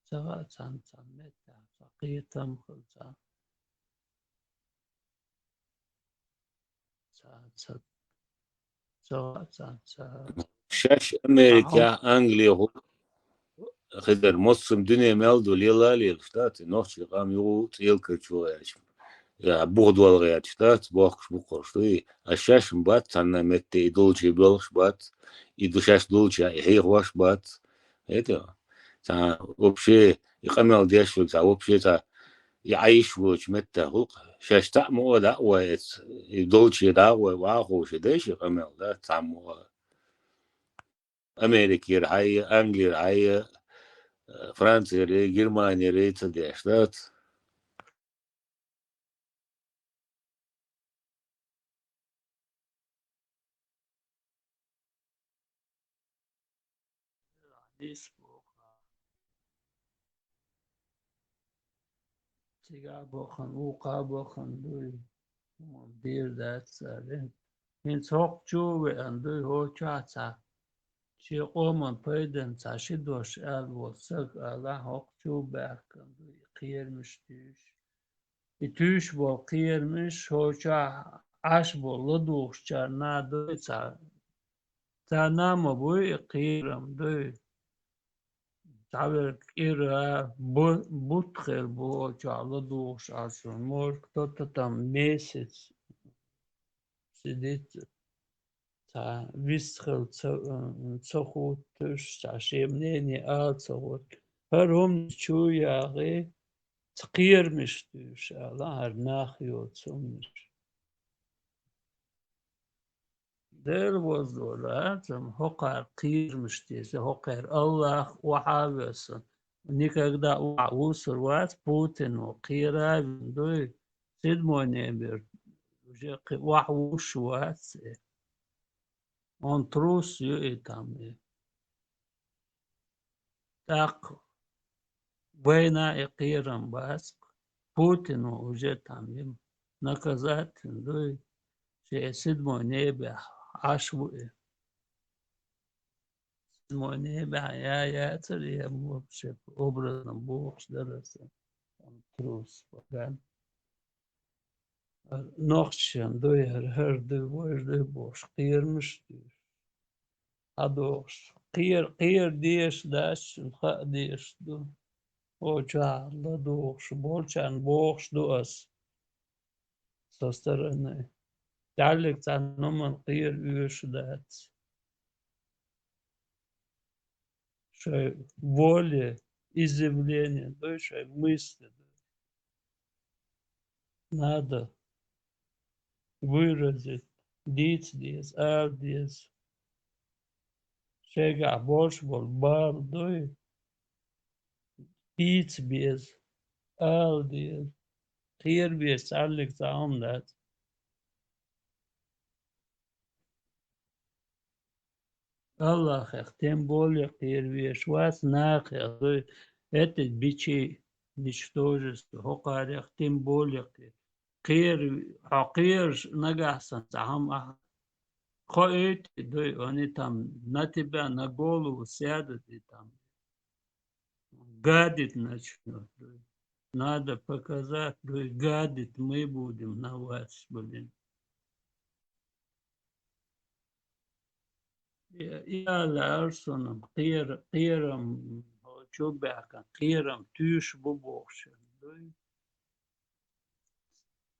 Ца хаьа царна цхьана меттехь, цхьа кхетам хила царна. Ца, ца, ца, ца, ца. Шаьш Америкехь, Англехула хезар, массо а дуьне мел ду, лела а лелаш дац, и нохчийн къам юха цӀелкарчо гӀерташ, я буха дол гӀерташ дац, бохкуш бу-кх уьш, дуй. А шаьш-м бац цхьанна метте, и долче боьлхуш бац, и ду шаьш долче и хьехош бац. ХӀета, цхьа вообще и къамел деш верг, цхьа вообще цхьа и Ӏайш воцучу меттехула-кх. Шаьш цхьаъ ма а дӀа а вай эца, и долче дӀа а вай, ваха ховше дайша и къамел, да, цхьаммо а. Америкера хьайя, Англера хьайя, Францера, Германера ца деш дац. Дис боху. Цигахь бахана, вукхахь бахана дуй, хӀума дийр дац цара. ХӀинца хӀокху чу а веана дуй, хӀокху чохь цхьа шен къоман пайдана цхьа ши дош аьлла волу стаг ала, хӀокху чу а баьхкина дуй, и кхерамаш туьйш. И туьйш болу кхерамаш, хӀокху чохь Ӏаш болу ладугӀучарна дуй цхьа. Царна а ма буй и кхерам дуй. Цхьаверг кӀира бу-, бутт хир бу, хӀокху чохь ладугӀуш Ӏаш, может, кто-то там месяц сидит, цхьа вистхила ца, ца хӀуттуш, цхьа шен мнение ала ца хӀутту. ХӀара хӀуманаш чу яхий, цхьа кхерамаш туьйш ала, хӀара нах йоцу хӀуманаш. Дела возлора, цхьа хӀокхара кхерамаш тесна, хӀокхара Аллах охьа а весна. Никогда охьа вуссур вац Путино кхера а вина дуй, седьмой ноябрь уже кхин охьа вуссуш вац и. Он трус ю и там и. ТӀаккха вайна и кхерам бац-кх. Путино уже там им наказать дуй, шен седьмой ноябрь Ӏаш ву и. Седьмой ноябрь я яцара, я вообще образно бохуш дара аса. Он трус, поган. Нохчашна дуй хӀара, хӀара дуй, важа дуй бохуш, кхерамаш туьйш. ХьадогӀуш, кхера, кхера дезаш дац, шуна хаа дезаш ду. Хьо чохь ладугӀуш болчарна бохуш ду ас со стороны. Даллиг цхьа хӀуманна кхера оьшуш дац. Шайн воле изъявление дуй, шайн мысли дуй. Надо выразить, дийца деза, ала деза. Шайгахь болуш болу бала дуй, дийца беза, ала деза. Кхера беза цхьаьллиг цхьа хӀума дац. Аллахех тем более кхера везаш вац, нахех дуй, это бичи, ничтожество, хӀокхарех тем более кхера. Кхера, хьо кхераш нагахь санна цхьа хӀума ахь хоуьйту дуй, они там на тебя, на голову сядут и там гадить начнут дуй. Надо показать дуй, гадить мы будем на вас, блин. И, и аьлла аьлар сона, кхера-, кхерам, чубаьхкан, кхерам туьйсуш бу бохуш.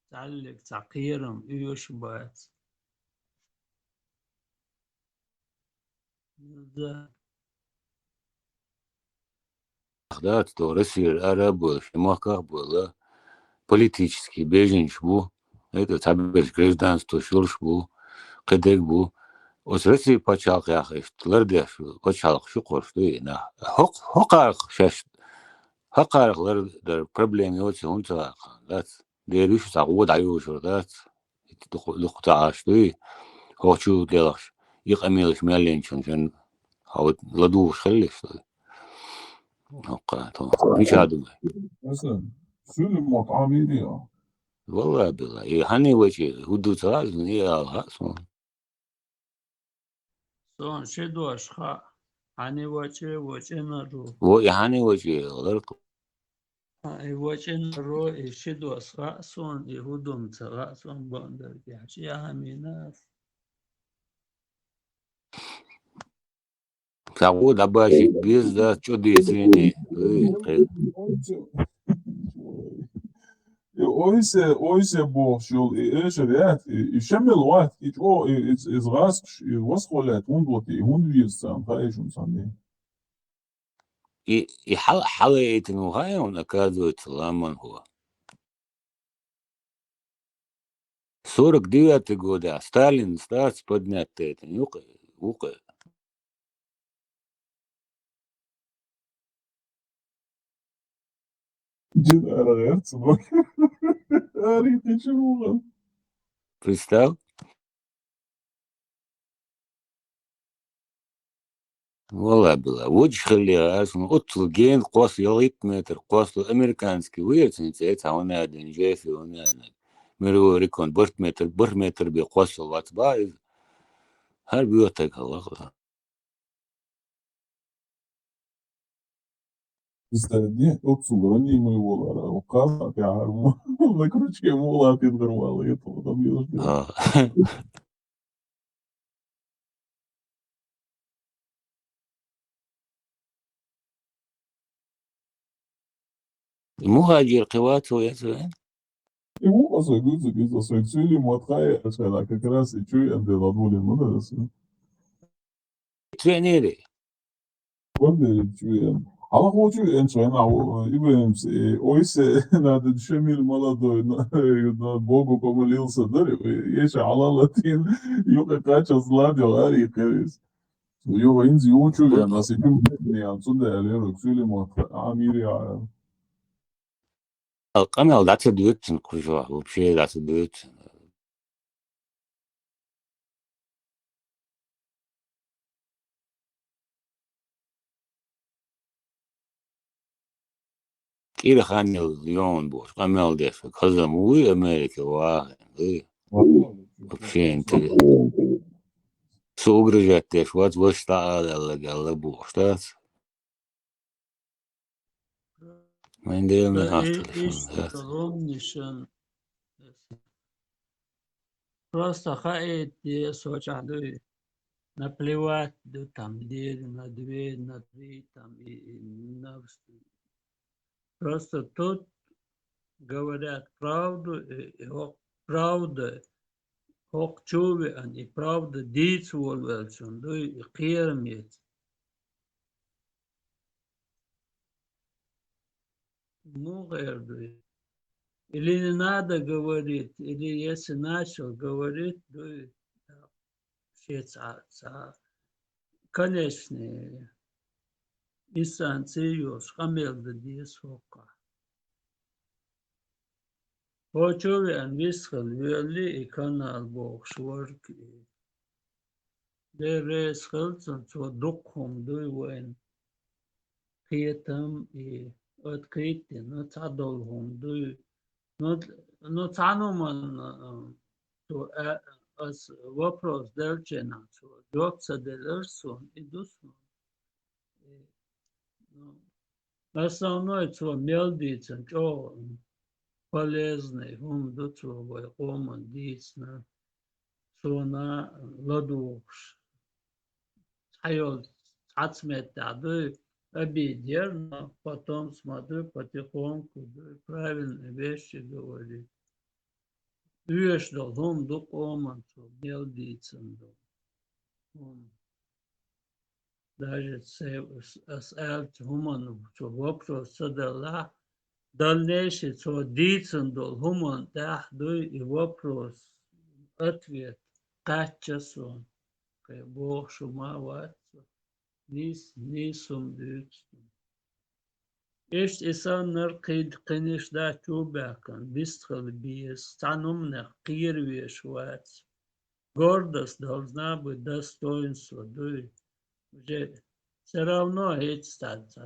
Цхьаллиг цхьа кхерам оьшуш бац. Иза. Дац, то Россияра ара а бевлла, шен махках а бевлла, политический беженцаш бу, это, цхьаберш гражданствош йолуш бу, кхидерг бу. Оцу Россин пачхьалкхех иштта лардеш пачхьалкхаш ю кхуьш дуй и нах. ХӀокх-, хӀокхарах шаьш, хӀокхарах лардар проблема йоций хӀунда ца ваккха, дац? Дера уьш цхьа гӀо дӀайолуш вара дац? Дукха, дукха ца Ӏаш дуй? ХӀокху чу делхаш, и къамелаш мел йинчунна шен хьо ладугӀуш хилла иштта дуй? ХӀокха, то, мича ду вай? Хьасан, суьлин мотт Ӏамийри а? Валлахь, биллахь, и хьанна ваче, хӀун ду ца хаьа суна, и ала хаьа суна. Суна ши дош хаьа, хьанна ваче, вачинарг ву. Во, и хьанна ваче, ларкъ. А, и вачинарг ву, и ши дош хаьа суна, и хӀун ду ца хаьа суна бакъдерг, и хьан чӀи а хьамийна аса. Ца гӀо дӀабашийта беза дац, чӀо децийне. Ой, кхе. И ойсе, ойсе бохуш йолу, и эшар яц, и, и шамил вац, и чӀогӀа, и, и, иза гӀазкхаш, и васхо лаьтта хӀунда вати, и хӀунда веза царна, хаьий шуна цхьанне? И, и хьал-, хьалаэйтина ву хаьий хьуна, оказывается, ламан хӀо. Сорок девятый годехь Сталин стац поднять этина, юкъа, вукъа. Динара гӀерца бо. Ари, кхечу вугӀан. Представь. Валлахь, биллахь, вуьжуш хиллехь, аса оццул гена кхосса ялхитта метр кхоссалуш американский ву-кх, цуьнан цӀе цхьа хӀун аьлла дина, Джеффри хӀун аьлла, мировой рекорд, бархӀ метр, бархӀ метр бен кхоссалуш вац боху иза. ХӀара боьха стаг хилла-кх. Представь, не, оццул ранимый волара, кхузахь тӀехьара мо, на крючке муха латийна дара вала, это вот объёс. А. Мухаджир кхин вац хьо, я ца вен? И ву, аса гуьзу, гуьзу, аса цуьли мотт хаьа, аса как раз и чуй ан дела более муна аса. Цуьнери. Вон дери чуй ан. Хьалха ву чуй ан чуй ан, а, Ибрагимс, и ойсе надо Шамиль молодой, но, но Богу помолился, да, и ещё Аллах латин, юкъа кхаччалц ладо, ари кхерис. Юха инзи учу вен, аса и куьм бетни ан, цунда аьлла, цуьли мотт, а, мири а. Ал къамел дӀа ца доьцу цуьнан кхузахь, вообще дӀа ца доьцу. КӀира хан йолу йогӀун бохуш, къамел деш, хаза ма вуй Америка вахана, вуй. Вообще интересно. Со угрожать деш вац, ваша дӀа ала аьлла, аьлла бохуш, дац? Вайн Дела ма Э, ахталаш и-, ван, иштта дац? Ломнишан. Просто хаийта де, со чӀагӀ дуй. Наплевать ду там, де, на две, на три, там, и, и на вс-, просто тут говорят правду, и, и хӀокху правда, хӀокху чу а веана, и правда дийца волавеллачун дуй, и кхерам яц. Муха эр ду? Или не надо говорить, или если начал говорить, дуй, шен цхьа, цхьа конечный инстанций йолуш къамел дан деза хӀокхахь. Хьо чу а веана, висхила воьллий и канал бохуш варг и. Дера реза хила цунна, цо дукха хӀума дуй вайна. Кхетам и открыть дина, цхьадолу хӀума дуй. Ну, ну, цхьана хӀуманна, а, цо, а, ас вопрос делча, цо жоп ца делира суна, и ду суна. И, ну, основной цо мел дийцина чӀогӀа полезный хӀума ду цо вай къоман дийцина, цунна ладугӀуш. хьайолчу цхьацца меттехь дуй, обидел, но потом, смотрю, потихоньку дуй, правильные вещи говорит. Оьшуш долу хӀума ду къоман цо мел дийцина долу хӀума. Даже се-, ас аьллачу хӀуманна цо вопрос ца делла, дальнейший цо дийцина долу хӀуманна тӀехь дуй и вопрос, ответ кхаьчча суна, кхин бохуш хӀума а вац цо. Нийса, нийса хӀума дуьйцу. Иштта и саннара кхин, кхин иштта дац чу а баьхкина, вистхила беза, цхьана хӀуманех кхеравеш вац. Гордость должна быть, достоинство дуй. Уже всё равно хӀинца цхьа, цхьа,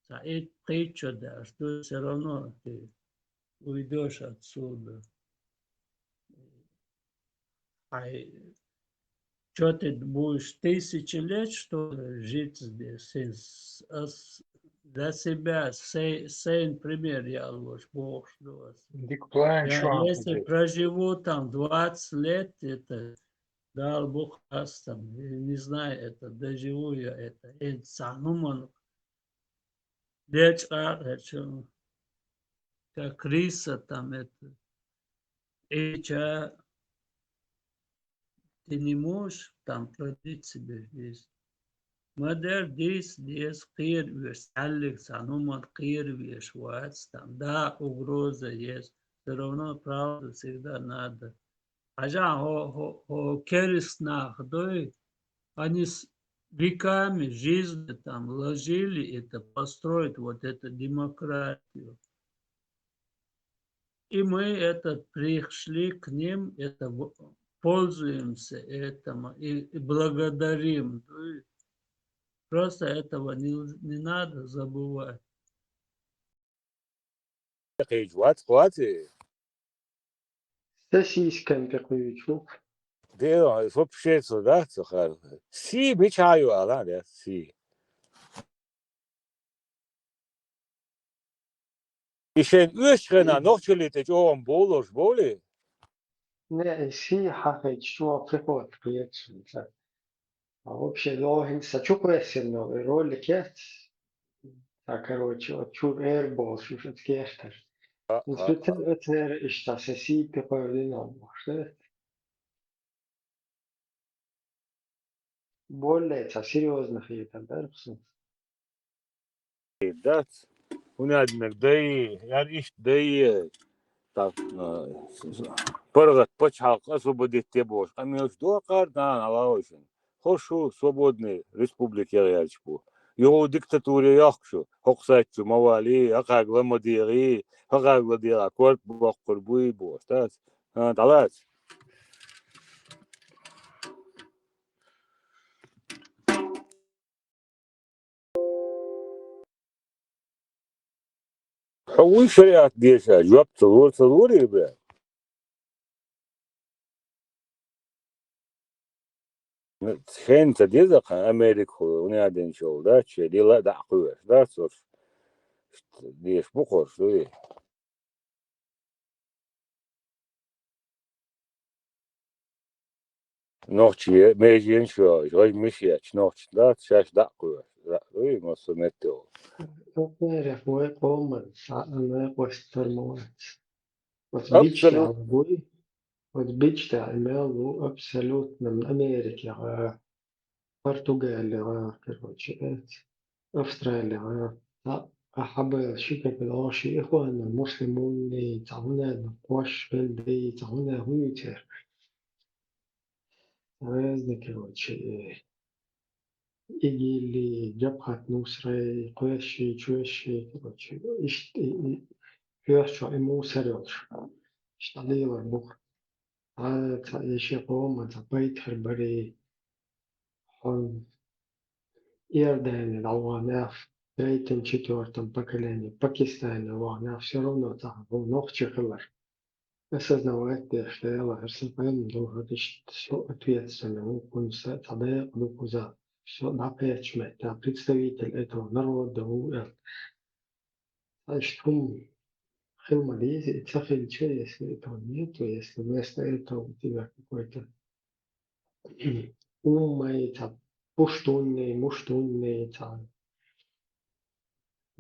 цхьа итт-пхийтта шо даьлча дуй, всё равно ты уйдёшь отсюда. Хьайн, чё ты будешь, тысячи лет, что ли, жить здесь? Ас для себя сай-, сайн пример ялош бохуш ду ас. Дика план. Я, шу если хьан проживу там двадцать лет, это Дала бу хастам, я не знаю, это доживу я это, я цхьа хӀуманах лечкъа а лечу, как риса там это, и ча, ты не можешь там продлить себе жизнь. Ма дер дийца деза, кхеравеш, хьаьллиг цхьа хӀуманна кхеравеш вац там. Да, угроза есть, всё равно правду всегда надо. Хьажахь, хӀо, хӀо, хӀо керист нах дуй, они с-, веками жизни там вложили это, построить вот эту демократию. И мы это пришли к ним, это в-, пользуемся этим и, и благодарим. Просто этого не, не надо забывать. Кхечу вац, кхоаце? Сосискан тӀе кхуьйчу. Де, вообще цо дац, цо хар. Сий мичахь ю ала, де, сий. И шайн оьшучу хенахь нохчаллин тӀе чӀогӀа болуш бовлий? Не, и сий хьахийча, чӀогӀа прикол кхеташ ву ца. А вообще, лохьина сан чу кхоьссина и ролик яц. Ца, короче, вот чу эр болуш, уж оцу кертара. А, а, а. Специально оцу эр иштта сан сий тӀе кхоьллина бохуш, да? Болле ца серьёзно хетар дара-кх сан. Дац. ХӀунда аьлча дай, яра иштта дай, так, а, паргӀат пачхьалкх освободить де бохуш къамелаш доккхура нахана, хьалха вайшинна. ХӀорш ву свободный республика яхъяьлча бу. Юха диктатуре йохку шу, хӀокху сайтчу ма валий, хӀокхаьрга ла ма дегӀий, хӀокхаьрга ладегӀахь корта боккхур буй бохуш, дац? ХӀан, дӀалаца. Хьо вуй шариат деша, жоп ца лора, ца лорий, бе? Хен ца деза кхана Америка хула, унаьден чул, да, че дила а дӀа а кхоьруш, да, цо деша бу кхош, дуй? Нохчий меженаш йолуш, вай миш ечу нохчий дац, шаьш дӀа а кхоьруш, дӀа а, уй, массо а метте волу. Оцерах вай къоман цхьа а накъост тар ма вац. Оцу бичча Абсолют. Тахь буй, оцу бичча тахь и мел ву абсолютно Америкехь а. Португалия гӀала, короче, эц, Австралия гӀала. Цхьа а хьабайла ши кепа догӀу ши ихванан муслимунний, цхьа хӀуна а кхош белдий, цхьа хӀуна а хӀун ю церан. Разный, короче, э, ИГИЛ-ий, Джабхат Нусрай, кхоьшший, чоьшший, короче, иштта и, и, коьртачохь и мусар йолуш. Иштта лелар бу. Цхьа, цхьа, и шен къоман цхьа пайда хир барий. Хьо Иордане дӀаваханехь, третьем, четвёртом поколение, Пакистане ваханехь, всё равно цхьа хӀун нохчи хилар. Осознавать деш Дела, хӀара сан къам ду, хӀара иштта со ответственный ву, хӀунда сан цхьа дакъа ду кхуза, со дӀакхечу метта, представитель этого народа ву аьлла. Иштта хӀума хила ма деза, и ца хилча, если этого нету, если вместо этого у тебя какой-то умный, там, Пуштунный, муштунный, цхьа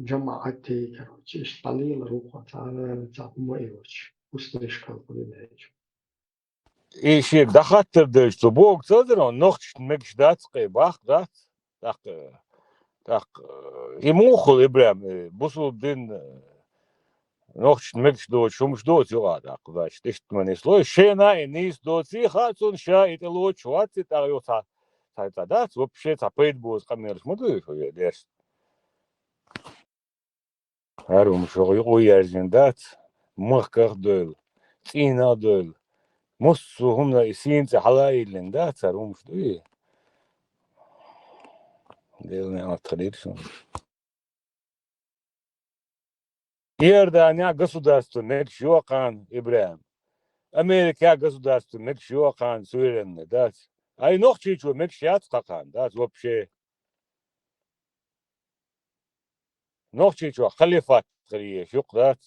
жамаӀати, короче, иштта дӀалелар вукхо, цхьа, цхьа хӀума йоцуш, услышкал хӀума йоцуш. И шега дӀахаттар делча, цу боху ца дара, нохчашна мегаш дац кхе, баккха дац. ТӀаккха, тӀаккха, и муха хуьлу, Ибрахим, э, бусулба дин, э, нохчашна мегаш доцуш хӀумаш доцу юкъа тӀаккха, значит, иштта ма нисло. Шена и нийса доций хаьа цунна, ша и тӀелоцуш вац, и тӀаккха юха цхьа, цхьа, цхьа дац, вообще цхьа пайда бозу къамелаш ма ду и, шу дерш. ХӀара хӀума шух юкъа яьржина дац, махках а девлла, цӀийнах а девлла. Массо а хӀуманах и сийна цӀе хьала а йиллина дац, хӀара хӀумаш дуй? Делан неӀалт хилийта шуна. Иорданехь государство мегаш ю-кх кхана, Ибрахим. Америкехь государство мегаш ю-кх кхана, суверенный, дац. Ай, Нохчийчоь мегаш яц-кх кхана, дац вообще. Нохчийчохь халифат хир езаш ю-кх, дац.